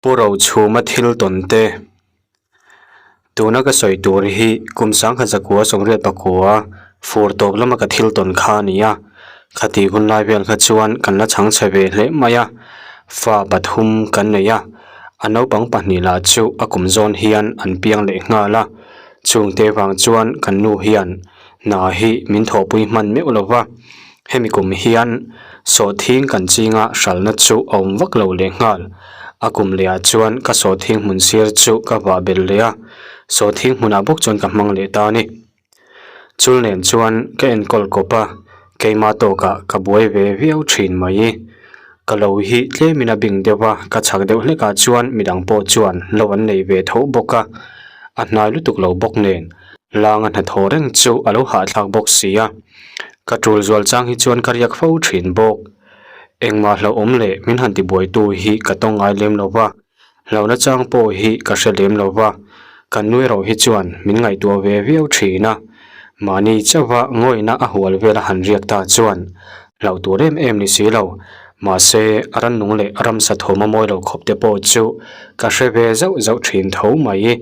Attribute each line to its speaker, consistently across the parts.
Speaker 1: Pu Rochhuma thil tawn te. Tuna ka sawi tur hi kum sangkhat zakua sawmriat pakua fur tawp lama ka thil tawn kha a ni a. Khati hun lai vel kha chuan kan la chhang chhe ve hle mai a, fa pathum kan nei a, a naupang pahnih lah chu a kum zawn hian an piang leh nghal a. Chungte vang chuan kan nu hian hna hi min thawhpui hman meuh lo va, hemi kum hian sawhthing kan chinga hralhna chu a awm vak lo leh nghal. A kum lehah chuan ka sawhthing hmun sir chu ka vah belh leh a, sawhthing hmunah bawk chuan ka hmang leh ta a ni. Chul nen chuan ka enkawl kawp a, keimah tawkah ka buai ve viau thin mai. Ka lo hi tlemin a bing deuh a, ka chhak deuh hlekah chuan midang pawh chuan lo an nei ve tho bawk a, a hnai lutuk lo bawk nen. Langa hnathawh reng chu a lo hahthlak bawk si a, ka tul zual chang hi chuan ka riak fo thin bawk. Engmah hlauhawm leh min han tibuaitu hi ka tawng ngai lem lo va, hlauhna chang pawh hi ka hre lem lo va, kan nu erawh hi chuan min ngaihtuah ve viau thin a, mahni chauha ngawihna a hual vela han riak ta chuan hlauh tur em em ni si lo, mahse a rannung leh a ramsa thawm a mawi lo khawp te pawh chu ka hre ve zauh zauh thin tho mai.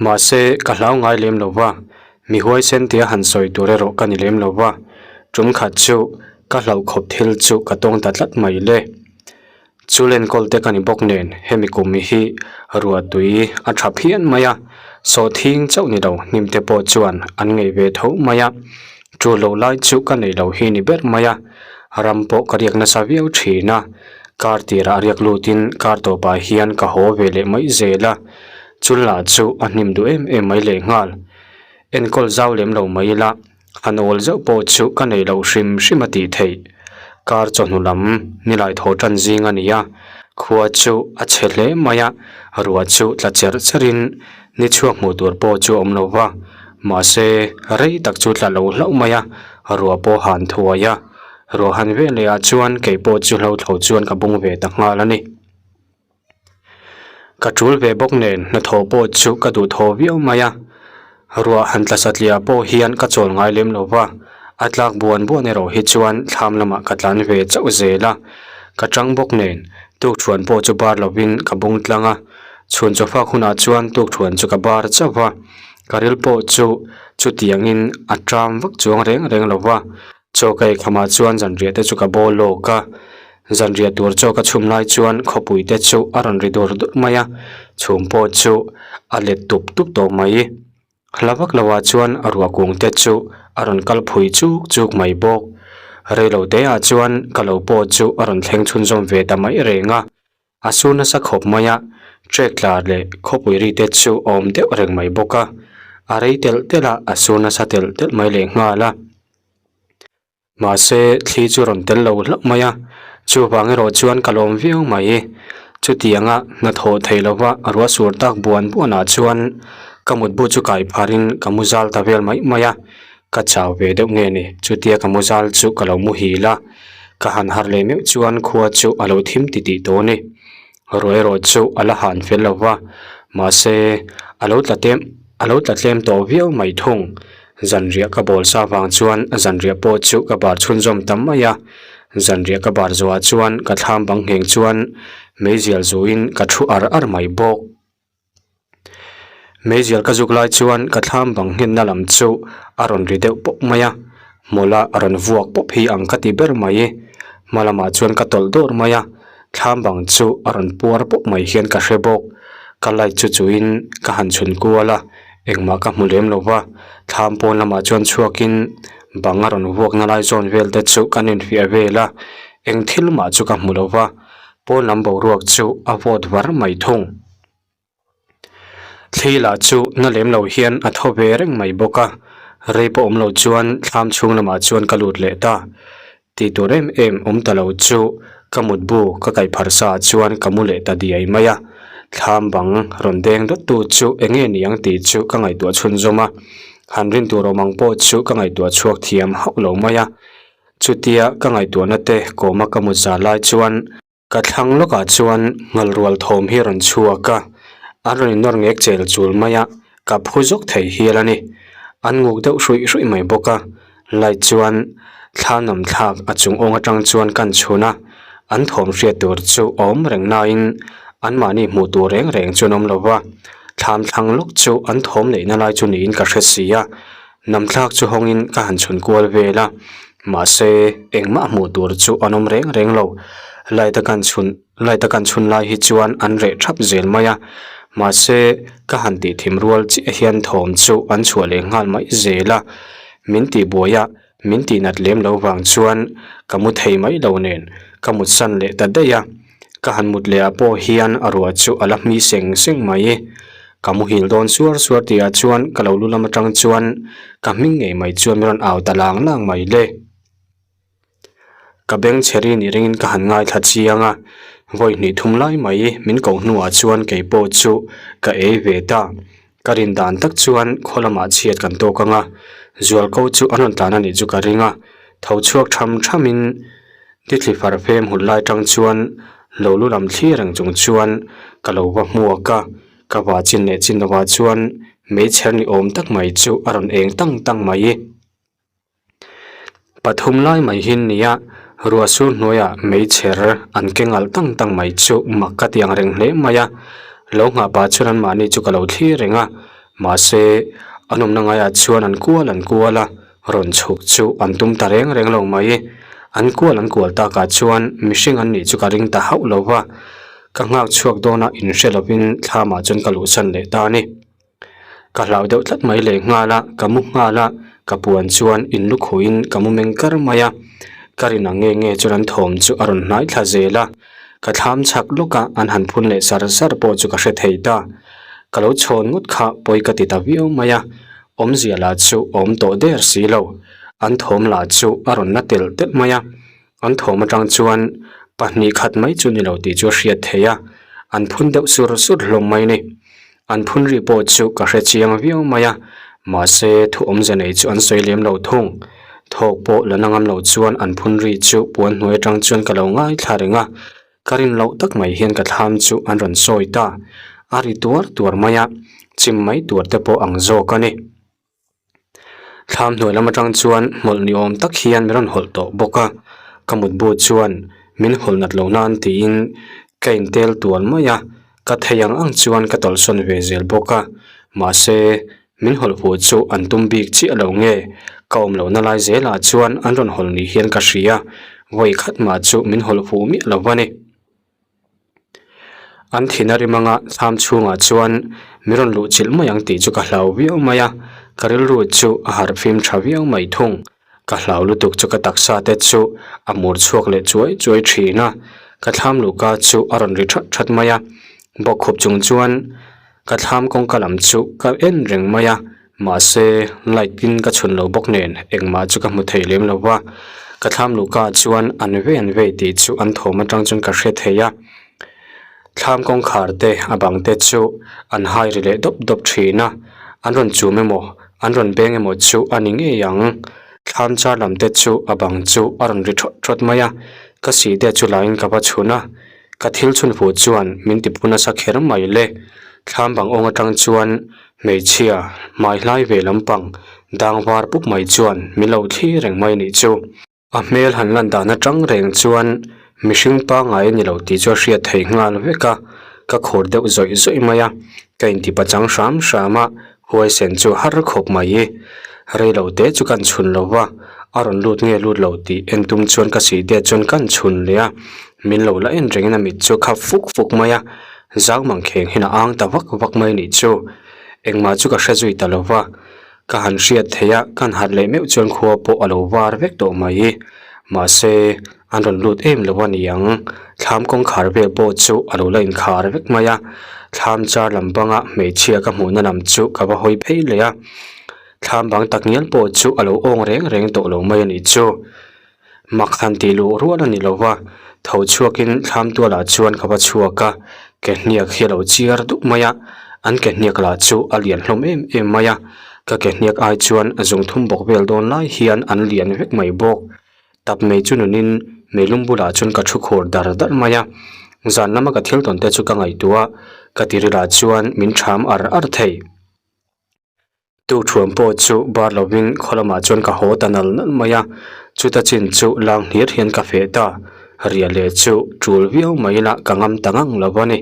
Speaker 1: Mahse, ka hlau ngai lem lo va, mi huaisen tia han sawi tur erawh ka ni lem lo va, tum khat chu ka hlauh khawp thil chu ka tawng ta tlat mai le. Chu lenkawl te ka ni bawk nen hemi kum hi ruah tui a tha phian mai a, sawhthing chauh ni lo hnim te pawh chuan an ngei ve tho mai a, tul loh lai chu ka nei lo hi ni ber mai a, ram pawh ka riak nasa viau thin a. Kar tirah riak lutin kar tawpah hian ka haw ve leh mai zel a, chul lah chu a hnim duh em em mai leh nghal. Enkawl zau lem lo mai ila, han awl zauh pawh chu ka nei loh hrim hrim a tih theih. Kar chawhnu lam nilai thaw tan zing a ni a, khua chu a chhe hle mai a, ruah chu tla cherh cherhin ni chhuak hmuh tur pawh chu a awm lo va, mahse rei tak chu tla lo hlauh mai a, ruah pawh han thuai a. Ruahhan veleh ah chuan kei pawh chu hlothlo chuan ka bung ve ta nghal a ni. Ka tul ve bawk nen hnathawh pawh chu ka duh thaw viau mai a, ruah han tla satliah pawh hian ka chawl ngai lem lo va, a tlak buan buan erawh hi chuan thlam lamah ka tlan ve chauh zel a, ka tang bawk nen tukthuan pawh chu bar lovin ka bung tlang a, chhun chawfak hunah chuan tukthuan chu ka bar chauh va, ka ril pawh chu chutiangin a ṭam vak chuang reng reng lo va. Chaw ka ei khamah chuan zanriah te chu ka bawl lawk a, zanriah tur chaw ka chhum lai chuan khawpui te chu a rawn ri dur dur mai a, chhum pawh chu a let tup tup tawh mai. Hla vak lo ah chuan a ruah kung te chu a rawn kal phui chuk chuk mai bawk. Reilo te ah chuan ka lo pawh chu a rawn thleng chhunzawm ve ta mai reng a, a sur nasa khawp mai a, trek tla leh khawpui ri te chu a awm deuh reng mai bawk a, a rei telh telh a, a sur nasa telh telh mai leh nghal a. Mahse thli chu rawn tel lo hlauh mai a, chuvang erawh chuan ka lawm viau mai. Chutianga hnathawh theih lova ruah sur tak buan buanah chuan ka mutbu chu kai pharin ka mu zal ta vel mai mai a, Ka chau ve deuh nge ni? Chutia ka muzal chu ka lo muhil a, ka han harh leh meuh chuan khua chu a lo thim titih tawh a ni. Ruah erawh chu a la han fel lo va, mahse a lo tla tlem a lo tla tlem tawh viau mai thung. Zanriah ka bawl sa vang chuan zanriah pawh chu ka bar chhunzawm ta mai a, zanriah ka bar zawhah chuan ka thlam bang ngheng chuan meizial zuin ka thu ar ar mai bawk. Meizial ka zuk lai chuan ka thlam bang nghenna lam chu a rawn ri deuh pawp mai a, hmawla a rawn vuak pawp hi ang ka ti ber mai. Hma lamah chuan ka tawlh dawr mai a, thlam bang chu a rawn puar pawp mai hian ka hre bawk. Ka light chu chuhin ka han chhun kual a, engmah ka hmu lem lo va, thlam pawn lamah chuan chhuakin bang a rawn vuakna lai zawn vel te chu kan infiah vel a, eng thil mah chu ka hmu lo va, pawn lam boruak chu a vawt var mai thung. Thli lah chu na lem lo hian a thaw ve reng mai bawk a, rei pawh awm lo chuan thlam chhung lamah chuan ka lut leh ta. Tih tur em em awm ta lo chu ka mutbu ka kaih phar sa ah chuan ka mu leh ta diai mai a, thlam bang rawn deng dawt tu chu eng nge ni ang tih chu ka ngaihtuah chhunzawm a, han rin tur awm ang pawh chu ka ngaihtuah chhuak thiam hauh lo mai a. Chutia ka ngaihtuahna te kawma ka mut zar lai chuan. Ka thlang lawkah chuan nghal rual thawm hi a rawn chhuak a, an rawn innawr ngek chel chul mai a, ka phu zawk thei hial a ni. An nguk deuh hruih hruih mai bawk a, light chuan thla nawm thlak a chung awng atang chuan kan chhun a, An thawm hriat tur chu a awm reng nain anmahni hmuh tur reng reng chu an awm lo va, thlam thlang lawk chu an thawm neihna lai chu niin ka hre si a, namthlak chu hawngin ka han chhun kual vel a, mahse engmah hmuh tur chu an awm reng reng lo. Light a kan chhun light a kan chhun lai hi chuan an reh thap zel mai a, mahse ka han tih thim rual chiah hian thawm chu an chhuah leh nghal mai zel a, min tihbuai a Min tihnat lem lo vang chuan ka mu thei mai lo nen ka mut san leh ta daih a, ka han mut leh ah pawh hian a ruah chu a la hmi seng seng mai. Ka muhil dawn suar suar tih ah chuan ka lo lu lam atang chuan ka hming ngei mai chuan min rawn au ta lang lang mai le. Ka beng chhe ri nih ringin ka han ngaithla chiang a, vawi hnih thum lai mai min ko hnuah chuan kei pawh chu ka ei ve ta. Ka rin dan tak chuan khaw lamah chhiat kan tawk ang a, zualko chu an rawn tlan a nih chu ka ring a, tho chhuak tham thamin tithli far fem hun lai tang chuan lo lu lam thlir reng chung chuan ka lo va hmuak a, ka va chin leh chin lovah chuan meichher ni awm tak mai chu a rawn eng tang tang mai. Pathum lai mai hi nia ruah sur hnuaiah meichher an ke ngalh tang tang mai chu mak ka ti ang reng hle mai a lo nghah pah chuan an mahni chu ka lo thlir reng a mahse an awmna ngaiah chuan an kual an kual a rawn chhuk chu an tum ta reng reng lo mai an kual an kual takah chuan mihring an nih chu ka ring ta hauh lo va ka nghak chhuak dawn a inhre lovin thlamah chuan ka luhsan leh ta a ni. Ka hlau deuh tlat mai leh nghal a, ka mu nghal a, ka puan chuan in lukhuin ka mu meng kar mai a, ka rin ang nge nge chuan an thawm chu a rawn hnai thla zel a, ka thlam chhak lawk a an han phun leh sar sar pawh chu ka hre thei ta. Ka lo chhawn ngawt kha pawi ka ti ta viau mai a, awmzia lah chu a awm tawh der si lo, an thawm lah chu a rawn la telh telh mai a, an thawm atang chuan pahnih khat mai chu ni lo tih chu a hriat theih a, an phun deuh sur sur hlawm mai a ni. An phun ri pawh chu ka hre chiang viau mai a, mahse thu awmze nei chu an sawi lem lo thung. Thawk pawh la na ngam lo chuan an phun ri chu puan hnuai atang chuan ka lo ngaithla reng a, ka rin loh tak mai hian ka thlam chu an rawn sawi ta. A ri tuar tuar mai a, chim mai tuar te pawh ang zawk a ni. Thlam hnuai lam atang chuan hmawlh ni awm tak hian min rawn hawlh tawh bawk a, ka mutbu chuan min hawlh nat loh nan tiin ka intel tual mai a, ka thei ang ang chuan ka tawlhsawn ve zel bawk a, mahse min hawlh fuh chu an tum bik chiah lo nge ka awm lohna lai zelah chuan an rawn hawlh ni hian ka hria, vawi khat mah chu min hawlh fuh miah lo a ni. An thin a rim anga thlam chhungah chuan min rawn luh chilh mai ang tih chu ka hlau viau mai a, ka rilru chu a harh fim tha viau mai thung. Ka hlau lutuk chu ka taksa te chu a mur chhuak leh chuai chuai thin a, ka thlam luhka chu a rawn ri that that mai a, bawkkhup chung chuan ka thlam kawngka lam chu ka en reng mai a. Mahse, light in ka chhun lo bawk nen engmah chu ka hmu thei lem lo va, ka thlam luhka ah chuan an vei an vei tih chu an thawm atang chuan ka hre thei a. Thlam kawngkhar te a bang te chu an hai ri leh dawp dawp thin a, an rawn chum emaw an rawn beng emaw chu a ni ngei ang. Thlam char lam te chu a bang chu a rawn ri thawt thawt mai a, ka sih te chu laiin ka va chhun a, ka thil chhun fuh chuan min ti phu nasa kher mai le. Thlam bang awng atang chuan Hmeichhia, hmai hlai ve lampang, dang var pup mai chuan min lo thlir reng mai nih chu. A hmel han lan dan atang reng chuan mihring pangngai a ni lo tih chu a hriat theih nghal vek a, ka khur deuh zawih zawih mai a, ka inti pachang hram hram a, huaisen chu har khawp mai i. Rei lo te chu kan chhun lo va, a rawn lut nge lut lo tih en tum chuan ka sih det chuan kan chhun leh a, min lo la en rengin a mit chu khap fuk fuk mai a, Zau mang kheng hian a ang ta vak vak mai nih chu. Engmah chu ka hre zui ta lo va, ka han hriat theih a, ka han harh leh meuh chuan khua pawh a lo var vek tawh mai. Mahse, an rawn lut em lo a ni ang. Thlam kawngkhar vel pawh chu a lo la inkhar vek mai a, thlam char lam banga hmeichhia ka hmuhna lam chu ka va hawi phei leh a. Thlam bang takngial pawh chu a lo awng reng reng tawh lo mai a nih chu. Mak han tih luh rual a ni lo va, tho chhuakin thlam tualah chuan ka va chhuak a, ke hniak hi a lo chiar duh mai a, an ke hniak lah chu a lian hlawm em em mai a, ka ke hniak ai chuan zung thum bawk vel dawn lai hian an lian vek mai bawk. Tap mei chu nunin meilum bulah chuan ka thu khur dar dar mai a, zan lama ka thil tawn te chu ka ngaihtuah a, ka tirilah chuan min ṭham ar ar thei. Tukthuam pawh chu bar lovin khaw lamah chuan ka haw ta nal nal mai a, chuta chin chu lang hlir hian ka feh ta. Riah leh chu tul viau mai ila ka ngam ta ngang lo a ni.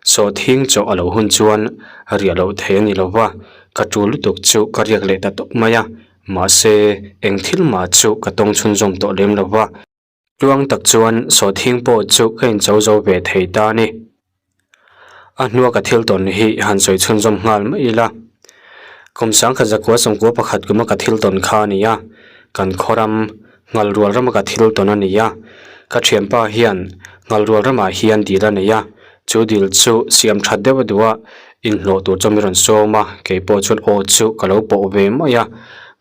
Speaker 1: Sawhthing chawh a lo hun chuan riah loh thei a ni lo va, ka tul lutuk chu ka riak leh ta tawp mai a. Mahse, eng thil mah chu ka tawng chhunzawm tawh lem lo va. Tluang tak chuan sawhthing pawh chu ka incho zo ve thei ta a ni. A hnua ka thil tawn hi han sawi chhunzawm nghal mai ila. Kum sangkhat zakua sawmkua pakhat kuma ka thil tawn kha a ni a, kan khaw ram Nghalrual rama ka thil tawn a ni a. Ka thianpa hian Nghalrual ramah hian dil a nei a, chu dil chu siam that deuh a duh a, inhlawh tur chuan min rawn sawm a, kei pawh chuan aw chu ka lo pawh ve mai a.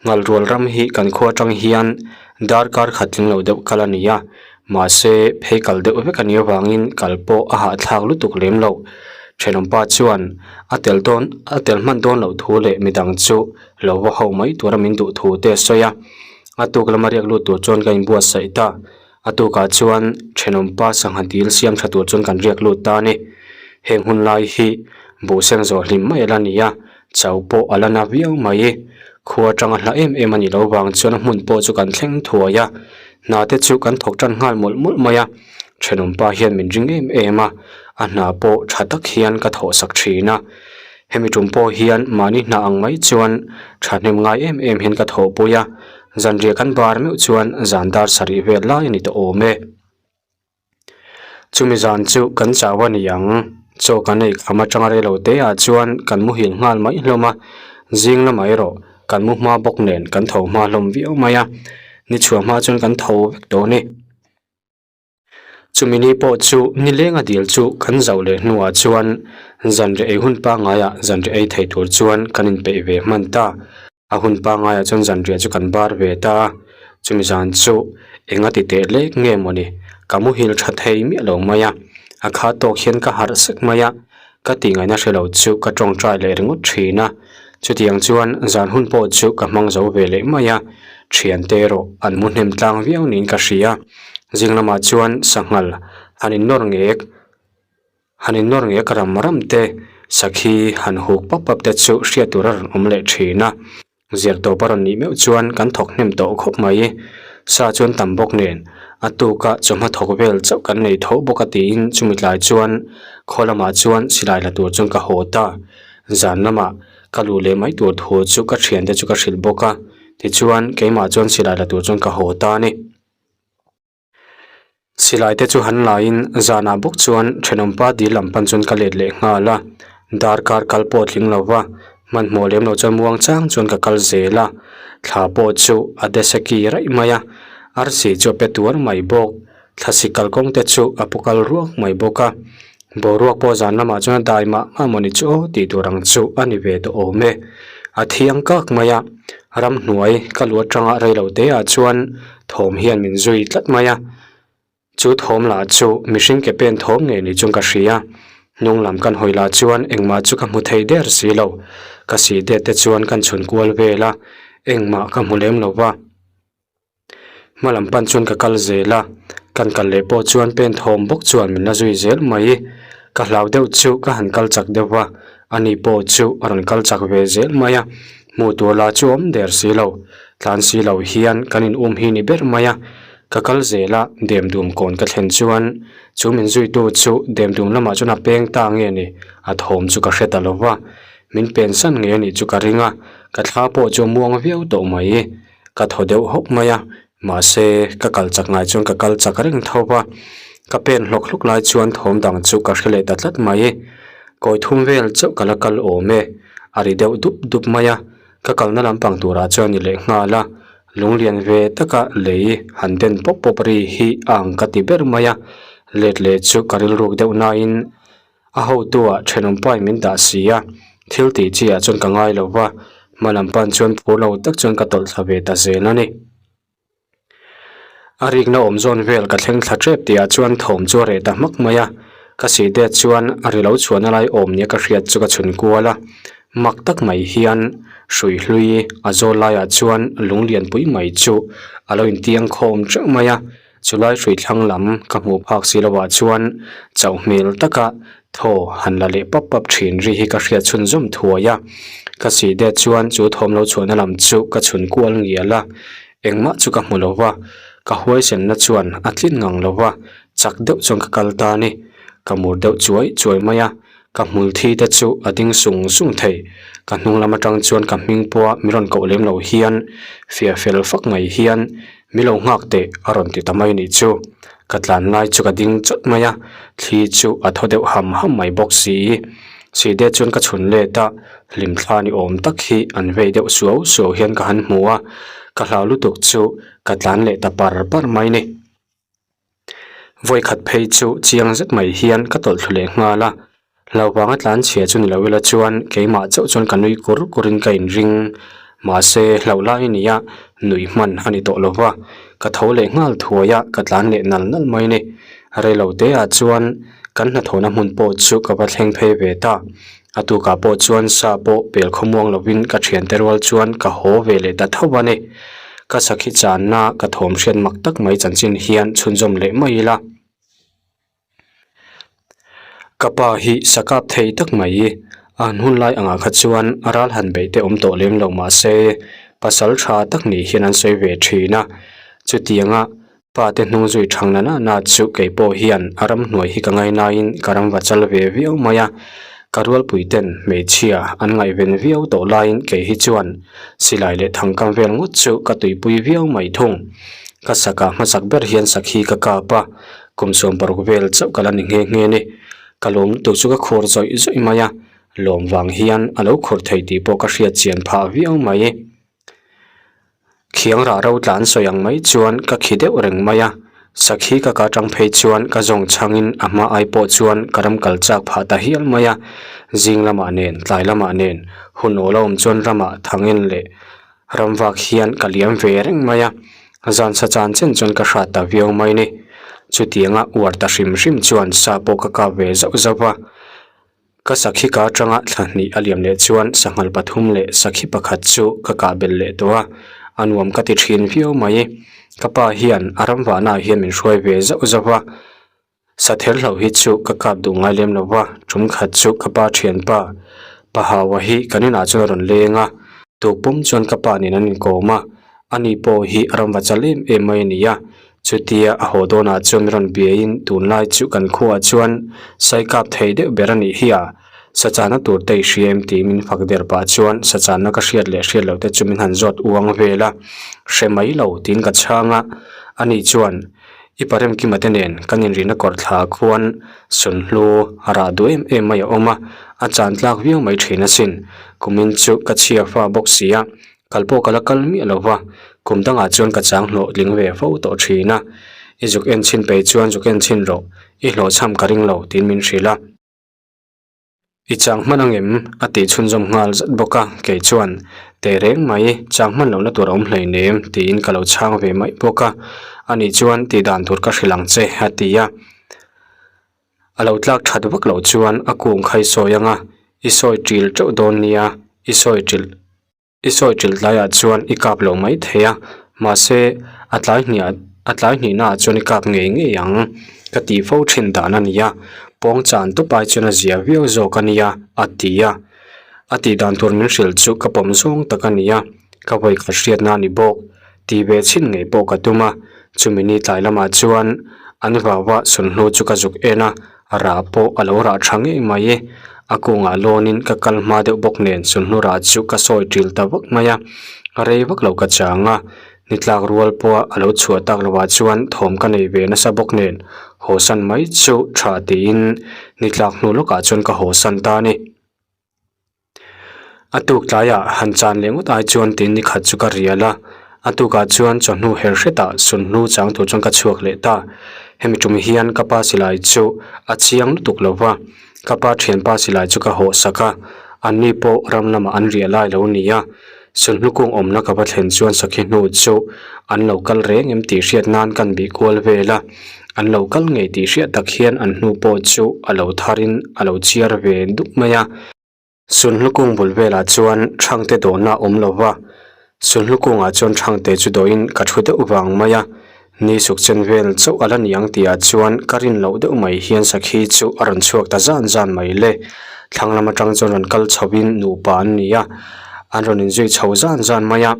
Speaker 1: Nghalrual ram hi kan khua atang hian Darkar khat tling lo deuh kal a ni a, mahse phei kal deuh vek a nih avangin kal pawh a hahthlak lutuk lem lo. Thenawmpa chuan a tel dawn a tel hman dawn loh thu leh midang chu lo va ho mai tura min duh thu te a sawi a. A tuk lama riak lut tur chuan ka inbuatsaih ta. A tukah chuan thenawmpa sangha dil siam tha tur chuan kan riak lut ta a ni. Heng hun lai hi buhseng zawh hlim mai a la ni a, Chau pawh a la na viau mai. Khua atanga hla em em a nih loh vang chuan a hmun pawh chu kan thleng thuai a, hna te chu kan thawk tan nghal mawlh mawlh mai a. Thenawmpa hian min ring em em a, a hna pawh tha tak hian ka thawh sak thin a. Hemi tum pawh hian mahni hna ang mai chuan thahnem ngai em em hian ka thawhpui a, zanriah kan bar meuh chuan zan dar sarih vel lai a ni tawh awm e. Chumi zan chu kan chau a ni ang. Chaw kan ei kham atanga rei lo te ah chuan kan muhil nghal mai hlawm a, zing lamah erawh kan mu hma bawk nen kan tho hma hlawm viau mai a, ni chhuah hma chuan kan tho vek tawh a ni. Chumi ni pawh chu nileng a dil chu kan zauh leh hnuah chuan zanriah ei hun pangaiah zanriah ei thei tur chuan kan inpeih ve hman ta. A hun pangaiah chuan zanriah chu kan bar ve ta a, chumi zan chu eng a ti teh lek nge mawni ka muhil tha thei miah lo mai a, a kha tawk hian ka harh sek mai a, ka tih ngaihna hre lo chu ka tawngtai leh ringawt thin a, chutiang chuan zan hun pawh chu ka hmang zo ve leh mai a, thiante erawh an mu hnem tlang viau niin ka hria, zing lamah chuan sanghal han innawr ngek. Han innawr ngek ram ram te, sakhi han huk pap pap te chu hriat tur a rawn awm leh thin a. Zir tawp a rawn nih meuh chuan kan thawk hnem tawh khawp mai. Sa chuan tam bawk nen a tuka chawhma thawk vel chauh kan nei tho bawk a tiin chumi tlai chuan khaw lamah chuan silai la tur chuan ka haw ta. Zan lamah ka luh leh mai tur thu chu ka thiante chu ka hrilh bawk a, tichuan keimah chuan silai la tur chuan ka haw ta a ni. Silai te chu han laiin zanah bawk chuan thenawmpa dil lam pan chuan ka let leh nghal a, darkar kal pawh a tling lo va, hmanhmawh lem lo chuan muang chang chuan ka kal zel a, thla pawh chu a deseki raih mai a, arsi chu a pe tuar mai bawk, thlasi kalkawng te chu a pu kal ruak mai bawk a, boruak pawh zan lamah chuan a dai mah mah mawni chu aw tih tur ang chu a ni ve tawh awm e, a thiang kak mai a, ramhnuai ka lu atanga reilote ah chuan Thawm hian min zui tlat mai a, chu thawm lah chu mihring ke pen thawm ngei ni chuan ka hria. Hnung lam kan hawi lah chuan engmah chu ka hmu thei der si lo. Ka si det te chuan kan chhun kual vel a, engmah ka hmu lem lo va. Hma lam pan chuan ka kal zel a, kan kal leh pawh chuan pen thawm bawk chuan min la zui zel mai. Ka hlau deuh chu ka han kal chak deuh va, ani pawh chu a rawn kal chak ve zel mai a. Hmuh tur lah chu awm der si lo, tlan si lo hian kan in um hi ni ber mai a, ka kal zel a, Demdum kawn ka thlen chuan chu min zuitu chu Demdum lamah chuan a peng ta nge ni, a thawm chu ka hre ta lo va, min pensan ngei a nih chu ka ring a, ka thla pawh chu a muang viau tawh mai, ka thaw deuh hawk mai a, mahse ka kal chak ngai chuan ka kal chak reng tho va, ka pen hlawk hlawk lai chuan thawm dang chu ka hre leh ta tlat mai, kawi thum vel chauh ka la kal awm e. A ri deuh dup dup mai a, ka kalna lampang turah chuan ni leh nghal a, lunglian ve taka lei han den pawp pawp ri hi a ang ka ti ber mai a, let leh chu ka rilruk deuh nain a hotuah thenawmpain min dah si a, thil tih chi ah chuan ka ngai lo va, hma lam pan chuan phur lo tak chuan ka tawlh thla ve ta zel a ni. A rikna awm zawn vel ka thleng thla tep tih ah chuan thawm chu a reh ta hmak mai a, ka sih det chuan a ri lo chhuahna lai awm nia ka hriat chu ka chhun kual a, mak tak mai hian hrui hlui a zawl laiah chuan lung lianpui mai chu a lo intiang khawm teuh mai a, chulai hrui thlang lam ka hmuh phak si loh ah chuan chauh hmel taka thaw han la leh pap pap thin ri hi ka hriat chhunzawm thuai a, ka sih det chuan chu thawm lo chhuahna lam chu ka chhun kual ngial a. Engmah chu ka hmu lo va, Ka huaisenna chuan a tlin ngang lo va, chak deuh chuan ka kal ta a ni. Ka mur deuh chuai chuai mai a, ka hmul thi te chu a ding sung sung thei. Ka hnung lam atang chuan ka hming pawha mi rawn koh lem lo hian fiah fel fak mai hian mi lo nghak teh a rawn ti ta mai nih chu. Ka tlan lai chu ka ding chawt mai a, thli chu a thaw deuh ham ham mai bawk si. Side chuan ka chhun let a, hlimthla ni awm tak hi an vei deuh suau suau hian ka han hmu a, ka hlau lutuk chu ka tlan leh ta par par mai ni. Vawikhat phei chu chiang zet mai hian ka tawlh thlu leh nghal a, hlauhvanga tlan chhia chu ni lo ila chuan keimah chauh chuan ka nui kur kurin ka inring. Mahse hlauh lai a ni a, nuih hman a ni tawh lo va, ka tho leh nghal thuai a, ka tlan leh nal nal mai ni. Reilo te ah chuan kan hnathawhna hmun pawh chu ka va thleng phei ve ta. A tukah pawh chuan sa pawh pel khawmuang lovin ka thiante rual chuan ka haw ve leh ta tho a ni. Ka sakhi channa ka thawm hriat mak tak mai chanchin hian chhunzawm leh mai ila. Ka pa hi sa kap thei tak mai a han hun lai angah kha chuan a ral han beih te awm tawh lem lo mahse pasal tha tak nih hian an sawi ve thin a. Chutianga Pa te hnung zui thang na na na chu kei pawh hian a ramhnuai hi ka ngainaiin ka ram va chal ve viau mai a, ka rualpui ten hmeichhia an ngaihven viau tawh laiin kei hi chuan silai leh thangkam vel ngawt chu ka tuipui viau mai thung. Ka sakah hmasak ber hian sakhi ka kap a, kum 60 vel chauh ka la ni nghe nghe ni. Ka lawm lutuk chu ka khur zawih zawih mai a, lawm vang hian a lo khur thei tih pawh ka hriat chian phah viau mai. Khiang rah ro tlan sawi ang mai chuan ka khi deuh reng mai a, sakhi ka ka tang phei chuan ka zawng chhangin a hma ai pawh chuan ka ram kal chak phah ta hial mai a, zing lamah nen tlai lamah nen hun awl a awm chuan ramah thangin leh ram vak hian ka liam ve reng mai a, zan sa chan chen chuan ka hrat ta viau mai ni. Chutianga uar ta hrim hrim chuan sa pawh ka kap ve zauh zauh va. Ka sakhi ka atanga thla hnih a liam leh chuan sanghal pathum leh sakhi pakhat chu ka kah belh leh tawh a, a nuam ka ti thin viau mai. Ka pa hian a ram vahnaah hian min hruai ve zauh zauh a, sather hloh hi chu ka kap duh ngai lem lo va, tum khat chu ka pa thianpa Pahaua hi kan inah chuan a rawn leng a, tukpum chuan ka pa nen an inkawm a, Ani pawh hi a ram va chal em em mai a ni a, chutia a haw dawnah chuan rawn biaiin tunlai chu kan khuaah chuan saikap thei deuh ber a nih hi a, sachana tur te i hria em tih min fak der pah chuan sachana ka hriat leh hriat loh te chu min han zawt uang vel a, hre mai lo tiin ka chhang a, ani chuan i paremkima te nen kan inrihna kawr thla khuan sunhlu a rah duh em em mai a awm a, a chan tlak viau mai thin asin, kumin chu ka chhia fa bawk si a. Kal pawh ka la kal miah lo va, kum dangah chuan ka chang hlawh tling ve fo tawh thin a. I zuk en chhin pei chuan zuk en chhin rawh, i hlawhchham ka ring lo tiin min hrilh a. I chang hman angem? a tih chhunzawm nghal zat bawk a, kei chuan, Teh reng mai, chang hman lohna tur a awm hleinem tiin ka lo chhang ve mai bawk a. Ani chuan tih dan tur ka hrilh ang che a ti a. A lo tlak that vak loh chuan a kung kha i sawi ang a, i sawi ṭil ṭeuh dawn nia, i sawi ṭilh. I sawi ṭilh tlaiah chuan i kap lo mai thei a, mahse a tlai hniah a tlai hnihnaah chuan i kap ngei ngei ang ka tih fo ṭhin dan a ni a, pawng chan tawp ai chuan a zia viau zawk a nia a ti a. A tih dan tur min hrilh chu ka pawm zawng tak a ni a, ka vawikhat hriatna a ni bawk. Tih ve chhin ngei pawh ka tum a, chumi ni tlai lamah chuan an vauva sunhlu chu ka zuk en a, Rah pawh a lo rah tha ngei mai. A kungah lawnin ka kal hma deuh bawk nen sunhlu rah chu ka sawi ṭil ta vak mai a. Rei vak lo ka chang a, ni tlak rual pawha a lo chhuah tak lovah chuan thawm ka nei ve nasa bawk nen hawsan mai chu tha tiin ni tlak hnu lawkah chuan ka hawsan ta a ni. A tuk tlaiah han chan leh ngawt ai chuan tin ni khat chu ka rial a, a tukah chuan chawhnu her hretah sunhlu chang tur chuan ka chhuak leh ta. Hemi tum hian ka pa silai chu a chiang lutuk lo va, ka pa thianpa silai chu ka hawh sak a, anni pawh ram lamah an riah lai lo ni a. Sunhlu kung awmna ka va thlen chuan sakhi hnu chu an lo kal reng em tih hriat nan kan bih kual vel a, an lo kal ngei tih hriat tak hian an hnu pawh chu a lo tharin a lo chiar ve dup mai a. Sunhlu kung bul velah chuan Thangte dawhna a awm lo va, Sunhlu kungah chuan Thangte chu dawhin ka thu deuh vang mai a, ni suk chen vel chauh a la ni ang tihah chuan ka rin loh deuh mai hian sakhi chu a rawn chhuak ta zan zan mai le. Thlang lam atang chuan rawn kal chhoin nupa an ni a, an rawn inzui chho zan zan mai a.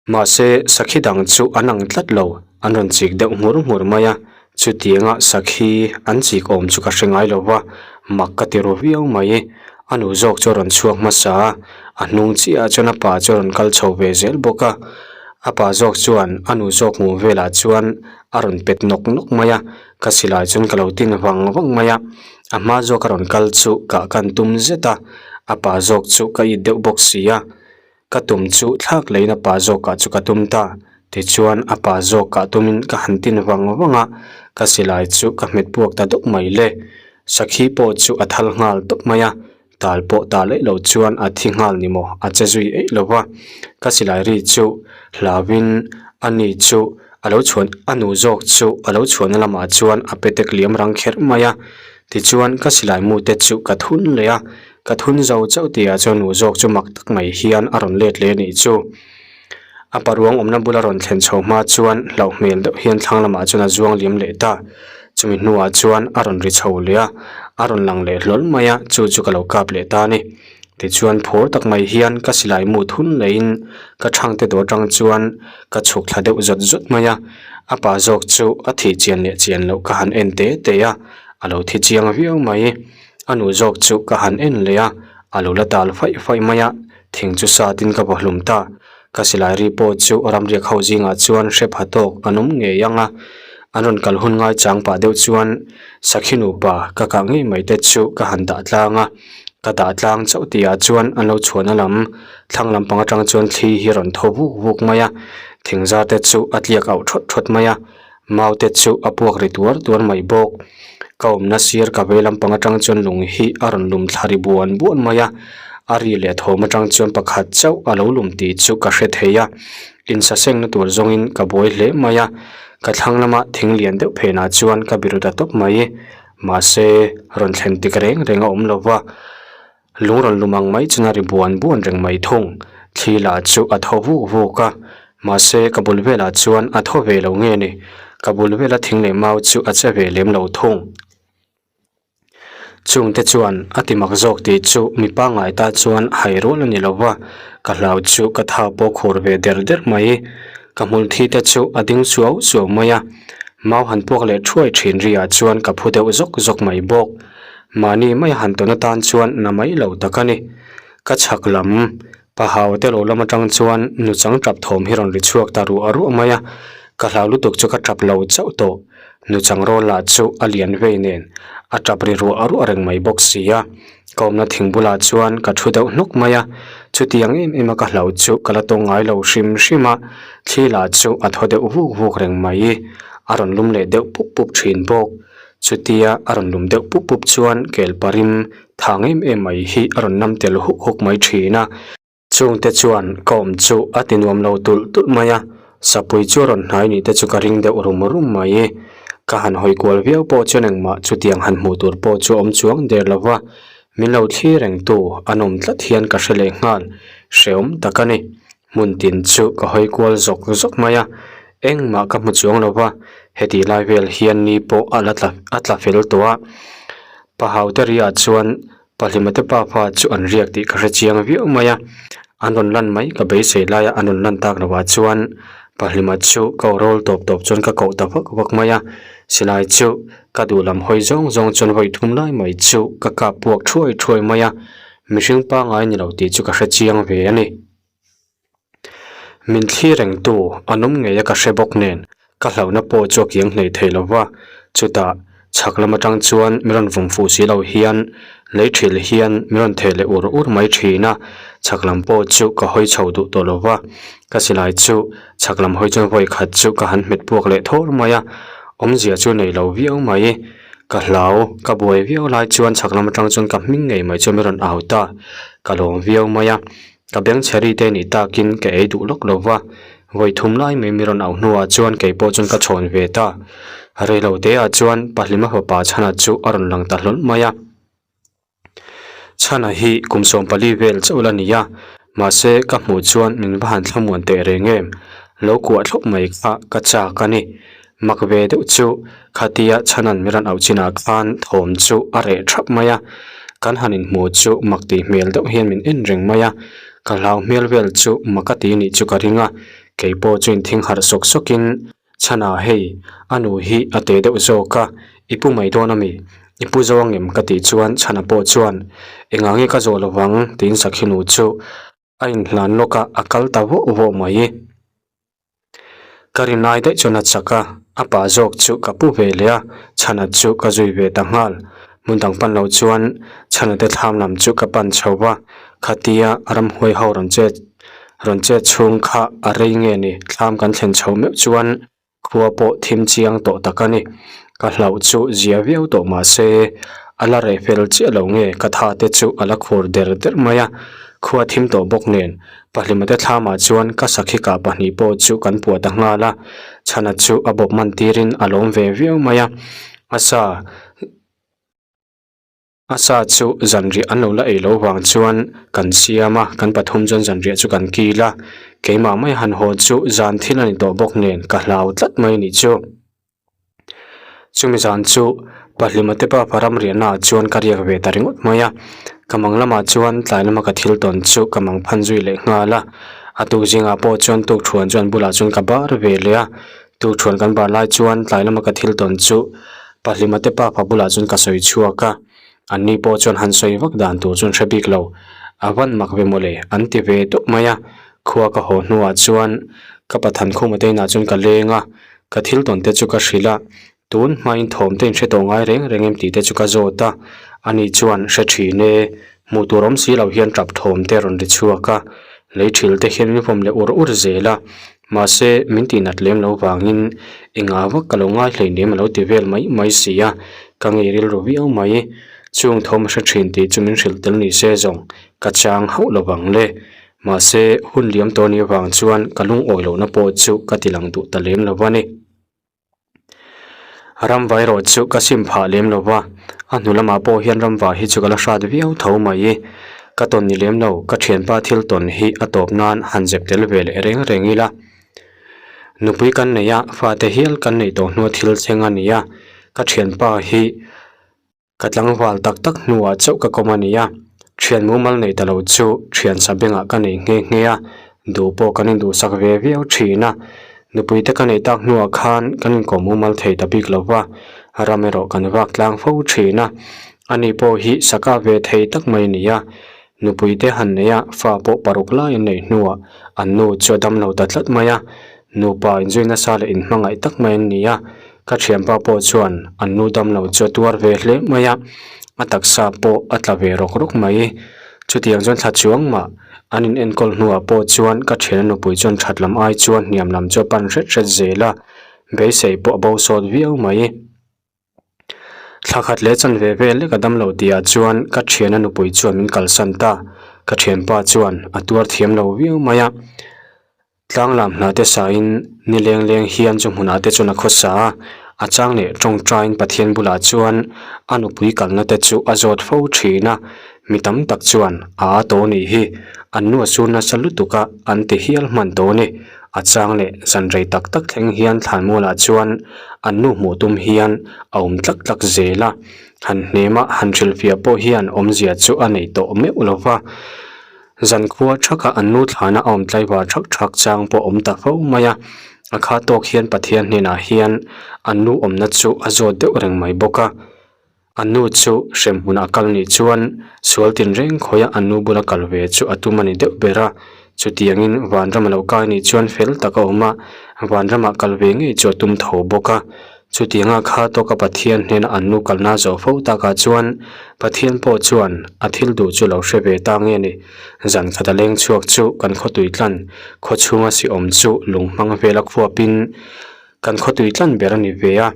Speaker 1: Mahse, sakhi dang chu an ang tlat lo, an rawn chik deuh nghur nghur mai a, chutianga sakhi an chik awm chu ka hre ngai lo va, mak ka ti ru viau mai. A nu zawk chu a rawn chhuak hmasa a, a hnung chiahah chuan a pa chu a rawn kal chho ve zel bawk a. A pa zawk chuan a nu zawk hmuh velah chuan a rawn pet nawk nawk mai a, ka silai chuan ka lo tin vang vang mai a. A hma zawk a rawn kal chu kah kan tum zet a, a pa zawk chu ka it deuh bawk si a. Ka tum chu thlak leiin a pa zawkah chu ka tum ta. Tichuan a pa zawkah tumin ka han tin vang vang a, ka silai chu ka hmet puak ta deuh mai le. Sakhi pawh chu a thal nghal tawp mai a, tal pawh ta leh lo chuan a thi nghal ni maw, a che zui eih lo va. Ka silai ri chu hlauhin a ni chu a lo chhuan a nu zawk chu a lo chhuahna lamah chuan a petek liam rang kher mai a. Tichuan ka silai mu te chu ka thun leh a, Ka thun zo chauh tihah chuan nu zawk chu mak tak mai hian a rawn let leh a nih chu. A paruang awmna bula rawn thlen chho hma chuan hlauh hmel deuh hian thlang lamah chuan a zuang liam leh ta. Chumi hnuah chuan a rawn ri chho leh a, a rawn lang leh hlawl mai a, chu chu ka lo kap leh ta a ni. Tichuan phur tak mai hian ka silai mu thun leiin ka thangte dawr atang chuan ka chhuk thla deuh zawt zawt mai a. A pa zawk chu a thih chian leh chian loh ka han en te te a, a lo thi chiang viau mai. A nu zawk chu ka han en leh a, a lo la tal faih faih mai a, thing chu satin ka vahlum ta. Ka silai ri pawh chu ramriak ho zingah chuan hre pha tawk an awm ngei ang a, an rawn kal hun ngai chang pah deuh chuan sakhi nupa ka kah ngei mai te chu ka han dah tlang a, ka dah tlang chauh tihah chuan an lo chhuahna lam thlang lampang atang chuan thli hi a rawn thaw vuk vuk mai a, thing zar te chu a tliak auh thawt thawt mai a. Mau te chu a puak ri tuar tuar mai bawk. Ka awmna sir ka vei lampang atang chuan lung hi a rawn lum thla ri buan buan mai a, a ri leh thawm atang chuan pakhat chauh a lo lum tih chu ka hre thei a. Insasengna tur zawngin ka buai hle mai a, ka thlang lama thing lian deuh phenah chuan ka biru ta tawp mai. Mahse, rawn thlen tik reng reng a awm lo va. Lung rawn lum ang mai chuan a ri buan buan reng mai thung. Thli lah chu a thaw vuk vuk a, mahse ka bul velah chuan a thaw ve lo nge ni, ka bul vela thing leh mau chu a che ve lem lo thung. Chungte chuan a ti mak zawk tih chu mi pangngai ta chuan hai rual a ni lo va, ka hlau chu ka tha pawh khur ve der der mai. Ka hmul thi te chu a ding suau suau mai a, mau han puak leh thuai thin ri ah chuan ka phu deuh zawk zawk mai bawk. Mahni mai han tawn atan chuan na mai lo tak a ni. Ka chhak lam, pa hau te lo lam atang chuan nuchang tap thawm hi rawn ri chhuak ta ruah ruah mai a, ka hlau lutuk chu ka tap lo chauh tawh. Nuchang rawl lah chu a lian vei nen a tap ri ruah ruah reng mai bawk si a. Ka awmna thing bulah chuan ka thu deuh hnawk mai a, chutiang em em a ka hlau chu ka la tawng ngai lo hrim hrim a, thli lah chu a thaw deuh vuk vuk reng mai. A rawn lum leh deuh pup pup thin bawk. Chutia a rawn lum deuh pup pup chuan kel parim thang em em mai hi a rawn nam tel huk huk mai thin a. Chungte chuan ka awm chu a ti nuam lo tulh tulh mai a, sapui chu a rawn hnai nih te chu ka ring deuh rum rum mai. Ka han hawi kual viau pawh chuan engmah chutiang han hmuh tur pawh chu a awm chuang der lo va, min lo thlir reng tu an awm tlat hian ka hre leh nghal, hrehawm tak a ni. Hmun tin chu ka hawi kual zawk zawk mai a, engmah ka hmu chuang lo va, heti lai vel hian ni pawh a la tla a tla fel tawh a. Pa Haute riah chuan Pahlima te pafa chu an riak tih ka hre chiang viau mai a, an rawn lan mai ka beisei laia an rawn lan tak lovah chuan Pahlima chu ka aw rawl tawp tawp chuan ka koh ta vak vak mai a, silai chu ka duh lam hawi zawng zawng chuan vawi thum lai mai chu ka kap puak thuai thuai mai a, mihring pangngai ni lo tih chu ka hre chiang ve a ni. Min thli rengtu an awm ngei a ka hre bawk nen ka hlauhna pawh chu a kiang hlei thei lo va, chutah chhak lam atang chuan min rawn vawm fuh si lo hian lei thil hian min rawn theh leh ur ur mai thin a, chhak lam pawh chu ka hawi chho duh tawh lo va, ka silai chu chhak lam hawi chuan vawi khat chu ka han hmet puak leh thawr mai a, awmzia chu nei lo viau mai. Ka hlau, ka buai viau lai chuan chhak lam atang chuan ka hming ngei mai chu min rawn au ta, ka lawm viau mai a. Ka beng chhe te nih takin ka ei duh lawk lo va, vawi thum lai mai mi rawn auh hnuah chuan kei pawh chuan ka chhawn ve ta. Reilo teah chuan Pahlima fapa Chhana chu a rawn lang ta hlawl mai a. Chhana hi kum 14 vel chauh la ni a, mahse ka hmuh chuan min va han thlamuan teh reng em, lo kuah thlawp mai kha ka chak a ni. Mak ve deuh chu khatia Chhanan mi rawn auh chinah khan thawm chu a reh thap mai a, kan han inhmuh chu mak tih hmel deuh hian min en reng mai a, ka hlau hmel vel chu mak a ti nih chu ka ring a. Kei pawh chu inthing harh sawk sawkin, Chhana hei, a nu hi a teh deuh zawk a, i pu mai dawn a mi? I pu zo angem? ka tih chuan Chhana pawh chuan, Engah nge ka zawh lovang? tiin Sakhi nu chu a inhlan lawk a, a kal ta vawh vawh mai. Ka rin ai daih chuan a chak a, a pa zawk chu ka pu ve leh a, Chhana chu ka zui ve ta nghal. Hmun dang pan lo chuan Chhana te thlam lam chu ka pan chho va, khatia ramhuai ho rawn che rawn che chhung kha a rei nge ni, thlam kan thlen chho meuh chuan khua pawh thim chiang tawh tak a ni. Ka hlauh chu zia viau tawh mah se, a la reh fel chiah lo nge ka tha te chu a la khur der der mai a, khua thim tawh bawk nen Pahlima te thlamah chuan ka sakhi kah pahnih pawh chu kan puah ta nghal a, chhana chu a bawp man tirin a lawm ve viau mai a, a sa a sa chu zanriah an lo la ei lo vang chuan kan siam a, kan pathum chuan zanriah chu kan kil a, keimah mai han haw chu zan thil a ni tawh bawk nen ka hlau tlat mai a nih chu. Chumi zan chu Pahlima te pa ram riahna ah chuan ka riak ve ta ringawt mai a, ka mang lamah chuan tlai lama ka thil tawn chu ka mang phan zui leh nghal a, a tuk zingah pawh chuan tukthuan chuan bulah chuan ka bar ve leh a, tukthuan kan bar lai chuan tlai lama ka thil tawn chu Pahlima te pa bulah chuan ka sawi chhuak a, anni pawh chuan han sawi vak dan tur chuan hre bik lo, a van mak ve mawle an ti ve tawp mai a, khua ka haw hnuah chuan ka Pathan khuma te inah chuan ka leng a. Ka thil tawn te chu ka hrilh a, tun hmain thawm te inhre tawh ngai reng reng em tih te chu ka zawt a, ani chuan hre thin e, hmuh tur awm si lo hian tap thawm te a rawn ri chhuak a, lei thil te hian min vawm leh ur ur zel a, mahse min tih nat lem lo vangin engah vak ka lo ngai hleinem a lo ti vel mai mai si a, ka ngei rilru viau mai, chung thawm a hre thin tih chu min hrilh tel ni se zawng ka chang hauh lo vang le. Mahse, hun liam tawh anih avang chuan ka lungawi lohna pawh chu ka ti lang duh ta lem lo va ni. Ramva erawh chu ka sim phah lem lo va, a hnu lamah pawh hian ramva hi chu ka la hrat viau tho mai. Ka tawn ni lem lo, ka thianpa thil tawn hi a tawp nan han zep tel ve leh reng reng ila. Nupui kan nei a, fate hial kan neih tawh hnua thil thleng a ni a, ka thianpa hi. Ka tlangval tak tak hnuah chauh ka kawm a ni a, thian mumal nei ta lo chu thian sa bengah ka nei nghe nghe a, duh pawh kan induhsak ve viau thin a. Nupui te ka neih tak hnuah khan kan inkawm mumal thei ta bik lo va, ram erawh kan vak tlang fo thin a. Ani pawh hi saka ve thei tak mai a ni a, nupui te han nei a, fa pawh paruk lai an neih hnuah an nu chu a dam lo ta tlat mai a, Nupa inzui nasa leh inhmangaih tak mai an ni a, ka thianpa pawh chuan an nu dam lo chu a tuar ve hle mai a, a taksa pawh a tla ve rawk rawk mai. Chutiang chuan thla chuang mah an in enkawl hnuah pawh chuan ka thiana nupui chuan that lam ai chuan hniam lam chu a pan hret hret zel a, beisei pawh a bo sawt viau mai. Thla khat leh chanve vel lek a dam lo tih ah chuan ka thiana nupui chuan min kalsan ta, ka thianpa chuan a tuar thiam lo viau mai a. Tlang lam hna te sain ni leng leng hian chu hmunah te chuan a khawsa a, a chang leh tawngtain Pathian bulah chuan a nupui kalna te chu a zawt fo thin a, mi tam tak chuan a a tawh nih hi an nu a sur nasa lutuk a an ti hial hman tawh a ni. A chang leh zan rei tak tak thleng hian thlanmualah chuan an nu hmuh tum hian a awm tlak tlak zel a, han hnema han hrilhfiah pawh hian awmzia chu a nei tawh meuh lo va. Zan khua thaka an nu thlana a awm tlaivar thak thak chang pawh awm ta fo mai a, a kha tawk hian Pathian hnenah hian an nu awmna chu a zawt deuh reng mai bawk a. An nu chu hremhmunah a kal nih chuan sual tinreng khawia an nu bula kal ve chu a tum a ni deuh ber a, chutiangin vanram a lo kai nih chuan fel tak a awm a, vanramah kal ve ngei chu a tum tho bawk a. Chutianga kha tawka Pathian hnena an nu kalna zawh fo takah chuan Pathian pawh chuan a thil duh chu lo hre ve ta nge ni. Zan khat a leng chhuak chu kan khawtui tlan khaw chhunga si awm chu lung hmang vela khuapin kan khawtui tlan ber a ni ve a.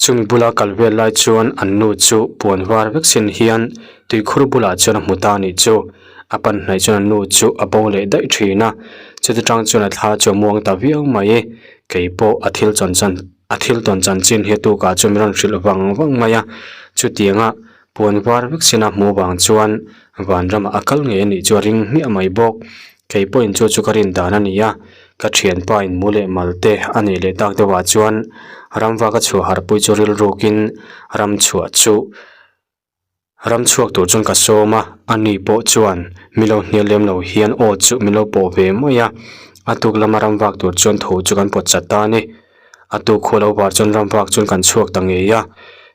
Speaker 1: Chumi bula kal vel lai chuan an nu chu puan var vek sin hian tuikhur bulah chuan a hmu ta a nih chu. A pan hnaih chuan an nu chu a bo leh daih thin a, chuti tang chuan a thla chu a muang ta viau mai. Kei pawh a thil chawn chan a thil tawn chanchin hi tukah chuan min rawn hrilh vang vang mai a, chutianga puan var vek sina hmuh vang chuan vanramah a kal ngei a nih chu a ring hmiah mai bawk. Kei pawhin chu chu ka rin dan a ni a, ka thianpa in mu leh mal te a neih leh tak deuhah chuan ramva ka chhuah harhpui chu rilrukin ram chhuah chu Ram chhuak tur chuan ka sawm a, ani pawh chuan mi lo hnial lem lo hian aw chu min lo pawh ve mai a. A tuk lama ram vak tur chuan tho chu kan pawt chat ta a ni. A tuk khual lo var chuan ram vak chuan kan chhuak ta ngei a.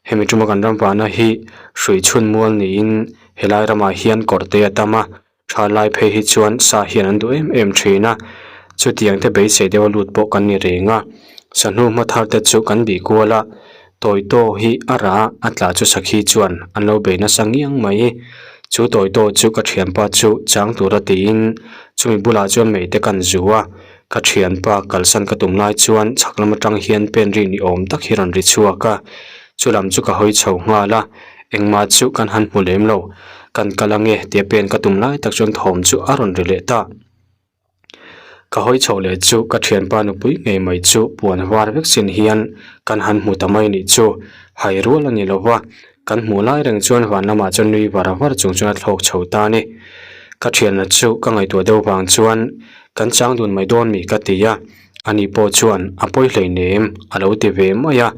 Speaker 1: Hemi tuma kan ram vahna hi hrui chhun mual niin helai ramah hian kawr te a tam a. Tha lai phei hi chuan sa hian an duh em em thin a, chutiang te beisei deuha lut pawh kan ni reng a. Sahnu hma thar te chu kan bih kual a, tawitaw hi a rah a, a tla chu sakhi chuan an lo bei nasa ngiang mai. Chu tawitaw chu ka thianpa chu chang tura tiin chumi bulah chuan mei te kan zu a, ka thianpa kalsan ka tum lai chuan chhak lam atang hian pen ri ni awm tak hi rawn ri chhuak a, chulam chu ka hawi chho nghal a, engmah chu kan han hmu lem lo. Kan kal ange tia pen ka tum lai tak chuan thawm chu a rawn ri leh ta. Ka hawi chhoh leh chu ka thianpa nupui ngei mai chu puan var vek sin hian kan han hmu ta mai nih chu hai rual a ni lo va, kan hmuh lai reng chuan van lamah chuan nui var var chung chuan a thlawk chho ta a ni. Ka thianna chu ka ngaihtuah deuh vang chuan kan chang dun mai dawn mi ka ti a, ani pawh chuan a pawi hleinem a lo ti ve mai a,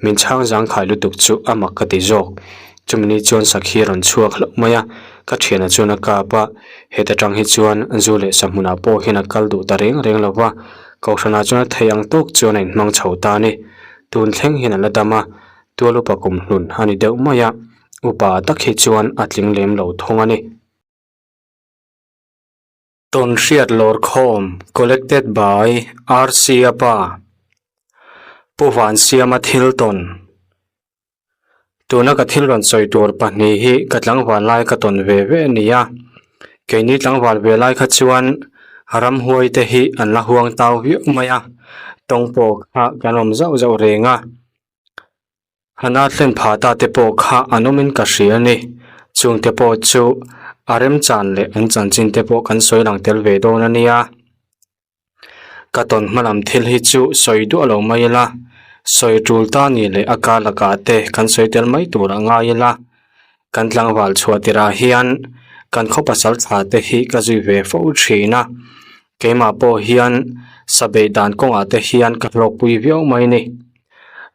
Speaker 1: min chhang zangkhai lutuk chu a mak ka ti zawk. Chumi ni chuan sakhi a rawn chhuak hlauh mai a, ka thianah chuan a kap a, heta tang hi chuan zu leh sa hmunah pawh hian a kal duh ta reng reng lo va, kohhranah chuan a thei ang tawk chuan a inhmang chho ta a ni. Tun thleng hian a la dam a, tual upa kum hlun a ni deuh mai a, upa tak hi chuan a tling lem lo thung a ni. Tawnhriat Lawrkhawm Collected by RC Apa Pu Vansiama thil tawn Tuna ka thil rawn sawi tur pahnih hi ka tlangval lai ka tawn ve ve a ni a. Keini tlangval ve lai kha chuan ramhuai te hi an la huang tau viau mai a, tawng pawh kha kan awm zauh zauh reng a. Hana thlen phah ta te pawh kha an awmin ka hria a ni. Chungte pawh chu a remchan leh an chanchin te pawh kan sawi lang tel ve dawn a nia. Ka tawn hma lam thil hi chu sawi duah lo mai ila, sawi tul ta ni leh a kar lakah te kan sawi tel mai tur a ngai ila. Kan tlangval chhuah tirah hian kan khaw pasal thla te hi ka zui ve fo thin a, keimah pawh hian sa beih dan kawngah te hian ka hlawkpui viau mai ni.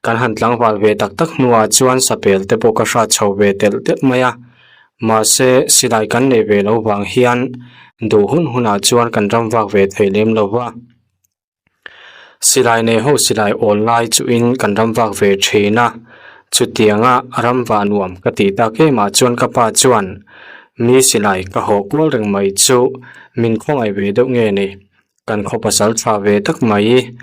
Speaker 1: Kan han tlangval ve tak tak hnuah chuan sapel te pawh ka hrat chho ve telh telh mai a, mahse silai kan nei ve lo vang hian duh hun hunah chuan kan ram vak ve thei lem lo va. Silai nei ho silai awl lai chuhin kan ram vak ve thin a, chutianga ram vah nuam ka tih tak emah chuan ka pa chuan mi silai ka hawh kual reng mai chu min khawngaih ve deuh nge ni. Kan khaw pasal tha ve tak mai.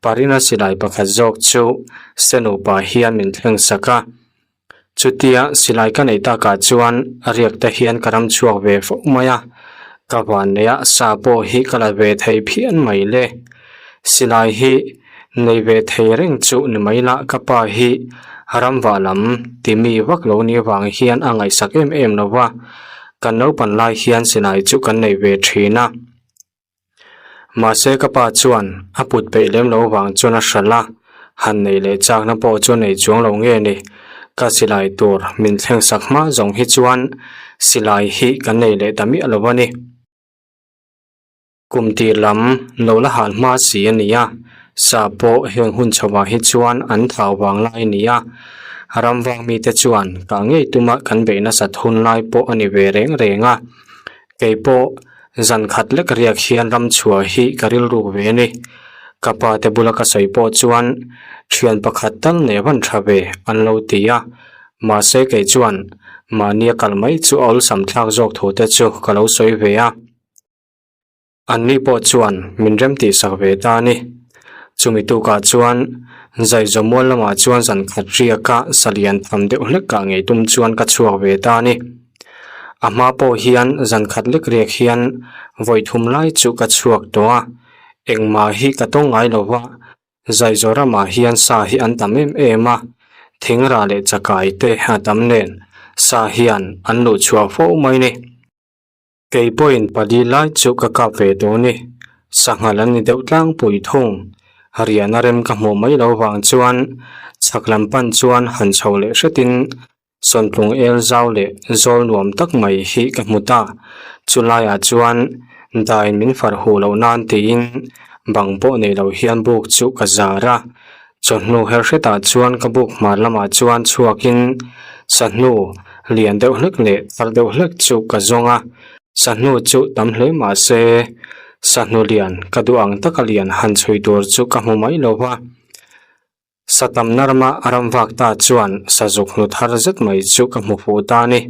Speaker 1: Parina silai pakhat zawk chu Senupa hian min thleng sak a. Chutia silai ka neih takah chuan a riak te hian ka ram chhuak ve fo mai a. Ka vanneia sa pawh hi ka la ve thei phian mai le. Silai hi nei ve thei reng chu ni mai lah ka pa hi ramvah lam ti mi vak lo ni vang hian a ngaihsak em em lo va. Kan naupan lai hian silai chu kan nei ve thin a. Mahse ka pa chuan a put peih lem lo vang chuan a hralh a, han neih leh chakna pawh chu a nei chuang lo nge ni. Ka silai tur min thleng sak hma zawng hi chuan silai hi kan nei leh ta miah lo a ni. Kum tir lam lo la hal hma si a ni a, sa pawh heng hun chhoah hi chuan an thau vang lai a ni a, ram vang mite chuan kah ngei tuma kan beih nasat hun lai pawh a ni ve reng reng a. Kei pawh zan khat lek riak hian ram chhuah hi ka rilruk ve a ni. Ka pa te bula ka sawi pawh chuan thian pakhat tal nei van tha ve an lo ti a. Mahse kei chuan mahnia kal mai chu a awlsam thlak zawk thu te chu ka lo sawi ve a. Anni pawh chuan min rem tih sak ve ta a ni. Chumi tukah chuan Zaizamual lamah chuan zan khat riaka salian tham deuh hlekah ngei tum chuan ka chhuak ve ta a ni. A hma pawh hian zan khat lek riak hian vawi thum lai chu ka chhuak tawh a, engmah hi ka tawng ngai lo va, Zaizaw ramah hian sa hi an tam em em a, thingrah leh chakai te a tam nen sa hian an luh chhuah fo mai ni. Kei pawhin pali lai chu ka kap ve tawh ni, sanghal an ni deuh tlangpui thung. Riahna rem ka hmuh mai lo vang chuan chhak lam pan chuan han chho leh hretin Sawntlung el zau leh zawl nuam tak mai hi ka hmu ta. Chu laiah chuan dai min far huh loh nan tiin bang pawh nei lo hian buk chu ka zar a. Chawhnu her hretah chuan ka buk hmar lamah chuan chhuakin sahnu lian deuh hlek leh thar deuh hlek chu ka zawng a, sahnu chu tam hle mah se. Sahnu lian ka duh ang taka lian han chhui tur chu ka hmu mai lo va. Sa tamna rama ram vak ta chuan sazuk hnu thar zet mai chu ka hmu fuh ta a ni.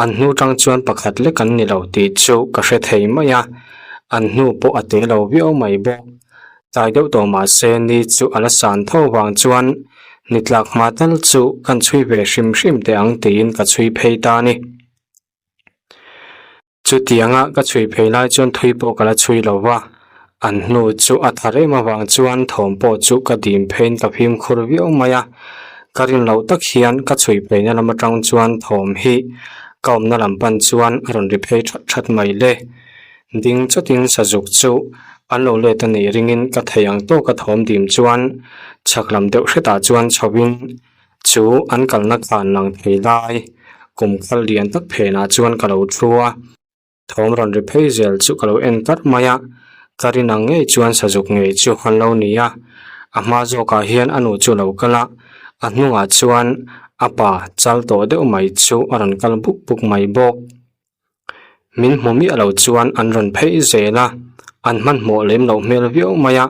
Speaker 1: An hnu tang chuan pakhat lek an ni lo tih chu ka hre thei mai a, an hnu pawh a te lo viau mai bawk. Tlai deuh tawh mah se ni chu a la san tho vang chuan ni tlak hma tal chu kan chhui ve hrim hrim teh ang tiin ka chhui phei ta a ni. Chutianga ka chhui phei lai chuan thui pawh ka la chhui lo va, an hnu chu a tha rem avang chuan thawm pawh chu ka dim pheiin ka fimkhur viau mai a. Ka rin loh tak hian ka chhui pheina lam atang chuan thawm hi ka awmna lam pan chuan a rawn ri phei that that mai le. Ding chawtin sazuk chu an lo let a nih ringin ka thei ang tawka thawm dim chuan chhak lam deuh hretah chuan chhoin Chu an kalna khan lang thei lai kum khal lian tak phenah chuan ka lo thu a, thawm rawn ri phei zel chu ka lo en kar mai a, ka rin ang ngei chuan sazuk ngei chu an lo ni a, a hma zawkah hian a nu chu a lo kal a, a hnungah chuan a pa chal tawh deuh mai chu a rawn kal buk buk mai bawk. Min hmu miah lo chuan an rawn phei zel a, an hmanhmawh lem loh hmel viau mai a,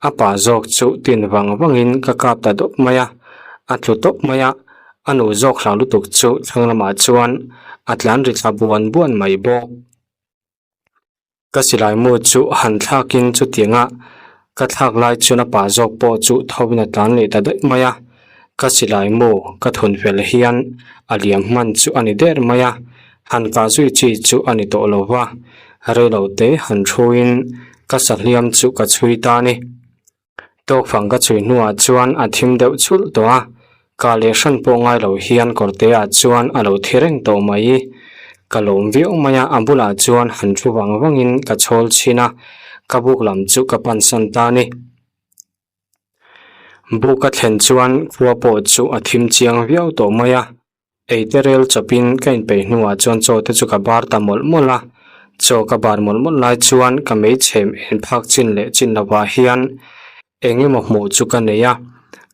Speaker 1: a pa zawk chu tin vang vangin ka kap ta dawp mai a, a tlu tawp mai a, a nu zawk hlau lutuk chu thlang lamah chuan a tlan ri thla buan buan mai bawk. Ka silai mu chu han thlakin chutianga ka thlak lai chuan a pa zawk pawh chu thovin a tlan leh ta daih mai a, ka silai mu ka thun fel hian a liam hman chu a ni der mai a, han kah zui chi chu a ni tawh lo va, reilo te han thuin ka sahliam chu ka chhui ta a ni. Tawkfang ka chhui hnuah chuan a thim deuh chhulh tawh a, ka leh hran pawh ngai lo hian kawrteah chuan a lo thi reng tawh mai. Ka lawm viau mai a, a bulah chuan han thu vang vangin ka chhawl chhin a, ka buk lam chu ka pansan ta a ni. Buk a thlen chuan khua pawh chu a thim chiang viau tawh mai a. Eite rel chawpin ka inpeih hnuah chuan chaw te chu ka bar ta mawlh mawlh a, chaw ka bar mawlh mawlh lai chuan ka meichhem en phak chin leh chin lovah hian eng emaw hmuh chu ka nei a,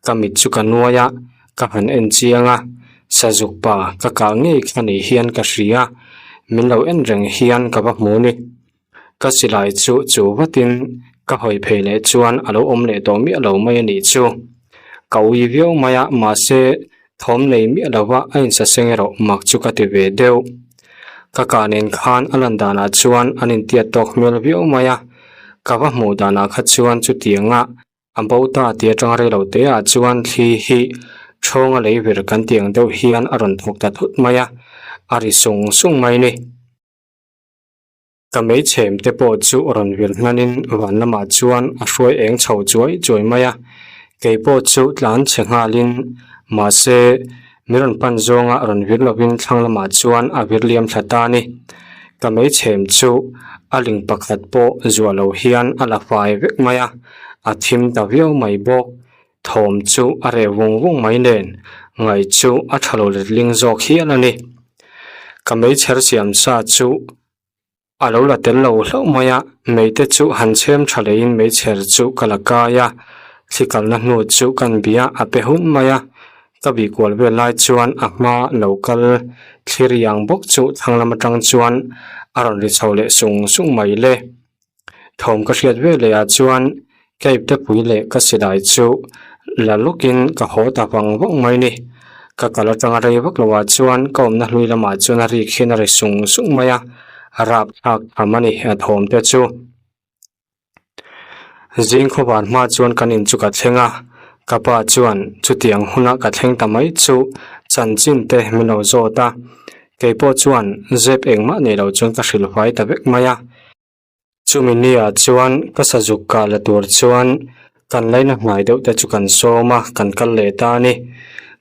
Speaker 1: ka mit chu ka nuai a, ka han en chiang a, sazuk pa ka kah ngei kha ni hian ka hria, min lo en reng hian ka va hmu ni. Ka silai chu chu vatin ka hawi phei leh chuan a lo awm leh tawh miah lo mai a nih chu. Ka ui viau mai a, mahse thawm nei miah lova a insaseng erawh mak chu ka ti ve deuh. Ka kah nen khan a lan danah chuan an intiat tawk hmel viau mai a, ka va hmuh danah kha chuan chutianga A bo ta tih atanga rei lo te ah chuan thli hi thawnga lei vir kan tih ang deuh hian a rawn thawk ta thut mai a, a ri sung sung mai a ni. Ka meichhem te pawh chu rawn vir hnanin van lamah chuan a hruai eng chho chuai chuai mai a, kei pawh chu tlan chhe nghalin mahse min rawn pan zawnga rawn vir lovin thlang lamah chuan a vir liam thla ta a ni. Ka meichhem chu a ling pakhat pawh zuah lo hian a la fai vek mai a, a thim ta viau mai bawk. Thawm chu a reh vung vung mai nen ngaih chu a tha lo letling zawk hial a ni. Ka meichher siam sa chu a lo la tel lo hlauh mai a, meite chu han chhem tha leiin meichher chu ka la kai a, thli kalna hnu chu kan bia a pe hun mai a, ka bih kual vel lai chuan a hma lo kal thlir iang bawk chu thlang lam atang chuan a rawn ri chho leh sung sung mai le. Thawm ka hriat ve leh ah chuan ka iptepui leh ka silai chu la lawkin ka haw ta vang vang mai ni. Ka kal atanga rei vak lo ah chuan ka awmna hlui lamah chuan a rik hian a ri sung sung mai a, rap thlak tham a ni a thawm te chu. Zing khawvar hma chuan kan in chu ka thleng a, ka pa chuan chutiang huna ka thleng ta mai chu chanchin te min lo zawt a, kei pawh chuan zep engmah nei lo chuan ka hrilh fai ta vek mai a. Chumi nia chuan ka sazuk kah la tur chuan kan laina hnai deuh te chu kan sawm a, kan kal leh ta a ni.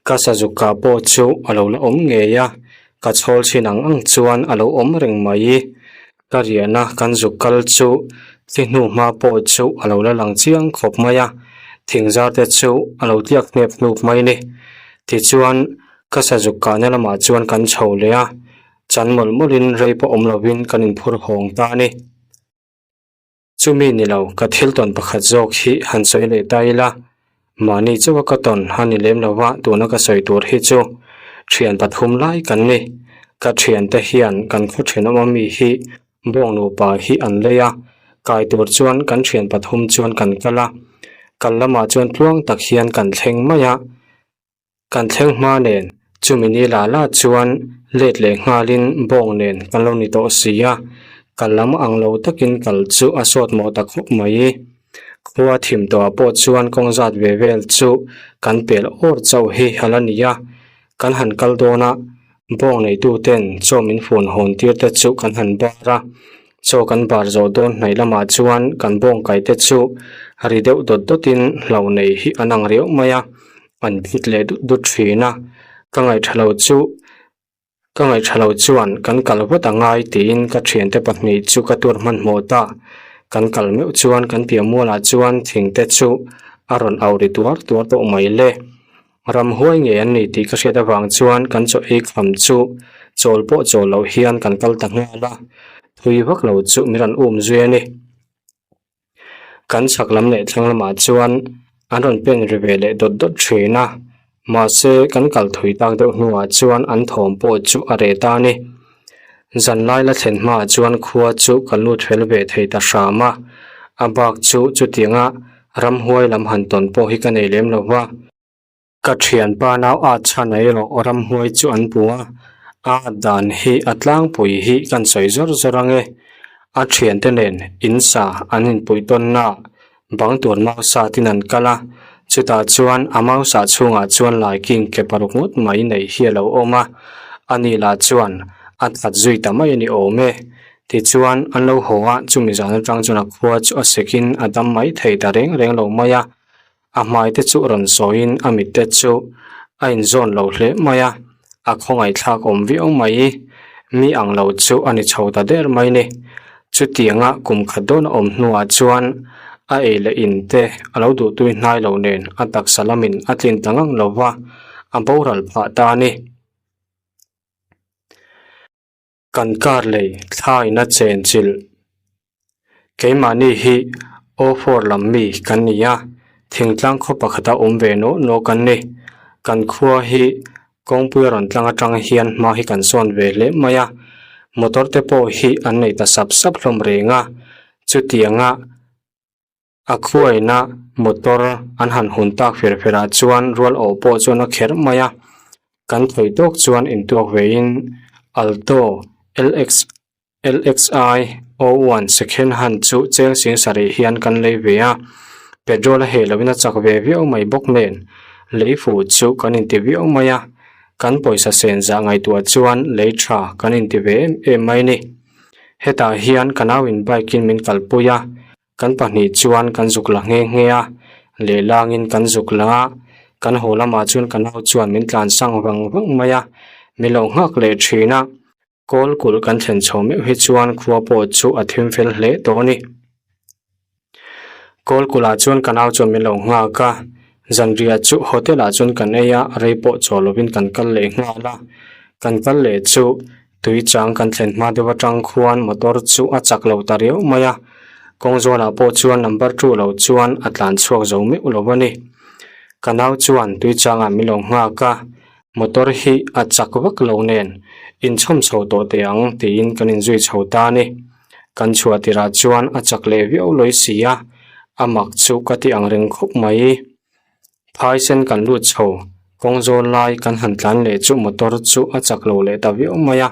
Speaker 1: Ka sazuk kah pawh chu a lo la awm ngei a, ka chhawl chhin ang ang chuan a lo awm reng mai. Ka riahna kan zuk kal chu thli hnu hma pawh chu a lo la lang chiang khawp mai a, thingzar te chu a lo tliak hnep hnup mai a ni. Tichuan ka sazuk kahna lamah chuan kan chho leh a. Chan mawlh mawlhin rei pawh awm lovin kan inphur hawng ta a ni. Chumi ni lo, ka thil tawn pakhat zawk hi han sawi leh ta ila, mahni chauha ka tawn a ni lem lova tuna ka sawi tur hi chu thian pathum lai kan ni. Ka thiante hian kan khaw thenawm ami hi bawng nupa hi an lei a, Kai tur chuan kan thian pathum chuan kan kal a, kal lamah chuan tluang tak hian kan thleng mai a. Kan thleng hma nen chumi ni la la chuan let leh nghalin bawng nen kan lo ni tawh si a, kal lam ang lo takin kal chu a sawt mawh ta khawp mai. Khua thim tawhah pawh chuan kawng zat ve vel chu kan pel awr chauh hi a la ni a, kan han kal dawn a, bawng neituten chaw min fun hawn tir te chu kan han bar a, chaw kan bar zawh dawn hnaih lamah chuan kan bawng kaih te chu ri deuh dawt dawtin hlo nei hi an ang riau mai a, an phit leh dut dut thin a, ka ngaihṭha lo chu Ka ngaihṭha lo chuan kan kal vat a ngai tiin ka ṭhiante pahnih chu ka tur hmanhmawh ta. Kan kal meuh chuan kan piah mualah chuan thingte chu a rawn au ri tuar tuar tawh mai le. Ramhuai ngei an ni tih ka hriat avang chuan kan chaw ei kham chu chawl pawh chawl loh hian kan kal ta nghal a, thui vak lo chu min rawn um zui a ni. Kan chhak lam leh thlang lamah chuan an rawn pen ri ve leh dawt dawt thin a, mahse kan kal thui tak deuh hnuah chuan an thawm pawh chu a reh ta a ni. Zanlai la thlen hmaah chuan khua chu kan lut fel ve thei ta hram a, a bak chu chutianga ramhuai lam han tawn pawh hi ka nei lem lo va. Ka thianpa nau a chhan erawh ramhuai chu an pu a, a dan hi a tlangpui hi kan sawi zawr zawr ang e. A thiante nen in sa an inpuih tawnna bang tur mausa tin an kal a, chutah chuan a mausa chhungah chuan laiking ke paruk ngawt mai nei hi a lo awm a, ani lah chuan a that zui ta mai a ni awm e. Tichuan an lo haw a, chumi zan atang chuan a khua chu a sekin a dam mai thei ta reng reng lo mai a. A hmai te chu rawn sawiin a mit te chu a inzawn lo hle mai a, a khawngaihthlak awm viau mai. Mi ang lo chu a ni chho ta der mai ni. Chutianga kum khat dawn a awm hnuah chuan a ei leh in te a lo duhtui hnai lo nen a taksa lamin a tlin ta ngang lo va, a boral phah ta a ni. Kan kar lei thlaina chen chilh. Keimahni hi Ofor lam mi kan ni a, thingtlang khaw pakhata awm ve nawh nawh kan ni. Kan khua hi kawngpui rawn tlang atang hian hma hi kan sawn ve hle mai a, motor te pawh hi an nei ta sap sap hlawm reng a, chutianga A khuaina motor an han hun tak fer fer ah chuan rual awh pawh chuan a kherh mai a, kan thawi tawk chuan intuak vein Alto LX LXI 01 second hand chu cheng sing sarih hian kan lei ve a, petrol a heh loin a chak ve viau mai bawk nen lei fuh chu kan inti viau mai a, kan pawisa sen zah ngaihtuah chuan lei tha kan inti ve em em mai a ni. Hetah hian ka nauin bike in min kalpui a. Kan pahnih chuan kan zuk la nghe nghe a, lehlangin kan zuk la a, kan haw lamah chuan ka nau chuan min tlan sang vang vang mai a, min lo nghak leh thin a, kawl kulh kan thlen chho meuh hi chuan khua pawh chu a thim fel hle tawh a ni. Kawl kulhah chuan ka nau chuan min lo nghak a, zanriah chu hotel ah chuan kan ei a, rei pawh chaw lovin kan kal leh nghal a, kan kal leh chu Tui chang kan thlen hma deuh atang khuan motor chu a chak lo ta riau mai a, kawng zawnah pawh chuan number two lo chuan a tlan chhuak zo meuh lo a ni. Ka nau chuan tui changah min lo nghak a, motor hi a chak vak lo nen inchhawm chho tawh teh ang tiin kan inzui chho ta a ni. Kan chhuah tirah chuan a chak leh viau lawi si a, a mak chu ka ti ang reng khawp mai. Phaisen kan lut chho, kawng zawl lai kan han tlan leh chu motor chu a chak lo leh ta viau mai a,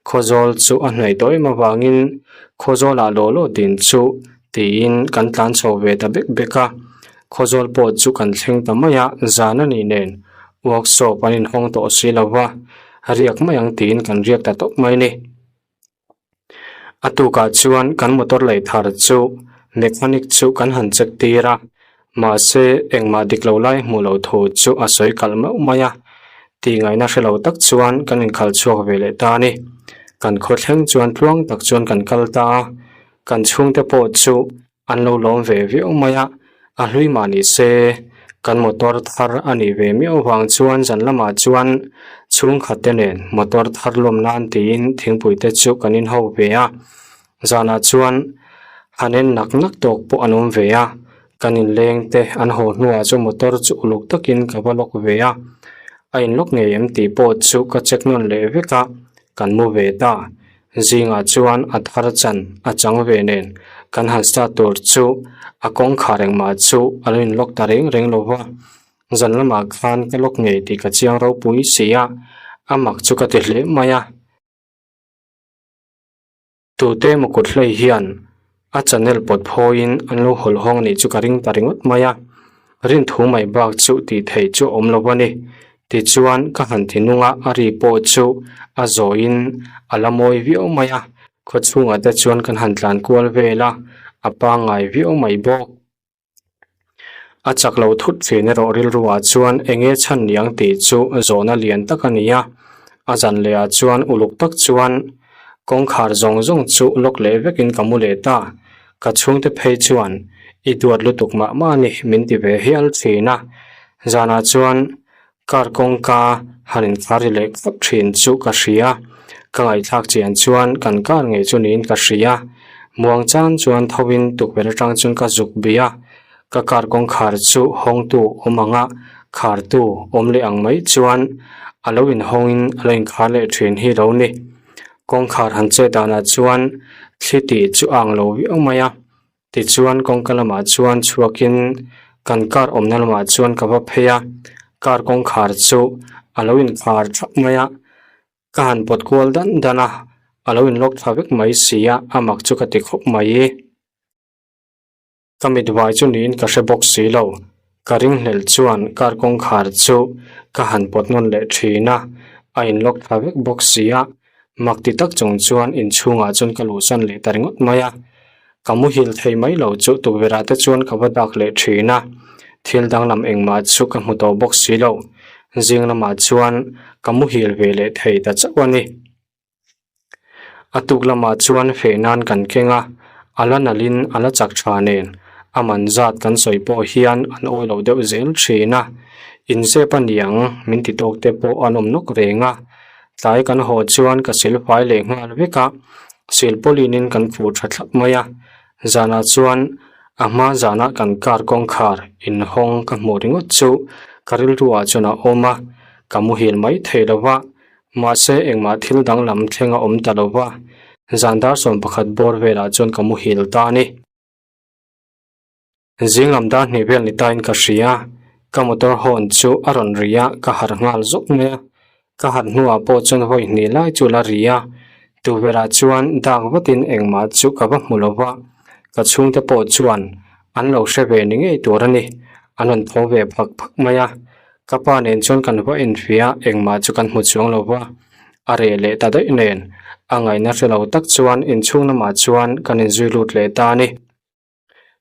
Speaker 1: khawzawl chu a hnaih tawh em avangin khawzawlah law law din chu tiin kan tlan chho ve ta bek bek a, khawzawl pawh chu kan thleng ta mai a, zan a nih nen workshop an inhawng tawh si lo va, riak mai ang tiin kan riak ta tawp mai a ni. A tukah chuan kan motor lei thar chu mechanic chu kan han check tir a, mahse engmah dik lo lai hmuh loh thu chu a sawi kalh meuh mai a, tih ngaihna hre lo tak chuan kan inkhalh chhuak ve leh ta a ni. Kan khaw thleng chuan tluang tak chuan kan kal ta a, kan chhungte pawh chu An lo lawm ve viau mai a, a hlui mah ni se, kan motor thar a nih ve miau vang chuan zan lamah chuan chhungkhat te nen motor thar lawm nan tiin thingpui te chu kan inho ve a, zanah chuan han en nak nak tawk pawh an awm ve a, kan inleng te an haw hnuah chuan motor chu uluk takin ka va lawk ve a, a inlawk ngei em tih pawh chu ka check nawn leh vek a, kan mu ve ta. Zingah chuan a thar chan a chang ve nen Kan han start tur chu a kawngkhar engmah chu a lo in lock ta reng reng lo va, zan lamah khan ka lock ngei tih ka chiang ropui si a, a mak chu ka ti hle mai a. Tute emaw kut hlei hian a channel pawt phawiin an lo hawlh hawng anih chu ka ring ta ringawt mai a, rinthu mai bak chu tih theih chu a awm lo a ni. Tichuan ka han ti nung a, a ri pawh chu a zawiin a la mawi viau mai a, khaw chhungah te chuan kan han tlan kual vel a, a pangngai viau mai bawk. A chak lo thut thin erawh rilru ah chuan eng nge chhan niang tih chu zawhna lian tak a ni a, a zan leh ah chuan uluk tak chuan kawngkhar zawng zawng chu lock leh vek in ka mu leh ta, ka chhungte phei chuan i duat lutuk mah mah a ni min ti ve hial thin a, zanah chuan Car kawngka han inkhar ri leh khawp thin chu ka hria, ka ngaihthlak chian chuan kan car ngei chu niin ka hria. Muang chan chuan tho in tukverh atang chuan ka zuk bih a, ka car kawngkhar chu hawngtu awm ang a, khartu awm leh ang mai chuan a lo inhawngin a lo inkhar leh thin hi lo ni. Kawngkhar han chet danah chuan thli tih chu a ang lo viau mai a. Tichuan kawngka lamah chuan chhuakin kan car awmna lamah chuan ka va phei a, car kawngkhar chu a lo inkhar thap mai a, ka han pawt kual dan dan a, a lo in lock thla vek mai si a, a mak chu ka ti khawp mai. Ka mit vai chu niin ka hre bawk si lo, ka ringhlelh chuan car kawngkhar chu ka han pawt nawn leh thin a, a in lock thla vek bawk si a, Mak ti tak chung chuan inchhungah chuan ka luhsan leh ta ringawt mai a, ka muhil thei mai lo chu tukverhah te chuan ka va dak leh thin a, thil danglam engmah chu ka hmu tawh bawk si lo, zing lamah chuan ka muhil ve leh thei ta chauh a ni. A tuk lamah chuan feh nan kan keng a, a la nalhin a la chak tha nen a man zat kan sawi pawh hian an awi lo deuh zel thin a, inzep a niang min ti tawk te pawh an awm nawk reng a. Tlai kan haw chuan ka sil fai leh nghal vek a, sil pawlinin kan khuh tha thlap mai a, zanah chuan a hma zanah kan car kawngkhar inhawng ka hmuh ringawt chu ka rilru ah chuan a awm a, ka muhil mai thei lo va, mahse engmah thil danglam thleng a awm ta lo va, zan dar 11 bawr velah chuan ka muhil ta a ni. Zing lam dar hnih vel ni tain ka hria, ka motor horn chu a rawn ri a, ka harh nghal zawk mai a. Ka harh hnuah pawh chuan vawi hnih lai chu la ri a, tukverhah chuan dak vatin engmah chu ka va hmu lo va, ka chhungte pawh chuan an lo hre ve ni ngei tur a ni, an rawn tho ve phak phak mai a. Ka pa nen chuan kan va enfiah a, engmah chu kan hmu chuang lo va, a reh leh ta daih nen, a ngaihna hre lo tak chuan inchhung lamah chuan kan inzui lut leh ta a ni.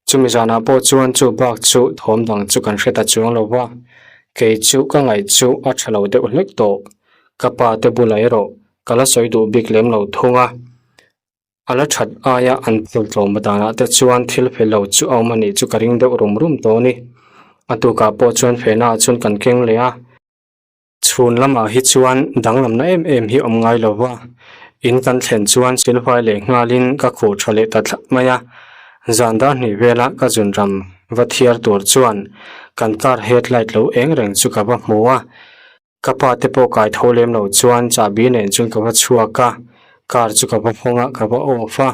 Speaker 1: Chumi zanah pawh chuan chu bak chu thawm dang chu kan hre ta chuang lo va, kei chu ka ngaih chu a tha lo deuh hlek tawh. Ka pa te bulah erawh ka la sawi duh bik lem lo thung a, a la that aia an phul tlawm danah te chuan thil fel lo chu a awm a nih chu ka ring deuh rum rum tawh a ni. A tukah pawh chuan fehnaah chuan kan keng leh a. Chhun lamah hi chuan danglamna em em hi awm ngai lo va, in kan thlen chuan silfai leh nghalin ka khuh tha leh ta thlap mai a. Zan dar hnih vela ka zunram va thiar tur chuan kan car headlight lo eng reng chu ka va hmu a. Ka pa te pawh kai tho lem lo chuan chahbi nen chuan ka va chhuak a, car chu ka va hawng a, ka va off a.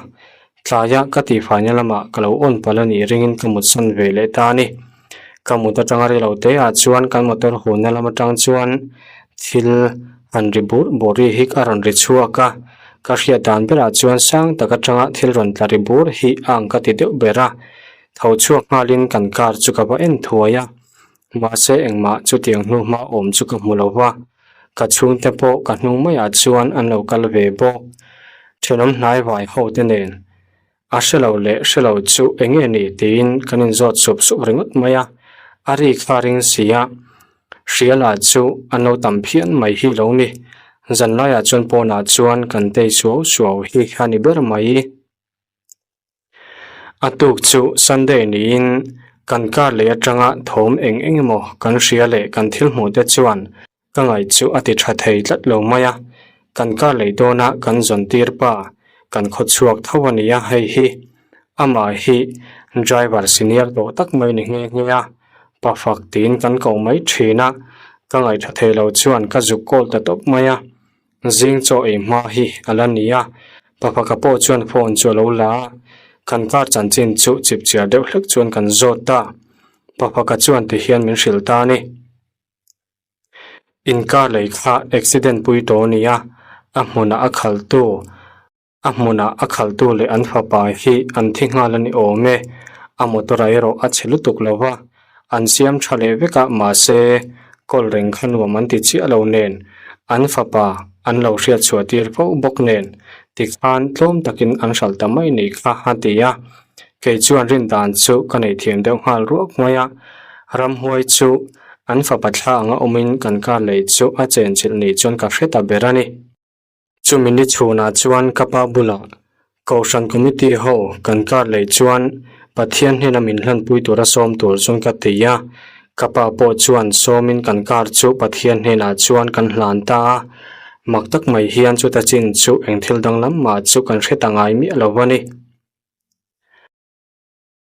Speaker 1: Tlaia ka tihfaina lamah ka lo on palh a nih ringin ka mutsan ve leh ta a ni. Ka mut atanga ri lo te ah chuan kan motor hunna lam atang chuan thil han ri bur bur ri hi a rawn ri chhuak a, ka hriat dan berah chuan sang tak atanga thil rawn tla ri bur hi a ang ka ti deuh ber a, tho chhuak nghalin kan car chu ka va en thuai a, mahse engmah chutiang hnu hma awm chu ka hmu lo va, ka chhungte pawh ka hnung maiah chuan an lo kal ve bawk, thenawm hnai vai ho te nen. A hre lo leh hre lo chu eng nge ni tiin kan inzawt sup sup ringawt mai a, a ri kha ring si a, hriala chu an lo tam phian mai hi lo ni. Zanlaiah chuan pawnah chuan kan tei suau suau hi a ni ber mai. A tuk chu Sunday niin kan kar leh atanga thawm eng eng emaw kan hria leh kan thil hmuh te chuan Ka ngaih chu a ti tha thei tlat lo mai a, kan kar lei dawna kan zawn tir pa, kan khaw chhuak tho a nia hei hi. Amah hi driver senior tawh tak mai ni nghe nghe a, pa fak tiin kan ko mai thin a, ka ngaih tha thei lo chuan ka zuk call ta tawp mai a. Zing chaw ei hma hi a la ni a, pa faka pawh chuan phone chu a lo la a. Kan car chanchin chu chipchiar deuh hlek chuan kan zawt ta. Paphaka chuan tihian min hrilh ta a ni. In car lei kha accident pui tawh a ni a, a hmunah a khaltu A hmunah a khaltu leh an fapa hi an thi nghal a ni awm e. A motor ah erawh a chhe lutuk lo va, an siam tha leh vek a, mahse kawl reng kha nuam an ti chiah lo nen, an fapa an lo hriat chhuah tir fo bawk nen tikhan tlawm takin an hralh ta mai ni kha a ti a. Kei chuan rin dan chu ka nei thiam deuh nghal ruak mai a, ramhuai chu an fapa thla anga awmin kan kar lei chu a chenchilh ni chuan ka hre ta ber a ni. Chumi ni chhunah chuan ka pa bulah Kohhran Committee ho kan kar leh chuan Pathian hnena min hlanpui tura sawm tur chuan ka ti a. Ka pa pawh chuan sawmin kan kar chu Pathian hnenah chuan kan hlan ta a. Mak tak mai hian chuta chin chu eng thil danglam mah chu kan hre ta ngai miah lo a ni.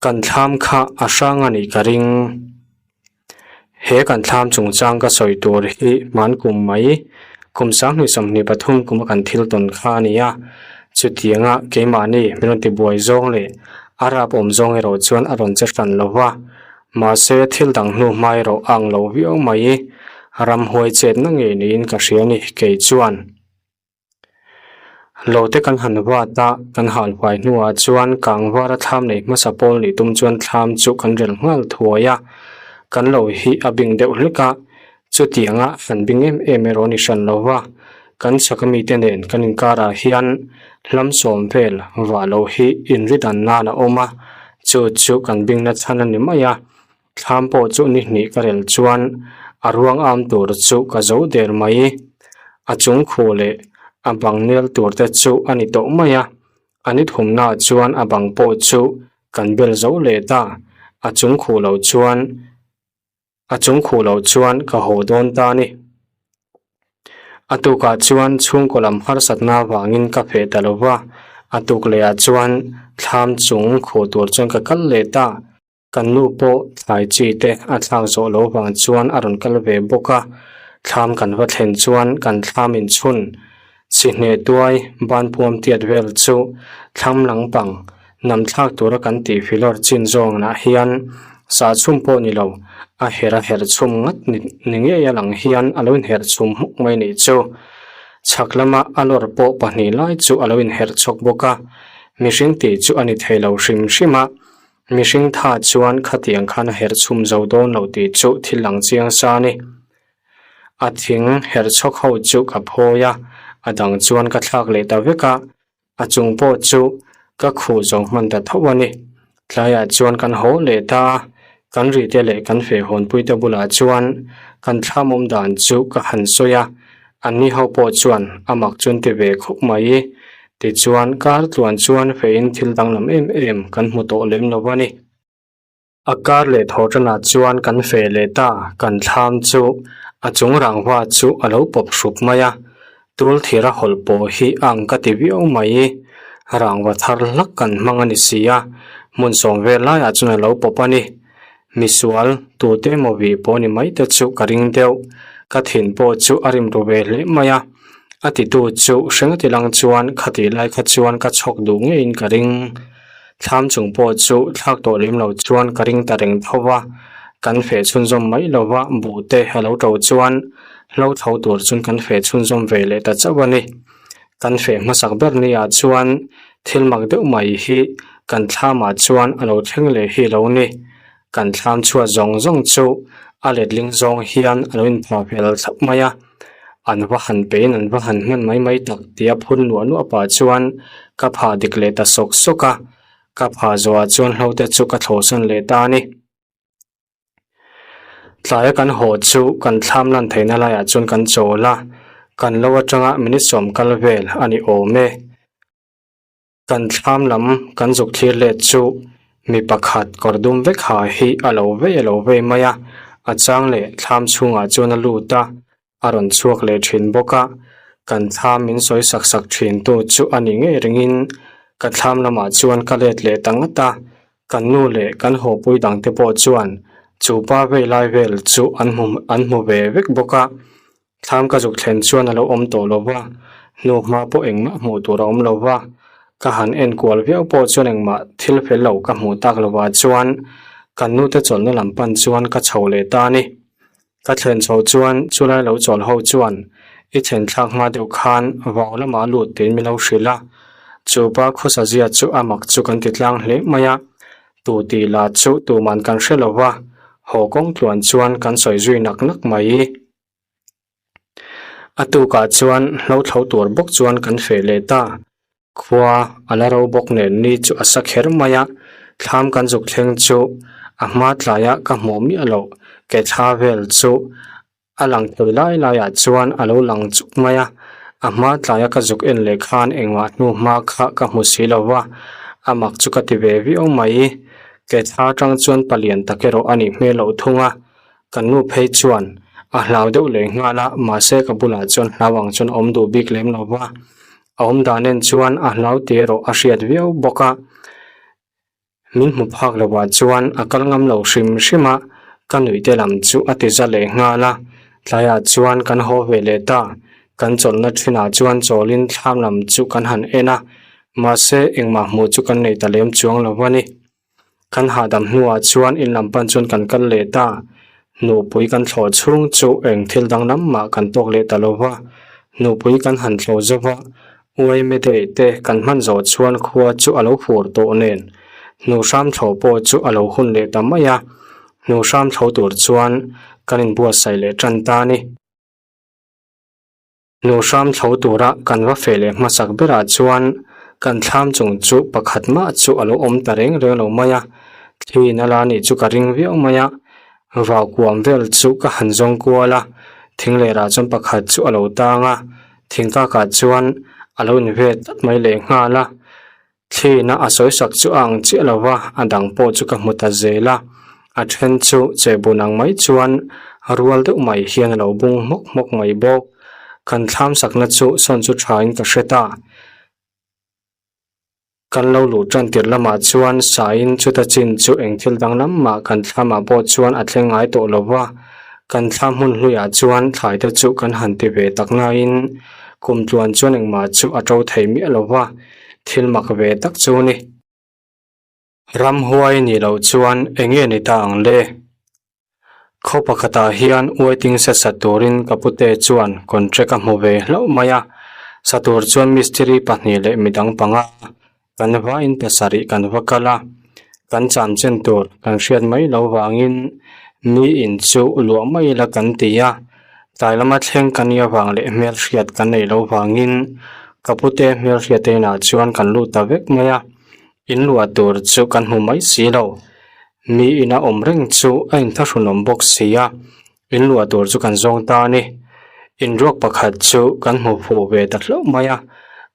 Speaker 1: Kan thlam kha a hrang a nih ka ring. He kan thlam chungchang ka sawi tur hi hman kum mai, kum 2023 kuma kan thil tawn kha a ni a. Chutianga keimahni min rawn tibuai zawng leh a rap awm zawng erawh chuan a rawn che hran lo va. Mahse thil dang hnu hma erawh a ang lo viau mai. Ramhuai chetna ngei niin ka hria a ni kei chuan. Lo te kan han vat a, kan hal huai hnuah chuan kangvara thlam nei hmasa pawl nih tum chuan thlam chu kan rel nghal thuai a, kan lo hi a bing deuh hlek a, chutianga han bing em em erawh ni hran lo va, kan chhaka mite nen kan inkarah hian hlam sawm vel vah loh hi inri dan nan a awm a, chu chu kan bingna chhan a ni mai a. Thlam pawh chu ni hnih ka rel chuan a ruang am tur chu ka zo der mai. A chung khuh leh a bang nel tur te chu a ni tawh mai a. A ni thumnaah chuan a bang pawh chu kan bel zo leh ta. A chung khuh loh chuan a chung khuh loh chuan ka haw dawn ta a ni. A tukah chuan chhungkaw lam harsatna avangin ka feh ta lo va. A tuk lehah chuan thlam chung khuh tur chuan ka kal leh ta. Kan nu pawh thlai chi te a thlak zawh loh vang chuan a rawn kal ve bawk a, thlam kan va thlen chuan kan thlam inchhun chihne tuai banpuam tiat vel chu thlam langpang nam thlak tura kan tih filawr chin zawngnah hian sah chhum pawh ni lo a her a herh chhum ngat ni ngei a lang hian a lo inherh chhum hmuk mai nih chu. Chhak lama a lawr pawh pahnih lai chu a lo inherh chhawk bawk a, mihring tih chu a ni thei lo hrim hrim a. Mihring tha chuan khatiang khan a herh chhum zo dawn lo tih chu thil lang chiang sa a ni. A thing herh chhawk ho chu ka phawi a, a dang chuan ka thlak leh ta vek a, a chung pawh chu ka khuh zo hman ta tho a ni. Tlaiah chuan kan haw leh ta a, kan rite leh kan fehhawnpuite bulah chuan kan thlam awm dan chu ka han sawi a, Anni ho pawh chuan a mak chu an ti ve khawp mai. Tichuan, kar tluan chuan feiin thil danglam em em kan hmu tawh lem lo a ni. A kar leh thawhtanah chuan kan feh leh ta, kan thlam chu a chung rangva chu a lo pawp hrup mai a. Tul thira hawlh pawh hi a ang ka ti viau mai. Rangva thar hlak kan hmang a ni si a, hmun sawm vel laiah chuan a lo pawp a ni. Misual, tute emaw vih pawh ni mai te chu ka ring deuh. Ka thin pawh chu a rim ru ve hle mai a. A titu chu hreng ti lang chuan khatih lai kha chuan ka chhawk duh ngeiin ka ring. Thlam chung pawh chu thlak tawh lem lo chuan ka ring ta reng tho va. Kan feh chhunzawm mai lo va, buh te a lo to chuan hlo tho tur chuan kan feh chhunzawm ve leh ta chauh a ni. Kan feh hmasak ber ni ah chuan thil mak deuh mai hi kan thlamah chuan a lo thleng leh hi lo ni. Kan thlam chhuat zawng zawng chu a letling zawng hian a lo inphah fel thlap mai a, an va han peiin an va han hman mai mai tak tia phun nuah nuah pah chuan ka phah dik leh ta sawk sawk a, ka phah zawhah chuan hlo te chu ka thlawhsan leh ta a ni. Tlaia kan haw chu kan thlam lan theihna laiah chuan kan chawl a, kan lo atanga minute sawm kal vel a ni awm e. Kan thlam lam kan zuk thlir let chu mi pakhat kawr dum vek ha hi a lo vei a lo vei mai a, a chang leh thlam chhungah chuan a lut a, a rawn chhuak leh thin bawk a, kan thlam min sawi sak sak thin tu chu a ni ngei ringin ka thlam lamah chuan ka let leh ta ngat a, kan nu leh kan hawpui dang te pawh chuan chu pa vei lai vel chu an hmu an hmu ve vek bawk a, thlam ka zuk thlen chuan a lo awm tawh lo va, hnuhma pawh engmah hmuh tur a awm lo va. Ka han en kual viau pawh chuan engmah thil fel lo ka hmuh tak lovah chuan kan nute chawlhna lam pan chuan ka chho leh ta a ni. Ka thlen chho chuan chulai lo chawl ho chuan i thlen thlak hma deuh khan vau lamah lut tiin min lo hrilh a. Chu pa khawsa zia chu a mak chu kan ti tlang hle mai a, tu tih lah chu tuman kan hre lo va, haw kawng tluan chuan kan sawi zui nak nak mai. A tukah chuan hlo thlo tur bawk chuan kan feh leh ta. Khua a la ro bawk nen ni chu a sa kher mai a, thlam kan zuk thleng chu a hma tlaiah ka hmuh miah loh ke thla vel chu a lang thei lai laiah chuan a lo lang chuk mai a, a hma tlaia ka zuk en leh khan engmah hnu hma kha ka hmu si lo va, a mak chu ka ti ve viau mai. Ke thla atang chuan palian tak erawh a nih hmel loh thung a. Kan nu phei chuan a hlau deuh leh nghal a, mahse ka bulah chuan hlau ang chuan a awm duh bik lem lo va. A awm dan en chuan a hlau tih erawh a hriat viau bawk a. Min hmu phak lovah chuan a kal ngam lo hrim hrim a, ka nuih te lam chu a ti za leh nghal a. Tlaiah chuan kan haw ve leh ta, kan chawlhna thinah chuan chawlin thlam lam chu kan han en a, mahse engmah hmuh chu kan nei ta lem chuang lo a ni. Kan hahdam hnuah chuan in lam pan chuan kan kal leh ta. Nupui kan thlawh chhung chu eng thil danglam mah kan tawk leh ta lo va. Nupui kan han thlawh zo va, uaime daih te kan hman zawh chuan khua chu a lo fur tawh nen. Hnuhhram thlawh pawh chu a lo hun leh ta mai a. Hnuhhram thlawh tur chuan kan inbuatsaih leh tan ta a ni. Nuhram thlo tura kan va feh leh hmasak berah chuan kan thlam chung chu pakhat mah chu a lo awm ta reng reng lo mai a, thliin a la nih chu ka ring viau mai a, vau kuam vel chu ka han zawng kual a, thing lerah chuan pakhat chu a lo tang a, thing kakah chuan a lo invet tlat mai leh nghal a. Thlina a sawisak chu a ang chiah lo va, a dang pawh chu ka hmu ta zel a. A then chu chehbun ang mai chuan rual deuh mai hian a lo bung hmawk hmawk mai bawk. Kan thlam sakna chu sawn chu thain ka hre ta. Kan lo luh tan tirh lamah chuan sain chuta chin chu eng thil danglam mah kan thlamah pawh chuan a thleng ngai tawh lo va. Kan thlam hmun hluiah chuan thlai te chu kan han ti ve tak nain kum tluan chuan engmah chu a to thei miah lo va. Thil mak ve tak chu ni. Ramhuai nih loh chuan eng nge ni ta ang le? Khaw pakhatah hian waiting shed sa turin ka pute chuan contract a hmu ve hlauh mai a. Sa tur chuan mistiri pahnih leh midang panga kan vain pasarih kan va kal a. Kan cham chen tur kan hriat mai lo vangin mi in chu luah mai ila kan ti a. Tlai lama thleng ka nia vang leh hmelhriat kan nei lo vangin ka pute hmelhriat inah chuan kan lut ta vek mai a, in luah tur chu kan hmu mai si lo. Mi ina awm reng chu a inthlahrunawm bawk si a, in luah tur chu kan zawng ta a ni. Inruak pakhat chu kan hmu fuh ve ta hlauh mai a,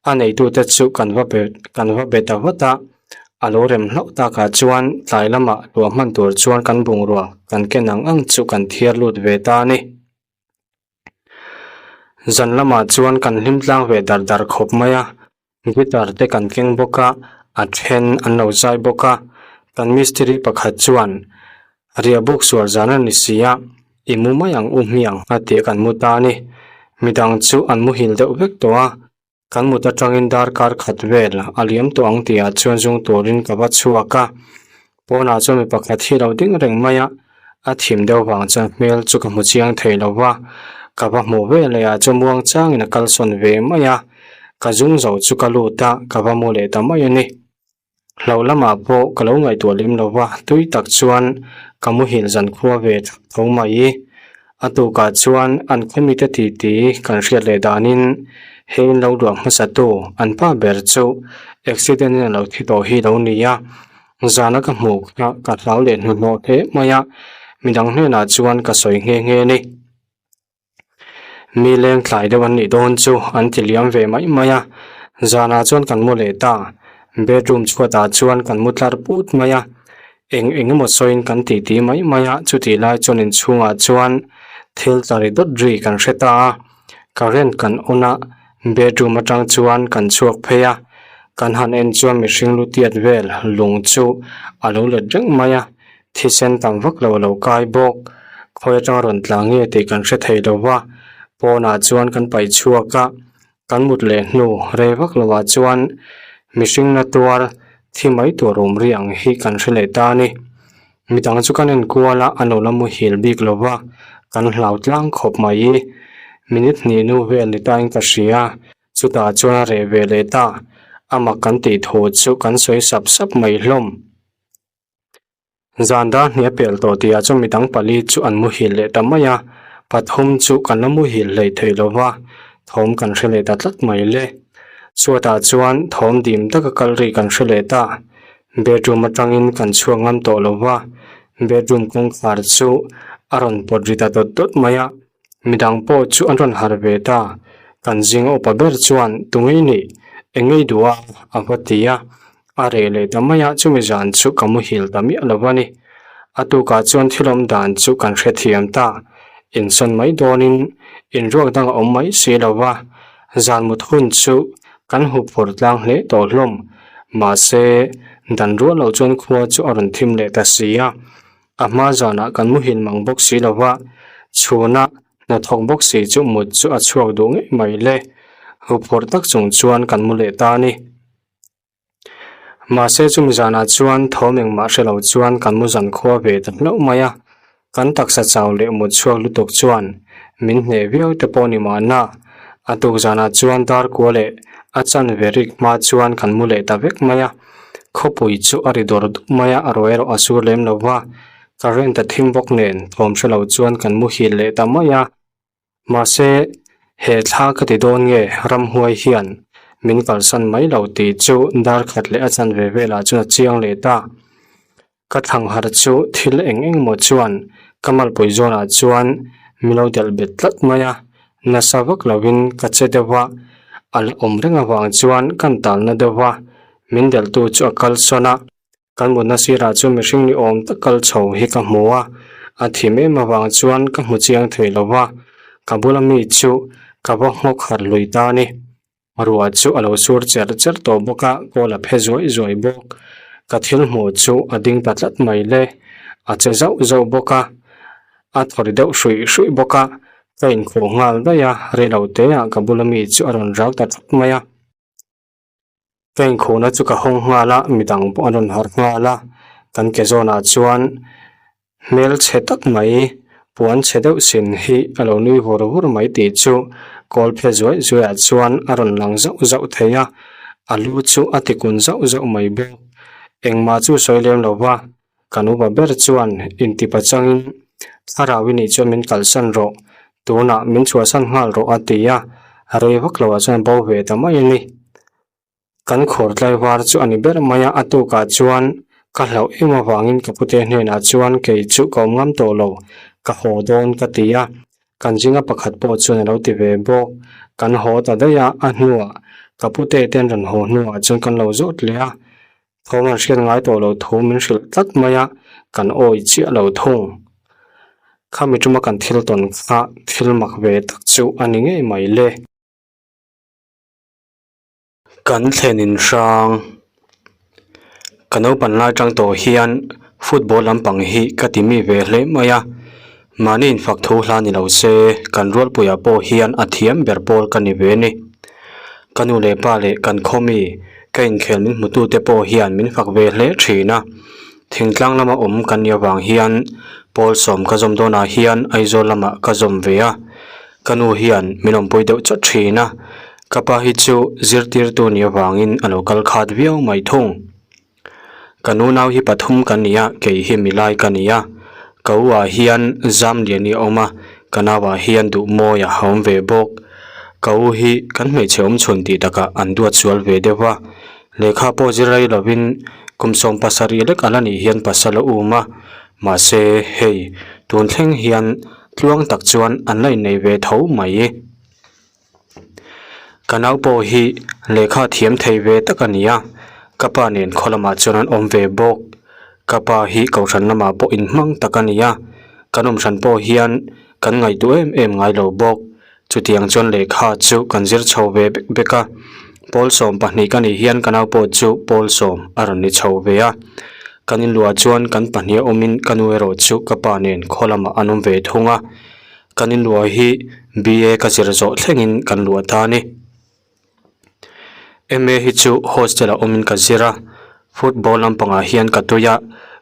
Speaker 1: a neitute chu kan va be kan va be ta vat a. A lo rem hlauh takah chuan tlai lamah luah hman tur chuan kan bungrua kan ken ang ang chu kan thiar lut ve ta a ni. Zan lamah chuan kan hlim tlang ve dar dar khawp mai a, guitar te kan keng bawk a, a then an lo zai bawk a, kan mistiri pakhat chuan riahbuk sual zan a ni si a, i mu mai ang u hmiang a tih kan mu ta a ni. Midang chu an muhil deuh vek tawh a. Kan mut atangin darkar khat vel a liam tawh ang tihah chuan zung turin ka va chhuak a, pawnah chuan mi pakhat hi a lo ding reng mai a, a thim deuh vang chuan hmel chu ka hmu chiang thei lo va, ka va hmuh ve leh ah chuan muang changin a kalsawn ve mai a, ka zung zo chu ka lut a, ka va mu leh ta mai a ni. Hloh lamah pawh ka lo ngaihtuah lem lo va, tui tak chuan ka muhil zan khua ve thak tho mai. A tukah chuan an khawmite titi kan hriat leh danin he in lo luah hmasatu an pa ber chu accident in a lo thi tawh hi lo ni a, zana ka hmuh kha ka hlau leh hnuhnawh hle mai a, midang hnenah chuan ka sawi nghe nghe a ni. Mi leng tlai deuh an nih dawn chu an ti liam ve mai mai a, zanah chuan kan mu leh ta. Bedroom chhuatah chuan kan mu tlar put mai a, eng eng emaw sawiin kan titi mai mai a, chutih lai chuan inchhungah chuan thil tla ri dawt ri kan hre ta a, current kan on a, bedroom atang chuan kan chhuak phei a, kan han en chuan mihring lu tiat vel lung chu a lo let reng mai a. Thisen tam vak lo a lo kai bawk. Khawi atanga rawn tla nge tih kan hre thei lo va, pawnah chuan kan paih chhuak a, kan mut leh hnu rei vak lovah chuan Mihring na tuar thi mai tur awm ri ang hi kan hre leh ta a ni. Midang chu kan enkual a, an lo la muhil bik lo va, kan hlau tlang khawp mai. Minute hnih nu vel ni tain ka hria, chutah chuan a reh ve leh ta. A mak kan tih thu chu kan sawi sap sap mai hlawm. Zan dar hnih a pel tawh tihah chuan midang pali chu an muhil leh ta mai a, pathum chu kan la muhil hlei thei lo va, thawm kan hre leh ta tlat mai le. Chhuatah chuan thawm dim taka kal ri kan hre leh ta. Bedroom atangin kan chhuak ngam tawh lo va, bedroom kawngkhar chu a rawn pawt ri ta dawt dawt mai a, midang pawh chu an rawn harh ve ta. Kan zinga upa ber chuan, Tungei nih? Eng ngei duh a? a va ti a. A reh leh ta mai a, chumi zan chu ka muhil ta miah lo a ni. A tukah chuan thil awm dan chu kan hrethiam ta. Insawn mai dawnin inruak dang a awm mai si lo va, zan mut hun chu kan hup phur tlang hle tawh hlawm. Mahse, dan rual lo chuan khua chu a rawn thim leh ta si a. A hma zanah kan muhil mang bawk si lo va, chhunah hnathawk bawk si chu mut chu a chhuak duh ngei mai le. Hup phur tak chung chuan kan mu leh ta a ni. Mahse chumi zanah chuan thawm engmah hre lo chuan kan mu zan khua ve ta hlauh mai a, kan taksa chau leh mut chhuak lutuk chuan min hneh viau te pawh ni mahna a tuk zanah chuan dar kua leh a chan ve rik hma chuan kan mu leh ta vek mai a, khawpui chu a ri dawr dup mai a, a ruai erawh a sur lem lo va, current a thim bawk nen thawm hre lo chuan kan muhil leh ta mai a. Mahse, he thla ka ti dawn nge ramhuai hian min kalsan mai lo tih chu dar khat leh a chanve velah chuan a chiang leh ta. Ka thlanghar chu thil eng eng maw chuan ka malpui zawnah chuan min lo delh bet tlat mai a, nasa vak lovin ka che deuh a, a la awm reng avang chuan kan talna deuh a, min delhtu chu a kalsawn a. Kan mutna sirah chuan mihring ni awm tak kal chho hi ka hmu a, a thim em avang chuan ka hmu chiang thei lo va, ka bula mi chu ka va nghawk harh lui ta a ni. Ruah chu a lo sur cher cher tawh bawk a, kawl a phe zuai zuai bawk. Ka thil hmuh chu a ding ta tlat mai le, a che zauh zauh bawk a, a thaw ri deuh hruih hruih bawk a, ka inkhuh nghal daih a, reilo teah ka bula mi chu a rawn ral ta tlat mai a. Ka inkhuhna chu ka hawng nghal a, midang pawh an rawn harh nghal a, kan ke zawnah chuan hmelchhe tak mai puan chhe deuh sin hi a lo nui vur vur mai tih chu kawl phe zuai zuai ah chuan a rawn lang zauh zauh thei a, a lu chu a ti kun zauh zauh mai bawk. Engmah chu sawi lem lo va, kan upa ber chuan intipa changin thlarau i nih chuan min kalsan rawh, tunah min chhuahsan nghal rawh a ti a, rei vak loah chuan a bo ve ta mai a ni. Kan khawr tlaivar chu a ni ber mai a, a tukah chuan ka hlauh em avangin ka pute hnenah chuan kei chu ka awm ngam tawh lo, ka haw dawn ka ti a, kan zinga pakhat pawh chuan a lo ti ve bawk. Kan haw ta daih a, a hnuah ka pute te an rawn haw hnuah chuan kan lo zawt leh a, Thawm an hriat ngai tawh lo thu min hrilh tlat mai a, kan awi chiah lo thung. Khami tuma kan thil tawn kha thil mak ve tak chu a ni ngei mai le. Kan thlen in hrang. Ka naupan lai tang tawh hian football lampang hi ka ti mi ve hle mai a, mahni infak thu hla ni lo se kan rualpuiah pawh hian a thiam ber pawl ka ni ve a ni. Ka nu leh pa leh kan khaw mi ka inkhel min hmutute pawh hian min fak ve hle thin a, thingtlang lama awm kan nih avang hian pawl sawm ka zawm dawnah hian Aizawl lamah ka zawm ve a, ka nu hian min awmpui deuh chawt thin a, ka pa hi chu zirtirtu nih avangin a lo kal khat viau mai thung. Ka nunau hi pathum ka ni a, kei hi milai ka ni a. Ka u ah hian Zamliani a awm a, ka nau ah hian Duhmawia a awm ve bawk. Ka u hi kan hmeichhe awm chhun tih takah an duat sual ve deuh a, lehkha pawh zir rei lovin kum 17 lek a la nih hian pasal a um a, mahse hei tun thleng hian tluang tak chuan an la innei ve tho mai. Ka nau pawh hi lehkha thiam thei ve tak a ni a, ka pa nen khaw lamah chuan an awm ve bawk. Ka pa hi kohhran lamah pawh inhmang tak a ni a, kan awm hran pawh hian kan ngaihtuah em em ngai lo bawk. Chutiang chuan lehkha chu kan zir chho ve bek bek a, pawl 12 ka nih hian ka nau pawh chu pawl sawm a rawn ni chho ve a. Kan inluah chuan kan pahnih a awmin ka nu erawh chu ka pa nen khaw lamah an awm ve thung a. Kan inluah hi BA ka zir zawh thlengin kan luah ta a ni. MA hi chu hostel ah awmin ka zir a, football lampangah hian ka tui a,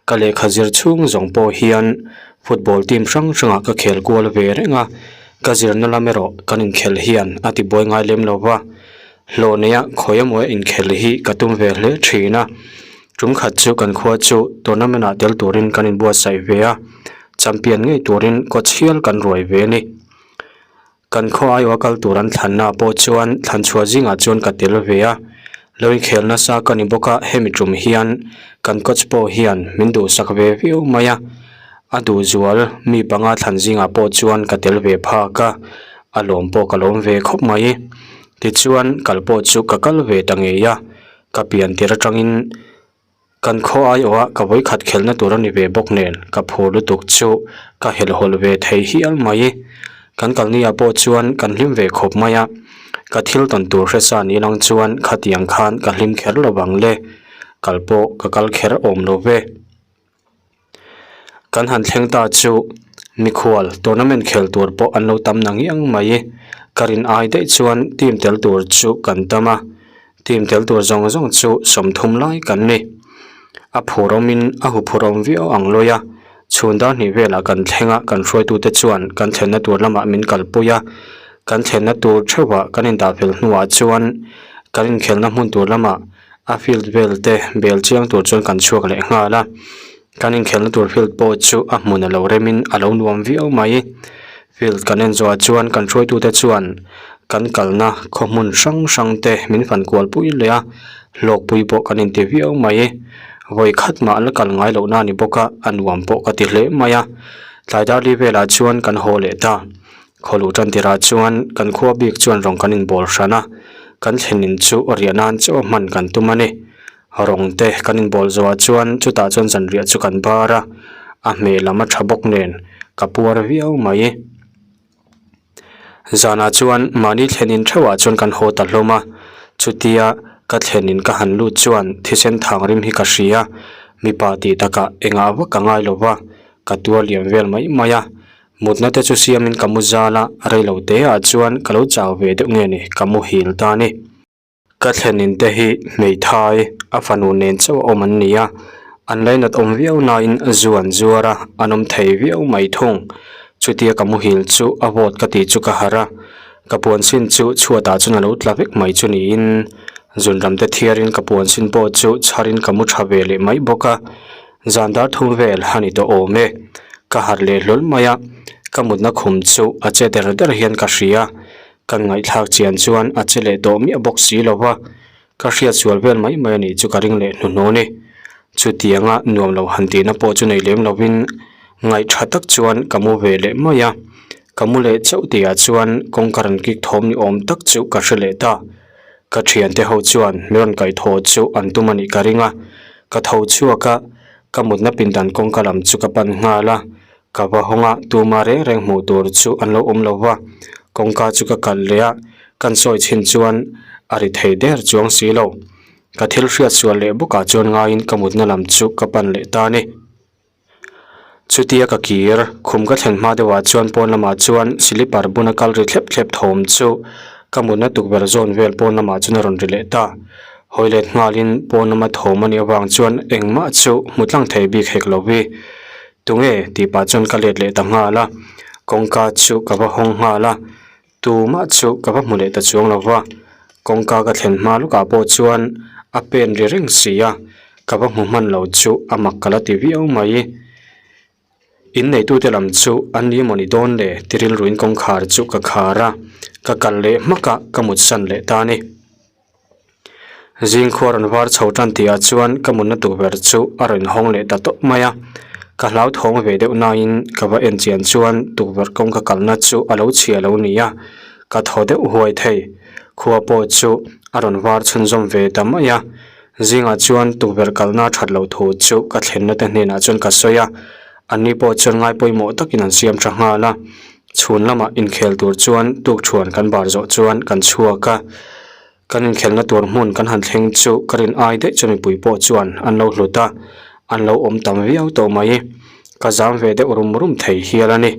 Speaker 1: ka lehkha zir chhung zawng pawh hian football team hrang hrangah ka khel kual ve reng a, ka zirna lam erawh kan inkhelh hian a tibuai ngai lem lo va, hlawh neia khawi emaw inkhelh hi ka tum ve hle thin a, tum khat chu kan khua chu tournament ah tel turin kan inbuatsaih ve a, champion ngei turin coach hial kan ruai ve a ni. Kan khaw aiawha kal tur an thlanna pawh chuan thlan chhuah zingah chuan ka tel ve a, lo inkhel nasa ka ni bawk a, hemi tum hian kan coach pawh hian min duhsak ve viau mai a, a duh zual mi panga thlan zingah pawh chuan ka tel ve phak a, a lawm pawh ka lawm ve khawp mai. Tichuan kal pawh chu ka kal ve ta ngei a, ka pian tir atangin Kan khaw aiawha ka vawikhat khelhna tur a ni ve bawk nen ka phur lutuk chu ka helhawlh ve thei hial mai. Kan kalni-ah pawh chuan kan hlim ve khawp mai a, ka thil tawn tur hresa ni lang chuan khatiang khan ka hlim kher lo vang le, kal pawh ka kal kher awm lo ve. Kan han thleng ta chu mikhual tournament khel tur pawh an lo tam na ngiang mai. Ka rin ai daih chuan team tel tur chu kan tam a, team tel tur zawng zawng chu 30 lai kan ni. A phur awmin a huphur awm viau ang lawi a, chhun dar hnih velah kan thleng a, kan hruaitute chuan kan thlenna tur lamah min kalpui a, kan thlenna tur theuhah kan indah fel hnuah chuan kan inkhelhna hmun tur lamah A field vel te bel chiang tur chuan kan chhuak leh nghal a, kan inkhelhna tur field pawh chu a hmun a lo remin a lo nuam viau mai. Field kan en zawhah chuan kan hruaitute chuan kan kalna khaw hmun hrang hrang te min fan kual pui leh a, hlawkpui pawh kan inti viau mai. Vawi khat mah la kal ngai lohna a ni bawk a, a nuam pawh ka ti hle mai a. Tlai darli velah chuan kan haw leh ta. Khawluh tan tirah chuan kan khua bik chuan rawng kan inbawl hran a, kan thlen in chu riah nan chaw hman kan tum a ni. Rawng te kan inbawl zawhah chuan chutah chuan zanriah chu kan bar a, a hmeh lam a tha bawk nen ka puar viau mai. Zanah chuan mahni thlen in theuhah chuan kan haw ta hlawm a, chutia ka thlen in ka han lut chuan thisen thang rim hi ka hria, mipa tih takah engah vak ka ngai lo va, ka tuar liam vel mai mai a. Mutna te chu siamin ka mu zal a, rei lo te ah chuan ka lo chau ve deuh nge ni, ka muhil ta a ni. Ka thlenin te hi hmeithai a fanu nen chauh a awm an ni a, an lainat awm viau nain zu an zuar a, an awm thei viau mai thung. Chutia ka muhil chu a vawt ka tih chu ka harh a, ka puan sin chu chhuatah chuan a lo tla vek mai chu niin zunram te thiarin ka puan sin pawh chu chharin ka mu tha ve leh mai bawk a. Zan dar thum vel a ni tawh awm e. Ka harh leh hlawl mai a, ka mutna khum chu a che der der hian ka hria. Kan ngaihthlak chian chuan a che leh tawh miah bawk si lo va, ka hriat sual vel mai mai a nih chu ka ring leh hnuhnawh ni. Chutianga nuam lo han tihna pawh chu nei lem lovin ngaih tha tak chuan ka mu ve leh mai a. Ka mu leh chauh tihah chuan kawngka rawn kik thawm ni awm tak chu ka hre leh ta. Ka thiante ho chuan mi rawn kaihthawh chu an tum a nih ka ring a, Ka tho chhuak a, ka mutna pindan kawngka lam chu ka pan nghal a, ka va hawng a, tuma reng reng hmuh tur chu an lo awm lo va, kawngka chu ka kalh leh a, kan sawi chhin chuan a ri thei der chuang si lo. Ka thil hriat sual leh bawkah chuan ngaiin ka mutna lam chu ka pan leh ta a ni. Chutia ka kir, khum ka thlen hma deuhah chuan pawn lamah chuan silipar buna kal ri thlep thlep thawm chu ka mutna tukverh zawn vel pawn lamah chuan a rawn ri leh ta. Hawi let nghalin pawn lama thawm a nih avang chuan engmah chu hmu tlang thei bik hek lo vi. Tunge? tih pah chuan ka let leh ta nghal a, kawngka chu ka va hawng nghal a. Tumah chu ka va hmu leh ta chuang lo va, kawngka ka thlen hma lukah pawh chuan a pen ri reng si a, ka va hmu hman lo chu a mak ka la ti viau mai. In neitute lam chu an ni emaw ni dawn le ti rilruin kawngkhar chu ka khar a, ka kal leh hmak a, ka mutsan leh ta a ni. Zingkhua rawn var chho tan tihah chuan ka mutna tukverh chu a rawn hawng leh ta tawp mai a, ka hlauthawng ve deuh nain ka va en chian chuan tukverh kawngka kalna chu a lo chhia lo ni a, ka thaw deuh huai thei. Khua pawh chu a rawn var chhunzawm ve ta mai a, zingah chuan tukverh kalna that loh thu chu ka thlenna te hnenah chuan ka sawi a, anni pawh chuan ngai pawimawh takin an siam tha nghal a, chhun lamah inkhel tur chuan tukṭhuan kan bar zawh chuan kan chhuak a. Kan inkhelhna tur hmun kan han thleng chu ka rin ai daih chu mipui pawh chuan an lo hlut a, an lo awm tam viau tawh mai. Ka zam ve deuh rum rum thei hial a ni.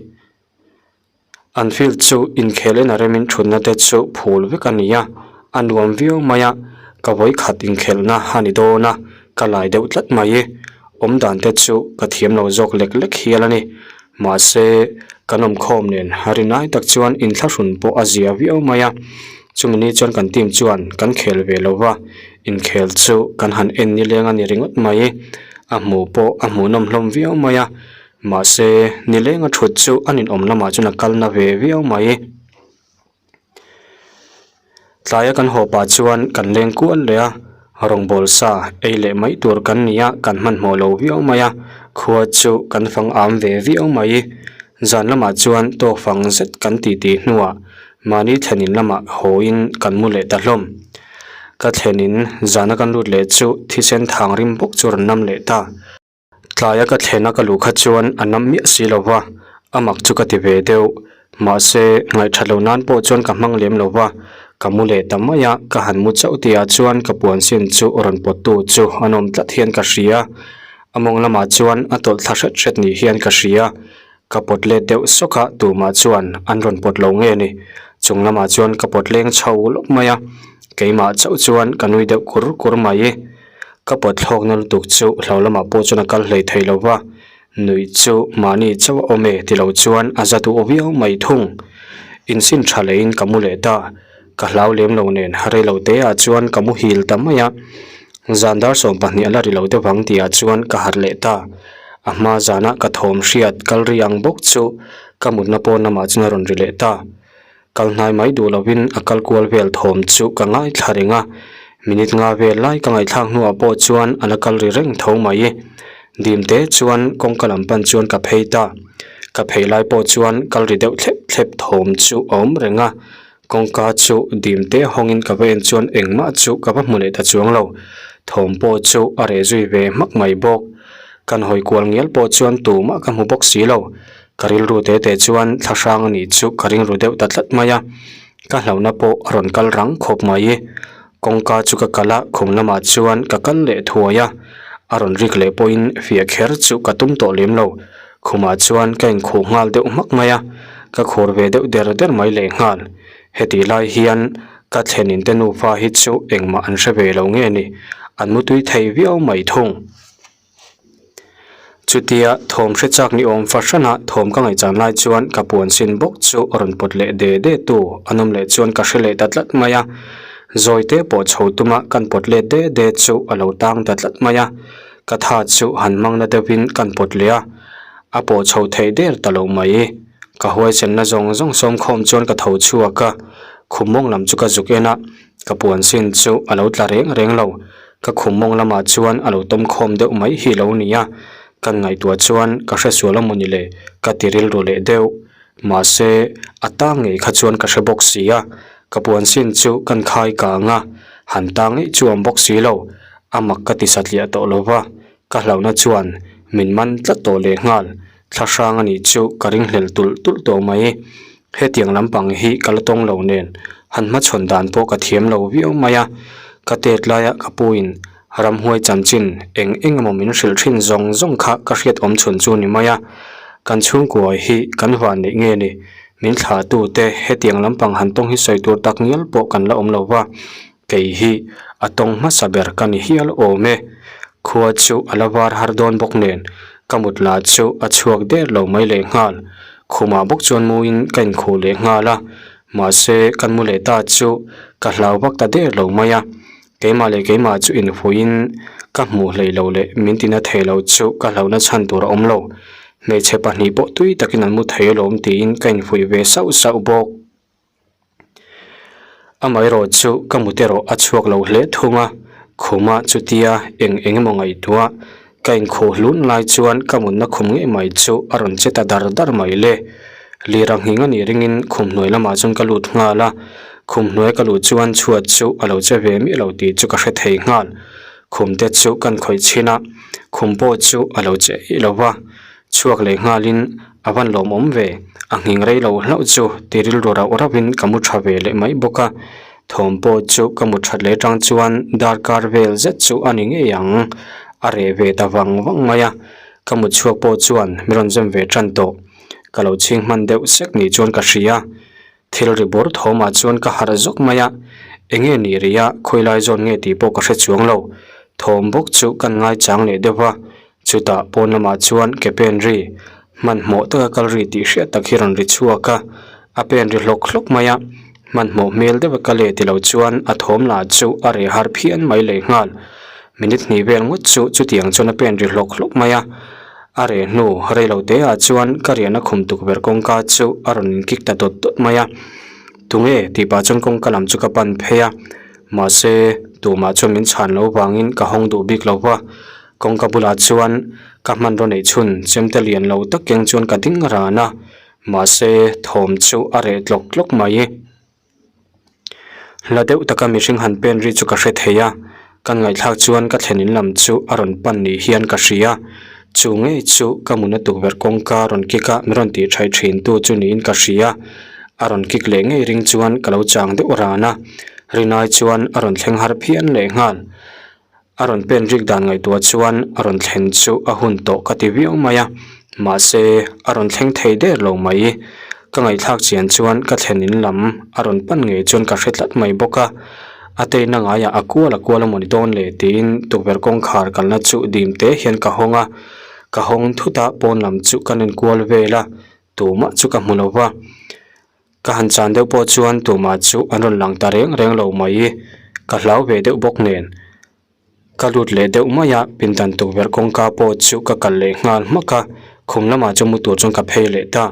Speaker 1: An field chu inkhel en a remin thutna te chu phul vek a ni a, a nuam viau mai a. Ka vawikhat inkhelhna a ni dawn a, ka lai deuh tlat mai. Awm dan te chu ka thiam lo zawk lek lek hial a ni. Mahse, kan awmkhawm nen rinai tak chuan inthlahrun pawh a zia viau mai a. Chumi ni chuan kan team chuan kan khel ve lo va, inkhel chu kan han en nileng a ni ringawt mai. A hmuh pawh a hmuhnawm hlawm viau mai a. Mahse, nilenga thut chu a ninawm lamah chuan a kal na ve viau mai. Tlaia kan haw pah chuan kan leng kual leh a, rawngbâwl sa ei leh mai tur kan ni a, kan hmanhmawh lo viau mai a, khua chu kan fang âm ve viau mai. Zan lamah chuan tawk fang zet kan titi hnuah mahni thlenin lamah hawiin kan mu leh ta hlawm. Ka thlenin zana kan lut leh chu thisen thang rim bawk chu rawn nam leh ta. Tlaia ka thlena ka luh kha chuan a nam miah si lo va, a mak chu ka ti ve deuh. Mahse, ngaihthat lo nan pawh chuan ka hmang lem lo va, ka mu leh ta mai a, ka han mu chauh tihah chuan ka puan sin chu rawn pawttu chu an awm tlat hian ka hria. A mawng lamah chuan a tawlh thla hret hret ni hian ka hria. Ka pawt let deuh sawk a, tumah chuan an rawn pawt lo nge ni. Chung lamah chuan ka pawt leng chho lawk mai a, keimah chauh chuan ka nui deuh kur kur mai. Ka pawt thlawkna lutuk chu hlo lamah pawh chuan a kal hlei thei lo va, nuih chu mahni chauh a awm e ti lo chuan a za duh viau mai thung. Insin tha leiin ka mu leh ta, ka hlau lem lo nen rei lo te ah chuan ka muhil ta mai a, zan dar 12 a la ri lo deuh ang tih ah chuan ka harh leh ta. A hma zana ka thawm hriat kal ri ang bawk chu ka mutna pawn lamah chuan a rawn ri leh ta. Kal hnai mai duh lovin a kal kual vel thawm chu ka ngaithla reng a, minute nga vel lai ka ngaihthlak hnuah pawh chuan a la kal ri reng tho mai. Dim te chuan kawngka lam pan chuan ka phei ta. Ka phei lai pawh chuan kal ri deuh thlep thlep thawm chu a awm reng a, kawngka chu dim te hawngin ka va en chuan engmah chu ka va hmu leh ta chuang lo. Thawm pawh chu a reh zui ve hmak mai bawk. Kan hawi kual ngial pawh chuan tumah ka hmu bawk si lo. Ka rilru te te chuan thlahrang a nih chu ka ringru deuh ta tlat mai a, ka hlauhna pawh a rawn kal rang khawp mai. Kawngka chu ka kal a, khum lamah chuan ka kal leh thuai a, a rawn rik leh pawhin fiah kher chu ka tum tawh lem lo. Khumah chuan ka inkhuh nghal deuh hmak mai a, ka khur ve deuh der der mai leh nghal. Hetih lai hian ka thlenin te nufa hi chu engmah an hre ve lo nge ni, an mutui thei viau mai thung. Chutia thawm hre chak ni awm fahranah thawm ka ngaihchan lai chuan ka puan sin bawk chu rawn pawt leh de de tu an awm leh chuan ka hre leh ta tlat mai a. Zawi te pawh chho tuma kan pawt let de de chu a lo tang ta tlat mai a. Ka tha chu han mang na deuhin kan pawt leh a, a pawh chho theih der ta lo mai. Ka huaisenna zawng zawng sawmkhawm chuan ka tho chhuak a, khum mawng lam chu ka zuk en a, ka puan sin chu a lo tla reng reng lo. Ka khum mawng lamah chuan a lo tawm khawm deuh mai hi lo ni a, kan ngaihtuah chuan ka hre sual a mawni le ka ti rilru leh deuh. Mahse, a tang ngei kha chuan ka hre bawk si a, ka puan sin chu kan khai kang a, han tang ngei chu awm bawk si lo, a mak ka ti satliah tawh lo va, ka hlauhna chuan min man tlat tawh leh nghal, thlahrang a nih chu ka ringhlel tulh tulh tawh mai. Hetiang lampang hi ka la tawng lo nen han hmachhawn dan pawh ka thiam lo viau mai a, ka tet laia ka puin ramhuai chanchin eng eng emaw min hrilh thin zawng zawng kha ka hriat awm chhun chu ni mai a, kan chhungkua hi kan van neih nge ni, min thlah tu te hetiang lampang han tawng hi sawi tur tak ngial pawh kan la awm lo va, kei hi a tawng hmasa ber ka ni hial awm e, khua chu a la var har dawn bawk nen ka mut lah chu a chhuak der lo mai leh nghal. Khumah bawk chuan muin ka inkhuh leh nghal a, mahse kan mu leh ta chu ka hlau vak ta der lo mai a, keimah leh keimah chu infuihin ka hmuh hleih lo leh min tina thei lo chu ka hlauhna chhan tur a awm lo, hmeichhe pahnih pawh tui takin an mu thei alawm tiin ka infuih ve sauh sauh bawk. Amaherawh chu ka mut erawh a chhuak lo hle thung a, khuma chutia eng eng emaw ngaihtuah ka inkhuh hlun lai chuan ka mutna khum ngei mai chu a rawn che ta dar dar mai le. Lir a nghing a nih ringin khum hnuai lamah chuan ka lut nghal a, khum hnuai ka luh chuan chhuat chu a lo che ve miah lo tih chu ka hre thei nghal. Khum te chu kan khawih chhin a, khum pawh chu a lo che eih lo va, Chhuak leh nghalin a van lawmawm ve, a nghing rei lo hlauh chu ti rilru rauh rauhin ka mu tha ve leh mai bawk a. Thawm pawh chu ka mu that leh tang chuan darkar vel zet chu a ni ngei ang, a reh ve ta vang vang mai a. Ka mu chhuak pawh chuan mi rawn zem ve tan tawh. Ka lo chhing hman deuh sek ni chuan ka hria. Thil ri bawr thawmah chuan ka harh zawk mai a. Enge ni rih a, khawi lai zawn nge tih pawh ka hre chuang lo. Thawm bawk chu kan ngaichang leh deuh va, chutah pawn lamah chuan ke pen ri, hmanhmawh taka kal ri tih hriat tak hi rawn ri chhuak a, a pen ri hlawk hlawk mai a, hmanhmawh hmel deuha kal e ti lo chuan a thawm lah chu a reh har phian mai leh nghal. Minute hnih vel ngawt chu chutiang chuan a pen ri hlawk hlawk mai a, a reh hnu rei lo te ah chuan ka riahna khum tukverh kawngka chu a rawn inkik ta dawt dawt mai a. Tunge tih pah chuan kawngka lam chu ka pan phei a, mahse tumah chuan min chhan loh vangin ka hawng duh bik lo va, kawngka bulah chuan ka hmanraw neih chhun chemte lian lo tak keng chuan ka ding ran a, mahse thawm chu a reh tlawk tlawk mai. Hla deuh taka mihring han pen ri chu ka hre thei a, kan ngaihthlak chuan ka thlen in lam chu a rawn pan ni hian ka hria. Chu ngei chu ka muna tukverh kawngka rawn kik a min rawn tih thaih thin tu chu niin ka hria. A rawn kik leh ngei ring chuan ka lo chang deuh ran a, rinai chuan a rawn thleng har phian leh nghal. A rawn pen rik dan ngaihtuah chuan a rawn thlen chu a hun tawh ka ti viau mai a, mahse a rawn thleng thei der lo mai. Ka ngaihthlak chian chuan ka thlen in lam a rawn pan ngei chuan ka hre tlat mai bawk a, a teina ngaiah a kual a kual a mawni dawn le tiin tukverh kawngkhar kalna chu dim te hian ka hawng a, ka hawng thut a pawn lam chu ka nen kual vel a, tumah chu ka hmu lo va. Ka han chan deuh pawh chuan tumah chu an rawn lang ta reng reng lo mai. Ka hlau ve deuh bawk nen. Ka lut leh deuh mai a, pindan tukverh kawngka pawh chu ka kal leh nghal hmak a, khum lamah chu mu tur chuan ka phei leh ta.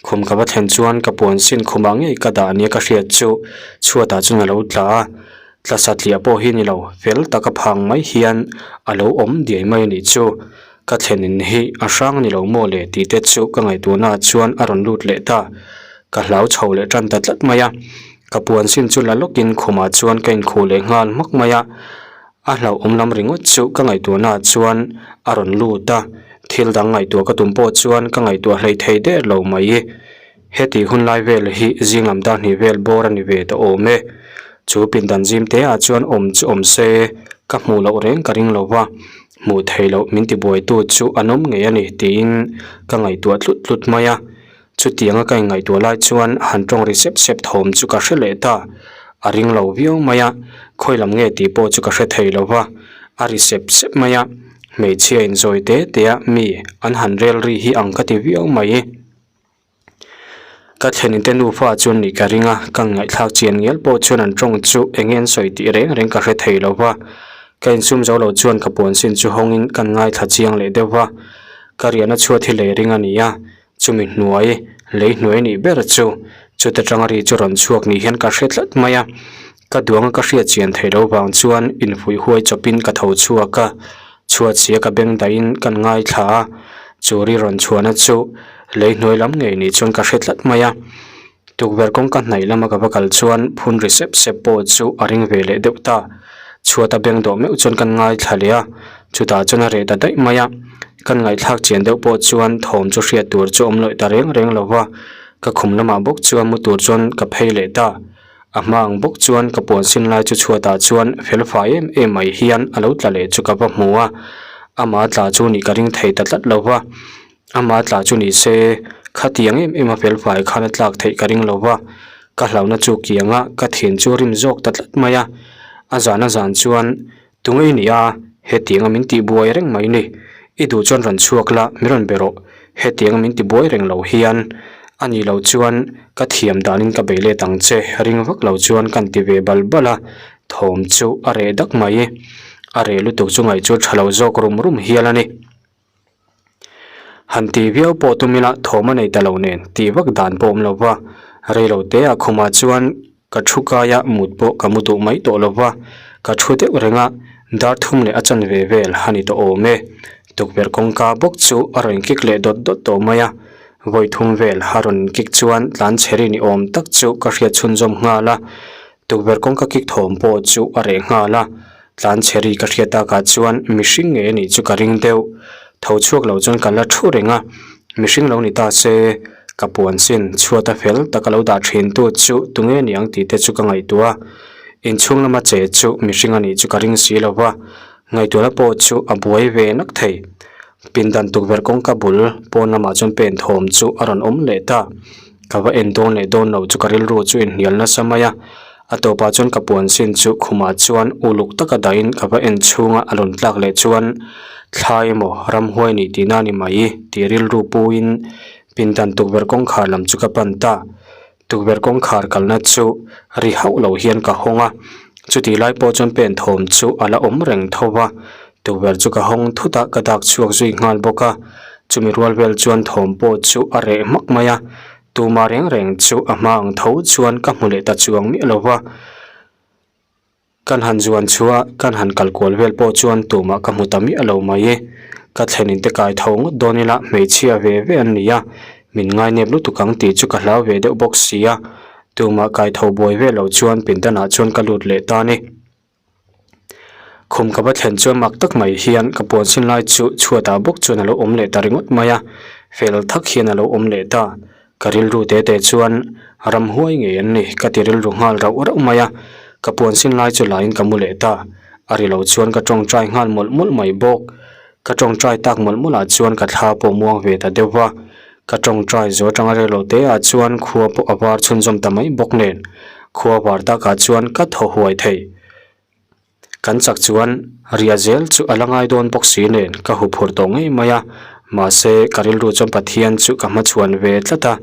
Speaker 1: Khum ka va thlen chuan ka puan sin khumah ngei ka dah nia ka hriat chu chhuatah chuan a lo tla a, tla satliah pawh hi ni lo, fel taka phang mai hian a lo awm diai mai a nih chu. Ka thlen in hi a hrang ni lo maw le tih te chu ka ngaihtuahna ah chuan a rawn lut leh ta. Ka hlau chho leh tan ta tlat mai a. Ka puan sin chu la lawkin khumah chuan ka inkhuh leh nghal hmak mai a. A hlauhawm lam ringawt chu ka ngaihtuahna ah chuan a rawn lut a. Thil dang ngaihtuah ka tum pawh chuan ka ngaihtuah hlei thei der lo mai. Heti hun lai vel hi zing lam dar hnih vel bawr a ni ve ta awm e. Chu pindan zim te ah chuan awm chu awm se ka hmuh loh reng ka ring lo va, hmuh theih loh min tibuaitu chu an awm ngei a ni tiin ka ngaihtuah tlut tlut mai a. Chutianga ka inngaihtuah lai chuan han tawng ri sep sep thawm chu ka hre leh ta. A ring lo viau mai a, khawi lam nge tih pawh chu ka hre thei lo va, a ri sep sep mai a, hmeichhia inzawi te te a mi an han rel ri hi ang ka ti viau mai. Ka thlen te nufa chuan nih ka ring a, ka ngaihthlak chian ngial pawh chuan an tawng chu eng nge an sawi tih reng reng ka hre thei lo va. Ka insum zo lo chuan ka puan sin chu hawngin kan ngaithla chiang leh deuh va. Ka riahna chhuat hi lei ring a ni a, chumi hnuai, lei hnuai nih ber chu chuta tanga ri chu rawn chhuak ni hian ka hre tlat mai a. Ka duanga ka hriat chian theih loh vang chuan infuih huai chawpin ka tho chhuak a, chhuat sia ka beng dahin kan ngaithla a, chu ri rawn chhuahna chu lei hnuai lam ngei ni chuan ka hre tlat mai a. Tukverh kawngka hnaih lama ka va kal chuan phun ri sep sep pawh chu a ring ve leh deuh ta. Chhuata beng dawh meuh chuan kan ngaithla leh a, chutah chuan a reh ta daih mai a. Kan ngaihthlak chian deuh pawh chuan thawm chu hriat tur chu awm lawih ta reng reng lo va, ka khum lamah bawk chuan mu tur chuan ka phei leh ta. A hma ang bawk chuan ka puan sin lai chu chhuatah chuan fel fai em em mai hian a lo tla leh chu ka va hmu a, amah tla chu nih ka ring thei ta tlat lo va, amah tla chu ni se khatiang em em a fel fai khan a tlak theih ka ring lo va, ka hlauhna chu kianga ka thian chu rim zawk ta tlat mai a, a zan a zan chuan Tunge i nih a, hetianga min tihbuai reng mai ni. I duh chuan rawn chhuak la, min rawn be rawh. Hetianga min tibuai reng lo hian a nih loh chuan ka thiam danin ka bei let ang che, ring vak lo chuan kan ti ve bal bal a, thawm chu a reh dak mai. A reh lutuk chu ngaih chu tha lo zawk rum rum hial a ni. Han ti viau pawh tum ila thawm a nei ta lo nen tih vak dan pawh awm lo va, rei lo te ah khumah chuan ka thu kaia mut pawh ka mu duh mai tawh lo va, ka thu deuh reng a, dar thum leh a chanve vel a ni tawh awm e. Tukverh kawngka bawk chu a rawn kik leh dawt dawt tawh mai a, vawi thum vel a rawn kik chuan tlan chhe ri ni awm tak chu ka hriat chhunzawm nghal a, tukverh kawngka kik thawm pawh chu a reh nghal a. Tlan chhe ri ka hriat takah chuan mihring ngei a nih chu ka ring deuh. Tho chhuak lo chuan ka la thu reng a, mihring lo ni ta se ka puan sin chhuata fel taka lo dah thin tu chu tunge ni ang tih te chu ka ngaihtuah a. Inchhung lama che chu mihring a nih chu ka ring si lo va, ngaihtuahna pawh chu a buai ve nak thei. Pindan tukverh kawngka bul pawn lamah chuan pen thawm chu a rawn awm leh ta. Ka va en dawn leh dawn lo chu ka rilru chu inhnial nasa mai a. A tawpah chuan ka puan sin chu khumah chuan uluk taka dahin ka va en chhunga a rawn tlak leh chuan thla emaw ramhuai nih tihna a ni mai tih rilru puiin pindan tukverh kawngkhar lam chu ka pan ta. Tukverh kawngkhar kalna chu ri hauh lo hian ka hawng a, chutih lai pawh chuan pen thawm chu a la awm reng tho va, tukverh chu ka hawng thut a ka dak chhuak zui nghal bawk a, chumi rual vel chuan thawm pawh chu a reh hmak mai a. Tuma reng reng chu a hma ang tho chuan ka hmu leh ta chuang miah lo va, kan han zuan chhuah a, kan han kal kual vel pawh chuan tumah ka hmu ta miah lo mai e. Ka thlenin te kai tho ngawt dawn ila hmeichhia ve ve an ni a, min ngainep lutuk ang tih chu ka hlau ve deuh bawk si a, tumah kai tho buai ve lo chuan pindanah chuan ka lut leh ta a ni. Khum ka va thlen chuan mak tak mai hian ka puan sin lai chu chhuatah bawk chuan a lo awm leh ta ringawt mai a, fel thak hian a lo awm leh ta. Ka rilru te te chuan ramhuai ngei an ni ka ti rilru nghal rauh rauh mai a, ka puan sin lai chu laiin ka mu leh ta. A ri lo chuan ka tawngtai nghal mawlh mawlh mai bawk. Ka tawngtai tak mawlh mawlh ah chuan ka thla pawh muang ve ta deuh va, ka tawngtai zo atanga rel lo te ah chuan khua pawh a var chhunzawm ta mai bawk nen khua var takah chuan ka thaw huai thei. Kan chak chuan riah zel chu a la ngai dawn bawk si nen ka hu phur tawh ngei mai a, mahse ka rilru chuan Pathian chu ka hmachhuan ve tlat a,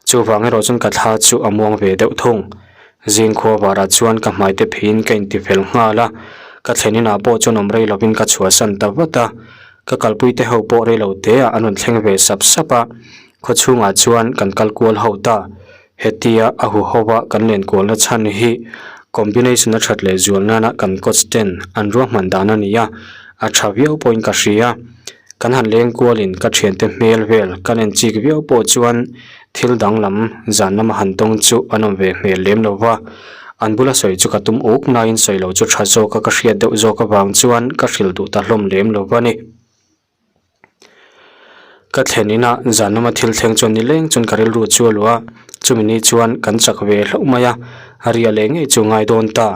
Speaker 1: chuvang erawh chuan ka thla chu a muang ve deuh thung. Zing khua varah chuan ka hmai te pheiin ka intifel nghal a, ka thlen inah pawh chuan awm rei lovin ka chhuahsan ta vat a, ka kalpui te ho pawh rei lo te ah an rawn thleng ve sap sap a, khaw chhungah chuan kan kal kual ho ta. Hetia a hu ho a kan len kualna chhan hi combination a that leh zual nana kan coach ten an ruahman dan a ni a, a tha viau pawhin ka hria. Kan han leng kualin ka thiante hmel vel kan en chik viau pawh chuan thil danglam zan lama han tawng chu an awm ve hmel lem lo va, an bula sawi chu ka tum uk nain sawi lo chu tha zawka ka hriat deuh zawk avang chuan ka hrilh duh ta hlawm lem lo va ni. Ka thlen inah zan lama thil thleng chuan nileng chuan ka rilru chu a luh a, chumi ni chuan kan chak ve hlauh mai a, a riah leh ngei chu ngai dawn ta,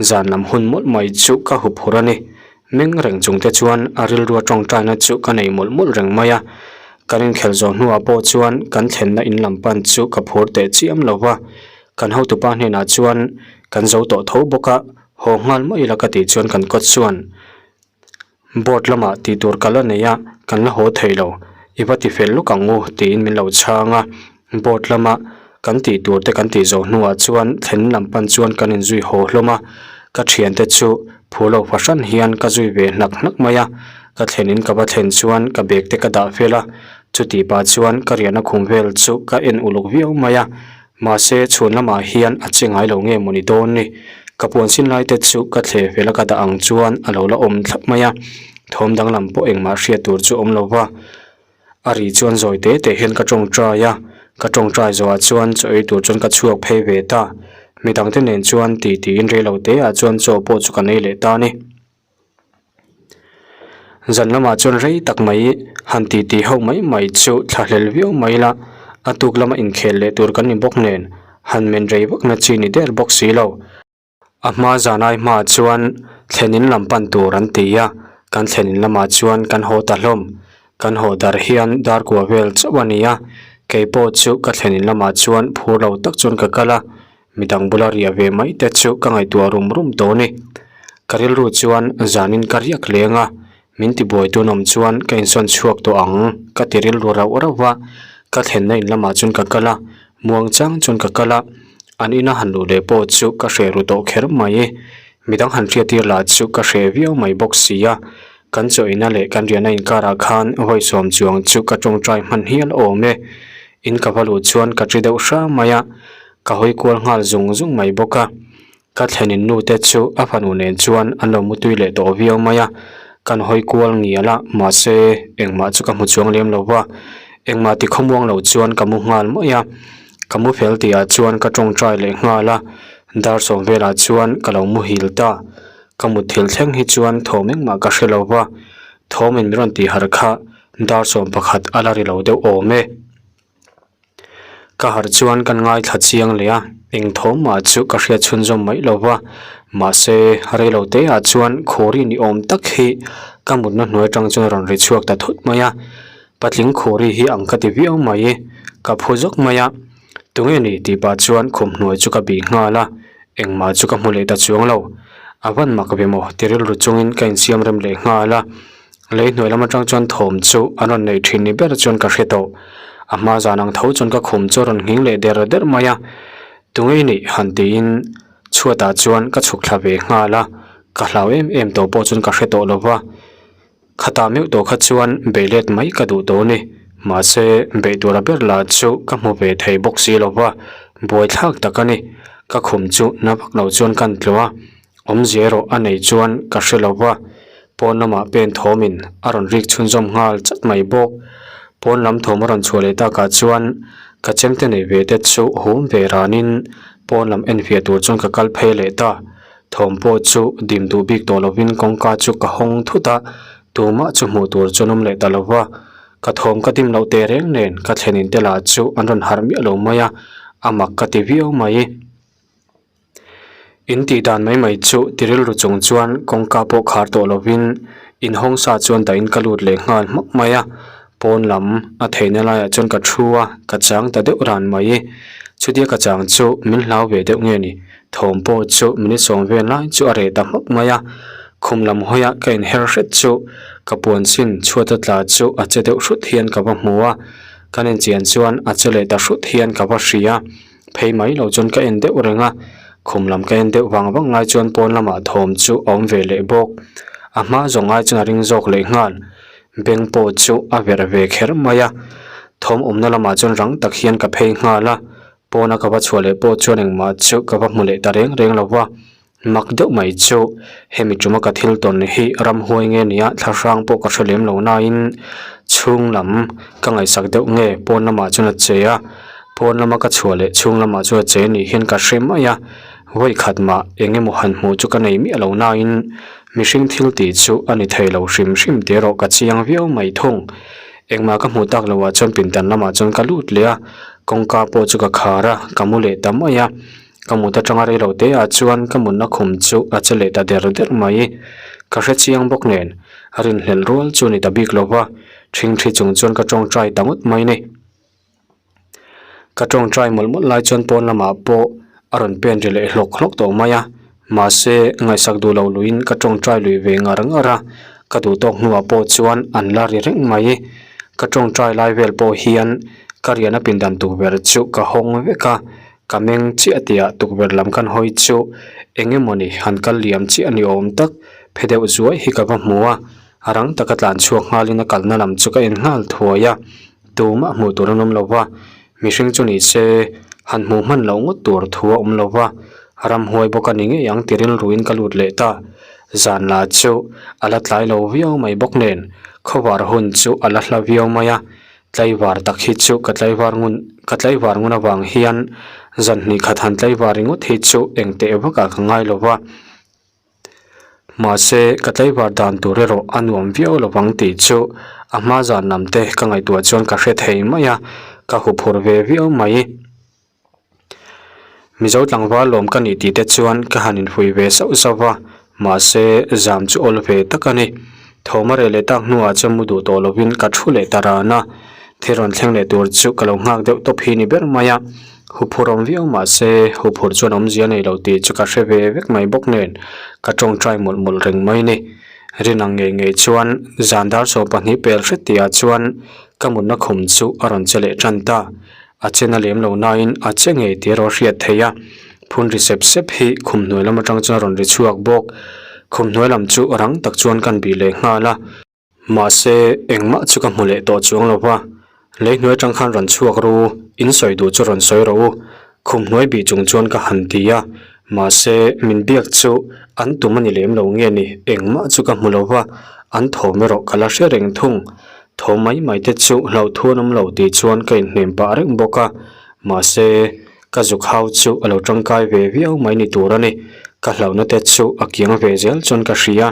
Speaker 1: zan lam hun mawlh mai chu ka hup hur a ni. Meng reng chung te chuan a rilrua tawngtaina chu ka nei mawlh mawlh reng mai a, kan inkhelh zawh hnuah pawh chuan kan thlenna in lam pan chu ka phur teh chiam lo va, kan hotupa hnenah chuan kan zo tawh tho bawk a, haw nghal mai ila ka tih chuan kan kawt chuan. Board lamah tih tur ka la nei a, kan la haw thei lo. I va ti fel lawk ang u tiin min lo chhang a. Board lama kan tih tur te kan tih zawh hnuah chuan thlen lam pan chuan kan inzui haw hlawm a. Ka thiante chu phu lo fahran hian ka zui ve hnak hnak mai a. Ka thlenin ka va thlen chuan ka bag te ka dah fel a. Chutih pah chuan ka riahna khum vel chu ka en uluk viau mai a. Mahse, chhun lamah hian a che ngai lo nge mawni dawn ni? Ka puan sin lai te chu ka thle fel a ka dah ang chuan a lo la awm thlap mai a, thawm danglam pawh engmah hriat tur chu awm lo va. A ri chuan zawi te te hian ka tawngtai a, ka tawngtai zawhah chuan chaw ei tur chuan ka chhuak phei ve ta. Midangte nen chuan ti tiin reilo te ah chuan chaw pawh chu ka nei leh ta a ni. Zan lamah chuan rei tak mai han ti ti ho mai mai chu thla hlel viau mai ila, a tuk lama inkhel leh tur kan ni bawk nen han men rei vak na chi ni der bawk si lo. A hma zan ai hmaah chuan thlen in lam pan tur an ti a, kan thlen in lamah chuan kan haw ta hlawm. Kan haw dar hian dar kua vel chauh a ni a, keipawh chu ka thlen in lamah chuan phur lo tak chuan ka kal a. Midang bula riah ve mai te chu ka ngaihtuah rum rum tawh a ni. Ka rilru chuan zanin ka riak leng a, min tibuai tun awm chuan ka insawn chhuak tawh ang ka ti rilru rauh rauh va. Ka thlenna in lamah chuan ka kal a, muang chang chuan ka kal a, an ina han luh leh pawh chu ka hreh ru tawh kher mai. Midang han hriattir lah chu ka hreh viau mai bawk si a, kan chaw ina leh kan riahna inkarah khan vawi sawm chuang chu ka tawngtai hman hial awm e. In ka va luh chuan ka ri deuh hram mai a. Ka hawi kual nghal zung zung mai bawk a, ka thlenin nu te chu a fanu nen chuan an lo mutui leh tawh viau mai a, kan hawi kual ngial a, mahse engmah chu ka hmu chuang lem lo va, engmah ti khawmuang lo chuan ka mu nghal mai a, ka mu fel tih ah chuan ka tawngtai leh nghal a, dar sawm velah chuan ka lo muhil ta, ka mutthilh thleng hi chuan thawm engmah ka hre lo va, thawm in min rawn tih harh kha dar 11 a la ri lo deuh awm e. Ka harh chuan kan ngaithla chiang leh a, eng thawm mah chu ka hriat chhunzawm mai lo va, mahse reilo te ah chuan khawri ni awm tak hi ka mutna hnuai atang chuan a rawn ri chhuak ta thut mai a, patling khawri hi ang ka ti viau mai, ka phu zawk mai a, tunge ni tih pah chuan khum hnuai chu ka bih nghal a. Engmah chu ka hmu leh ta chuang lo. A van mak ve maw ti rilru chungin ka insiam rem leh nghal a. Lei hnuai lam atang chuan thawm chu an rawn nei thin ni ber chuan ka hre tawh. A hma zan ang tho chuan ka khum chu a rawn nghing leh der der mai a. Tunge nih han tiin chhuatah chuan ka chhuk thla ve nghal a. Ka hlau em em tawh pawh chuan ka hre tawh lo va. Khatah meuh tawh kha chuan beih let mai ka duh tawh a ni. Mahse, beih tura ber lah chu ka hmu ve thei bawk si lo va, buaithlak tak a ni. Ka khum chu na vak lo chuan ka ntluah a, awmzia erawh a nei chuan ka hre lo va. Pawn lamah pen thawmin a rawn rik chhunzawm nghal chat mai bawk. Pawn lam thawm a rawn chhuah leh takah chuan ka chemte nei ve te chu hum ve ranin pawn lam enfiah tur chuan ka kal phei leh ta. Thawm pawh chu dim duh bik tawh lovin kawngka chu ka hawng thut a, tumah chu hmuh tur chuan awm leh ta lo va. Ka thawm ka dim loh teh reng nen ka thlenin te lah chu an rawn harh miah lo mai a, a mak ka ti viau mai. In tih dan mai mai chu ti rilru chung chuan kawngka pawh khar tawh lovin inhawng sa chuan dahin ka lut leh nghal hmak mai a. Pawn lam a theihna laiah chuan ka thu a, ka chang ta deuh ran mai. Chutia ka chang chu min hlau ve deuh nge ni? Thawm pawh chu minute sawm vel lai chu a reh ta hmak mai a. Khum lam hawia ka inher hret chu ka puan chin chhuata tla chu a che deuh hrut hian ka va hmu a. Kan inchian chuan a che leh ta hrut hian ka va hria. Phei mai lo chuan ka en deuh reng a. Khum lam ka en deuh vang vang lai chuan pawn lamah thawm chu a awm ve leh bawk. A hma zawng ai chuan a ring zawk leh nghal. Beng pawh chu a verh ve kher mai a. Thawm awmna lamah chuan rang tak hian ka phei nghal a. Pawna ka va chhuah leh pawh chuan engmah chu ka va hmu leh ta reng reng lo va. Mak deuh mai chu hemi tuma ka thil tawn hi ramhuai nge nia thlahrang pawh ka hre lem lo nain chhung lam ka ngaihsak deuh nge pawn lamah chuan a che a, pawn lama ka chhuah leh chhung lamah chuan a che ni hian ka hre mai a, vawi khat mah eng emaw han hmuh chu ka nei miah lo nain mihring thil tih chu a ni thei lo hrim hrim tih erawh ka chiang viau mai thung. Engmah ka hmuh tak loh ah chuan pindan lamah chuan ka lut leh a, kawngka pawh chu ka khar a, ka mu leh ta mai a. Ka mut atanga rei lo te ah chuan ka mutna khum chu a che leh ta der der mai. Ka hre chiang bawk nen, a rinhlelh rual chu ni ta bik lo va, ṭhingṭhi chung chuan ka ṭawngṭai ta ngawt mai ni. Ka ṭawngṭai mawlh mawlh lai chuan pawn lamah pawh a rawn pen ri leh hlawk hlawk tawh mai a, mahse ngaihsak duh lo luiin ka ṭawngṭai lui ve ngar ngar a, ka duh tawk hnuah pawh chuan an la ri reng mai. Ka ṭawngṭai lai vel pawh hian ka riahna pindan tukverh chu ka hawng vek a, Ka meng chiah tihah tukverh lam kan hawi chu eng emawni han kal liam chiah ni awm tak phe deuh zuai hi ka va hmu a, a rang taka tlan chhuak nghalin a kalna lam chu ka en nghal thuai a, tumah hmuh tur an awm lo va, mihring chu ni se han hmuh hman loh ngawt tur thu a awm lo va, ramhuai bawk a ni ngei ang ti rilruin ka lut leh ta, zan la chu a la tlai lo viau mai bawk nen khawvar hun chu a la hla viau mai a. Tlaivar tak hi chu ka tlaivar ngun ka tlaivar ngun avang hian zan hnih khat han tlaivar ringawt hi chu eng teh vakah ka ngai lo va. Mahse ka tlaivar dan tur erawh a nuam viau lo vang tih chu a hma zan lam te ka ngaihtuah chuan ka hre thei mai a, ka huphurh ve viau mai. Mizo tlangval lawm ka nih tih te chuan ka han inhui ve sauh sauh va, mahse zam chu awl ve tak a ni. Thawm a reh leh tak hnuah chuan mu duh tawh lovin ka thu leh ta ran a, thil rawn thleng leh tur chu ka lo nghak deuh tawp hi ni ber mai a. Huphurh awm viau mahse huphurh chuan awmzia nei lo tih chu ka hre ve vek mai bawk nen ka tawngtai mawlh mawlh reng mai ni. Rin ang ngei ngei chuan zan dar 12 pel hret tihah chuan ka mutna khum chu a rawn che leh tan ta. A chen a lem lo nain a che ngei tih erawh a hriat theih a, phun ri sep sep hi khum hnuai lam atang chuan a rawn ri chhuak bawk. Khum hnuai lam chu rang tak chuan kan bih leh nghal a. Mahse, engmah chu ka hmu leh tawh chuang lo va, lei hnuai atang khan rawn chhuak ru, in sawi duh chu rawn sawi rawh u, khum hnuai bih chung chuan ka han ti a. Mahse, min biak chu an tum a ni lem lo nge ni, engmah chu ka hmu lo va, an thawm erawh ka la hre reng thung. Tho mai mai te chu hlauhthuan awm lo tih chuan ka inhnem pah reng bawk a, mahse ka zuk hau chu a lo tangkai ve viau mai ni tur a ni. Ka hlauhna te chu a kiang ve zel chuan ka hria.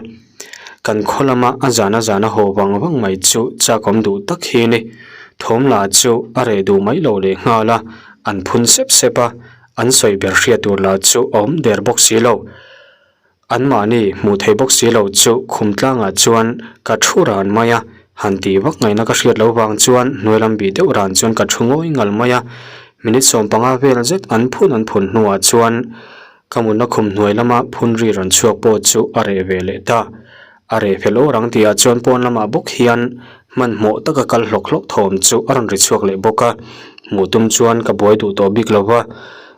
Speaker 1: Kan khaw lama a zana zana haw vang vang mai chu chak awm duh tak hi a ni. Thawm la chu a reh duh mai lo leh nghal a, an phun sep sep a, an sawi ber hriat tur lah chu a awm der bawk si lo. Anmahni hmuh theih bawk si lo chu khum tlangah chuan ka thu ran mai a, han tih vak ngaihna ka hriat loh vang chuan hnuai lam bih deuh ran chuan ka thu ngawi ngal mai a. Minute 15 vel zet an phun an phun hnuah chuan. Ka mutna khum hnuai lama phun ri rawn chhuak pawh chu a reh ve leh ta. A reh fel awr ang tihah chuan pawn lamah bawk hian hmanhmawh taka kal hlawk hlawk thawm chu a rawn ri chhuak leh bawk a. Hmuh tum chuan ka buai duh tawh bik lo va,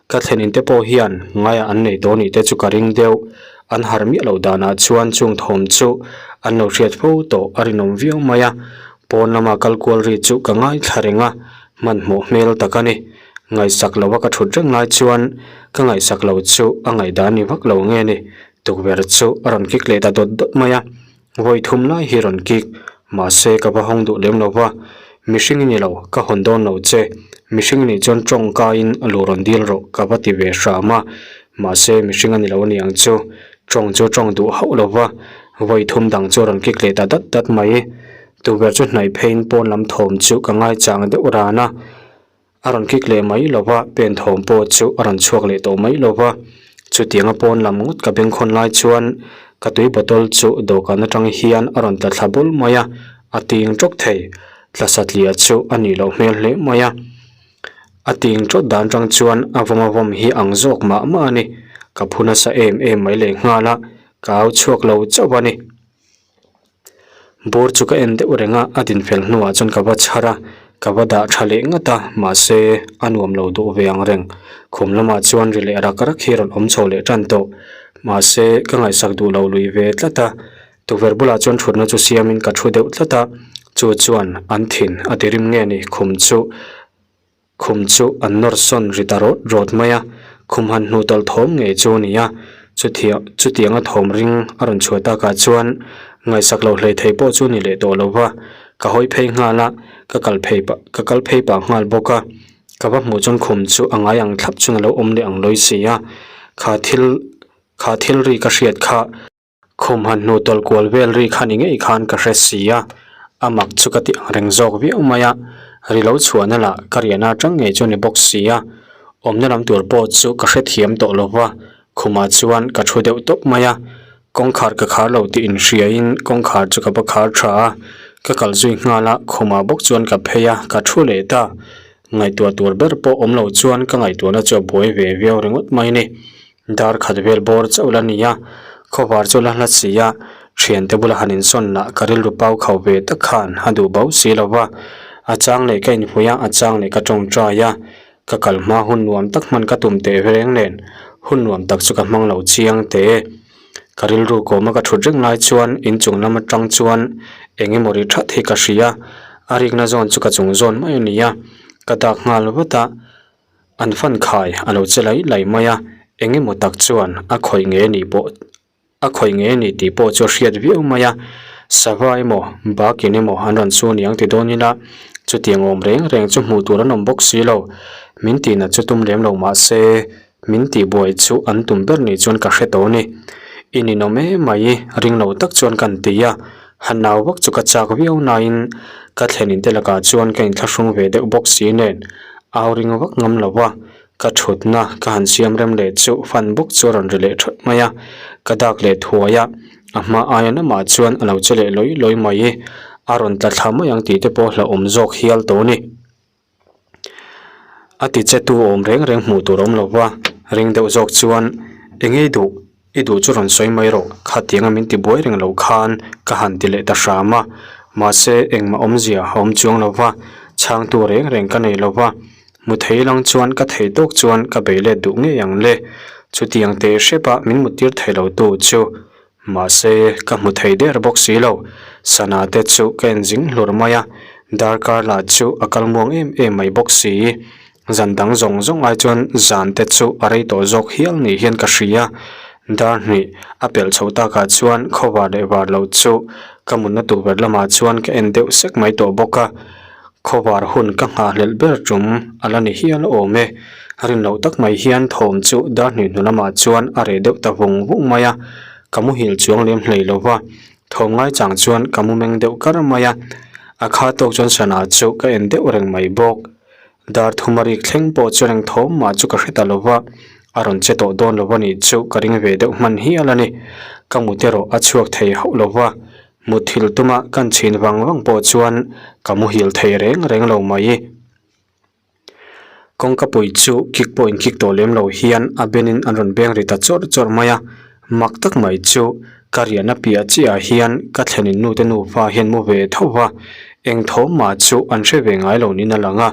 Speaker 1: ka thlenin te pawh hian ngaiah an nei tawh nih te chu ka ring deuh. An harh miah loh danah chuan chung thawm chu an lo hriat fo tawh a rinawm viau mai a. Pawn lama kal kual ri chu ka ngaithla reng a, hmanhmawh hmel tak a ni. Ngaihsak lo a ka thut reng lai chuan ka ngaihsak lo chu a ngaihdan ni vak lo nge ni. Tukverh chu a rawn kik leh ta dawt dawt mai a, vawi thum lai hi rawn kik. Mahse ka va hawng duh lem lo va, mihring i ni lo, ka hawn dawn lo che. Mihring i nih chuan tawngkaiin a lu rawn dil rawh ka va ti ve hram a, mahse mihring a ni lo aniang chu tawng chu tawng duh hauh lo va, vawi thum dang chu a rawn kik leh ta dat dat mai. Tukverh chu hnaih pheiin pawn lam thawm chu ka ngaichang deuh ran a. A rawn kik leh mai lo va, pen thawm pawh chu a rawn chhuak leh tawh mai lo va. Chutianga pawn lam ngawt ka bengkhawn lai chuan ka tui bottle chu dawhkan atang hian a rawn tla thla bul mai a, a ting tawk thei. Tla satliah chu a nih loh hmel hle mai a. A ting tawt dan atang chuan a vawm a vawm hi ang zawk mah mah a ni. Ka phu nasa em em mai leh nghal a, ka au chhuak lo chauh a ni. Bur chu ka en deuh reng a, a din fel hnuah chuan ka va chhar a, ka va dah tha leh ngat a, mahse a nuam lo duh ve ang reng. Khum lamah chuan ri leh rak rak hi a rawn awm chho leh tan tawh. Mahse ka ngaihsak duh lo lui ve tlat a, tukverh bulah chuan thutna chu siamin ka thu deuh tlat a, chu chuan an thin a ti rim nge ni khum chu. Khum chu an nawr sawn ri ta rawt rawt mai a, khum han hnu tawlh thawm ngei chu a ni a, chuthiah chutianga thawm ring a rawn chhuah takah chuan ngaihsak loh hlei thei pawh chu a ni leh tawh lo va, ka hawi phei nghal a, ka kal phei pah ka kal phei pah nghal bawk a, ka va hmuh chuan khum chu a ngai ang thlap chuan a lo awm leh ang lawi si a, kha thil kha thil ri ka hriat kha. Khum han hnu tawlh kual vel ri kha ni ngei khan ka hre si a, a mak chu ka ti ang reng zawk viau mai a, ri lo chhuahna lah ka riahna atang ngei chu a ni bawk si a, awmna lam tur pawh chu ka hrethiam tawh lo va, khumah chuan ka thu deuh tawp mai a, kawngkhar ka khar lo tih inhriain kawngkhar chu ka va khar tha a, ka kal zui nghal a, khumah bawk chuan ka phei a, ka thu leh ta, ngaihtuah tur ber pawh awm lo chuan ka ngaihtuahna chu a buai ve viau ringawt mai a ni. Dar khat vel bawr chauh la ni a, khawvar chu la hla si a, thiante bula han insawn lah ka rilru pau khauh ve tak khan a duh bo si lo va, a chang leh ka inhmui a, a chang leh ka tawngtai a, ka kal hma hun nuam tak hman ka tum teh reng nen hun nuam tak chu ka hmang lo chiang teh e. Ka rilru kawma ka thut reng lai chuan inchung lam atang chuan eng emaw ri that hi ka hria, a rikna zawn chu ka chung zawn mai a ni a, ka dak nghal vat a. An fan khai a lo che lai lai mai a, eng emaw tak chuan a khawih nge ni pawh a khawih nge ni tih pawh chu a hriat viau mai a, sava emaw bakin emaw an rawn chu niang ti dawn ila chutiang awm reng reng chu hmuh tur an awm bawk si lo, min tihna chu tum lem lo mah se min tihbuai chu an tum ber ni chuan ka hre tawh a ni. I ninawm em mai ring lo tak chuan ka han ti a, han nau vak chu ka chak viau nain ka thlen inte lakah chuan ka inthlahrung ve deuh bawk si nen. Au ring vak ngam lo va, ka thutna ka han siam rem leh chu fan bawk chu a rawn ri leh thawt mai a, ka dak leh thuai a, a hma aia lamah chuan a lo che leh lawi lawi mai i, a rawn tla thla mai ang tih te pawh hlauhawm zawk hial tawh a ni. A ti che tu awm reng reng hmuh tur awm lo va, ring deuh zawk chuan eng nge i duh? I duh chu rawn sawi mai rawh, khatianga min ti buai reng lo khan ka han ti leh ta hram a, mahse engmah awmzia a awm chuang lo va, chhangtu reng reng ka nei lo va, hmu thei lang chuan ka thei tawk chuan ka bei let duh ngei ang le, chutiang teh hrep a min muttir thei lo tu chu, mahse ka hmu thei der bawk si lo, sana te chu ka en zing hlur mai a, darkar lah chu a kal muang em em mai bawk si. Zan dang zawng zawng ai chuan zan te chu a rei tawh zawk hial ni hian ka hria. Dar hnih a pelh chho takah chuan khawvar leh var lo chu ka mutna tukverh lamah chuan ka en deuh sek mai tawh bawk a. Khawvar hun ka nghahhlelh ber tum a la ni hial awm e. Rin loh tak mai hian thawm chu dar hnih hnu lamah chuan a reh deuh ta vung vung mai a. Ka muhil chuang lem hlei lo va, thawm ngai chang chuan ka mu meng deuh kar mai a. A kha tawk chuan sana chu ka en deuh reng mai bawk. Dar thuma rik thleng pawh chu reng thawm mah chu ka hre ta lo va, a rawn che tawh dawn lo a nih chu ka ring ve deuh hman hial a ni. Ka mut erawh a chhuak thei hauh lo va, mutthil tuma kan chhin vang vang pawh chuan ka muhil thei reng reng lo mai. Kawngka pui chu kik pawh in kik tawh lem lo hian a ben in an rawn beng ri ta chawrh chawrh mai a, mak tak mai chu ka riahna piah chiah ah hian ka thlen in nute nufa hian mu ve tho va, eng thawm mah chu an hre ve ngai lo niin a lang a,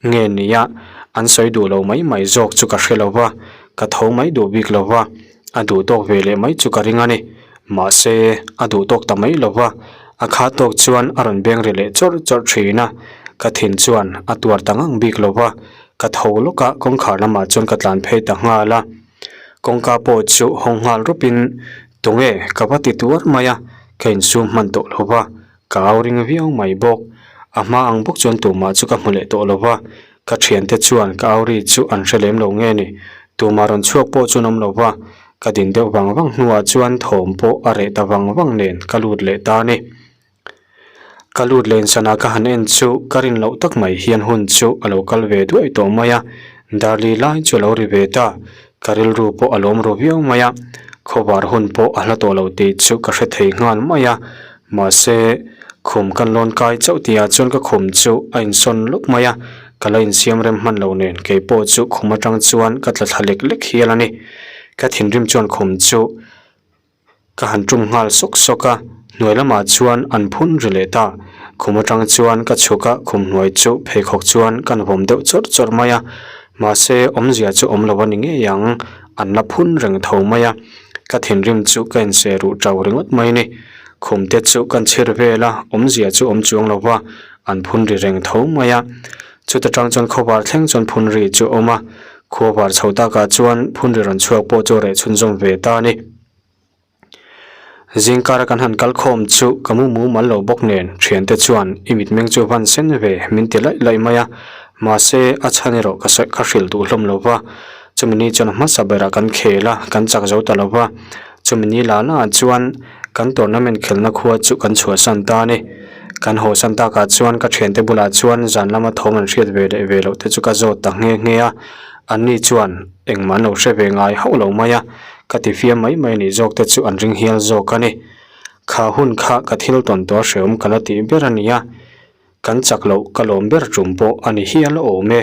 Speaker 1: nge nia an sawi duh lo mai mai zawk chu ka hre lo va, ka tho mai duh bik lo va, a duh tawk ve leh mai chu ka ring a ni. Mahse, a duh tawk ta mai lo va, a kha tawk chuan a rawn beng ri leh chawrh chawrh thin a, ka thin chuan a tuar ta ngang bik lo va, ka tho lawk a, kawngkhar lamah chuan ka tlan phei ta nghal a. Kawngka pawh chu hawng nghal rawpin, Tunge ka va ti tuar mai a, ka insum hman tawh lo va, Ka au ring viau mai bawk. A hma ang bawk chuan tumah chu ka hmu leh tawh lo va, ka thiante chuan ka au ri chu an hre lem lo nge ni. Tumah rawn chhuak pawh chu an awm lo va, ka din deuh vang vang hnuah chuan thawm pawh a reh ta vang vang nen ka lut leh ta a ni. Ka lut len sanah ka han en chu ka rin loh tak mai hian hun chu a lo kal ve duai tawh mai a, Darli lai chu a lo ri ve ta. Ka rilru pawh a lawm ru viau mai a, khawvar hun pawh a hla tawh lo tih chu ka hre thei nghal mai a, mahse khum kan lawn kai chauh tihah chuan ka khum chu a insawn lawk mai a, ka la insiam rem hman lo nen kei pawh chu khum atang chuan ka tla thla lek lek hial a ni. Ka thinrim chuan khum chu Ka han tum nghal sawk sawk a, hnuai lamah chuan an phun ri leh ta. Khum atang chuan ka chhuk a, khum hnuai chu pheikhawk chuan kan vawm deuh chawrh chawrh mai a. Mahse, awmzia chu awm lo a ni ngei ang, an la phun reng tho mai a. Ka thinrim chu ka inseh ruh tau ringawt mai ni. Khum te chu kan chhir vel a, awmzia chu awm chuang lo va, an phun ri reng tho mai a. Chuta tang chuan khawvar thleng chuan phun ri chu a awm a, khuavar chho takah chuan phun ri rawn chhuak pawh chu a reh chhunzawm ve ta a ni. Zingkara kan han kal khawm chu ka mu mumal lo bawk nen thiante chuan i mitmeng chu van sen ve min ti laih laih mai a, mahse a chhan erawh ka sawi ka hrilh duh hlawm lo va, chumi ni chuan a hmasa berah kan khel a, kan chak zo ta lo va, chumi ni lah lah chuan kan tournament khelhna khua chu kan chhuahsan ta a ni. Kan hawsan takah chuan ka thiante bulah chuan zan lama thawm an hriat ve leh ve loh te chu ka zawt ta nghe nghe a, anni chuan engmah an lo hre ve ngai hauh lo mai a, ka ti fiam mai mai nih zawk te chu an ring hial zawk a ni. Kha hun kha ka thil tawn tawh a hreawm ka la tih ber a ni a, kan chak loh ka lawm ber tum pawh a ni hial awm e.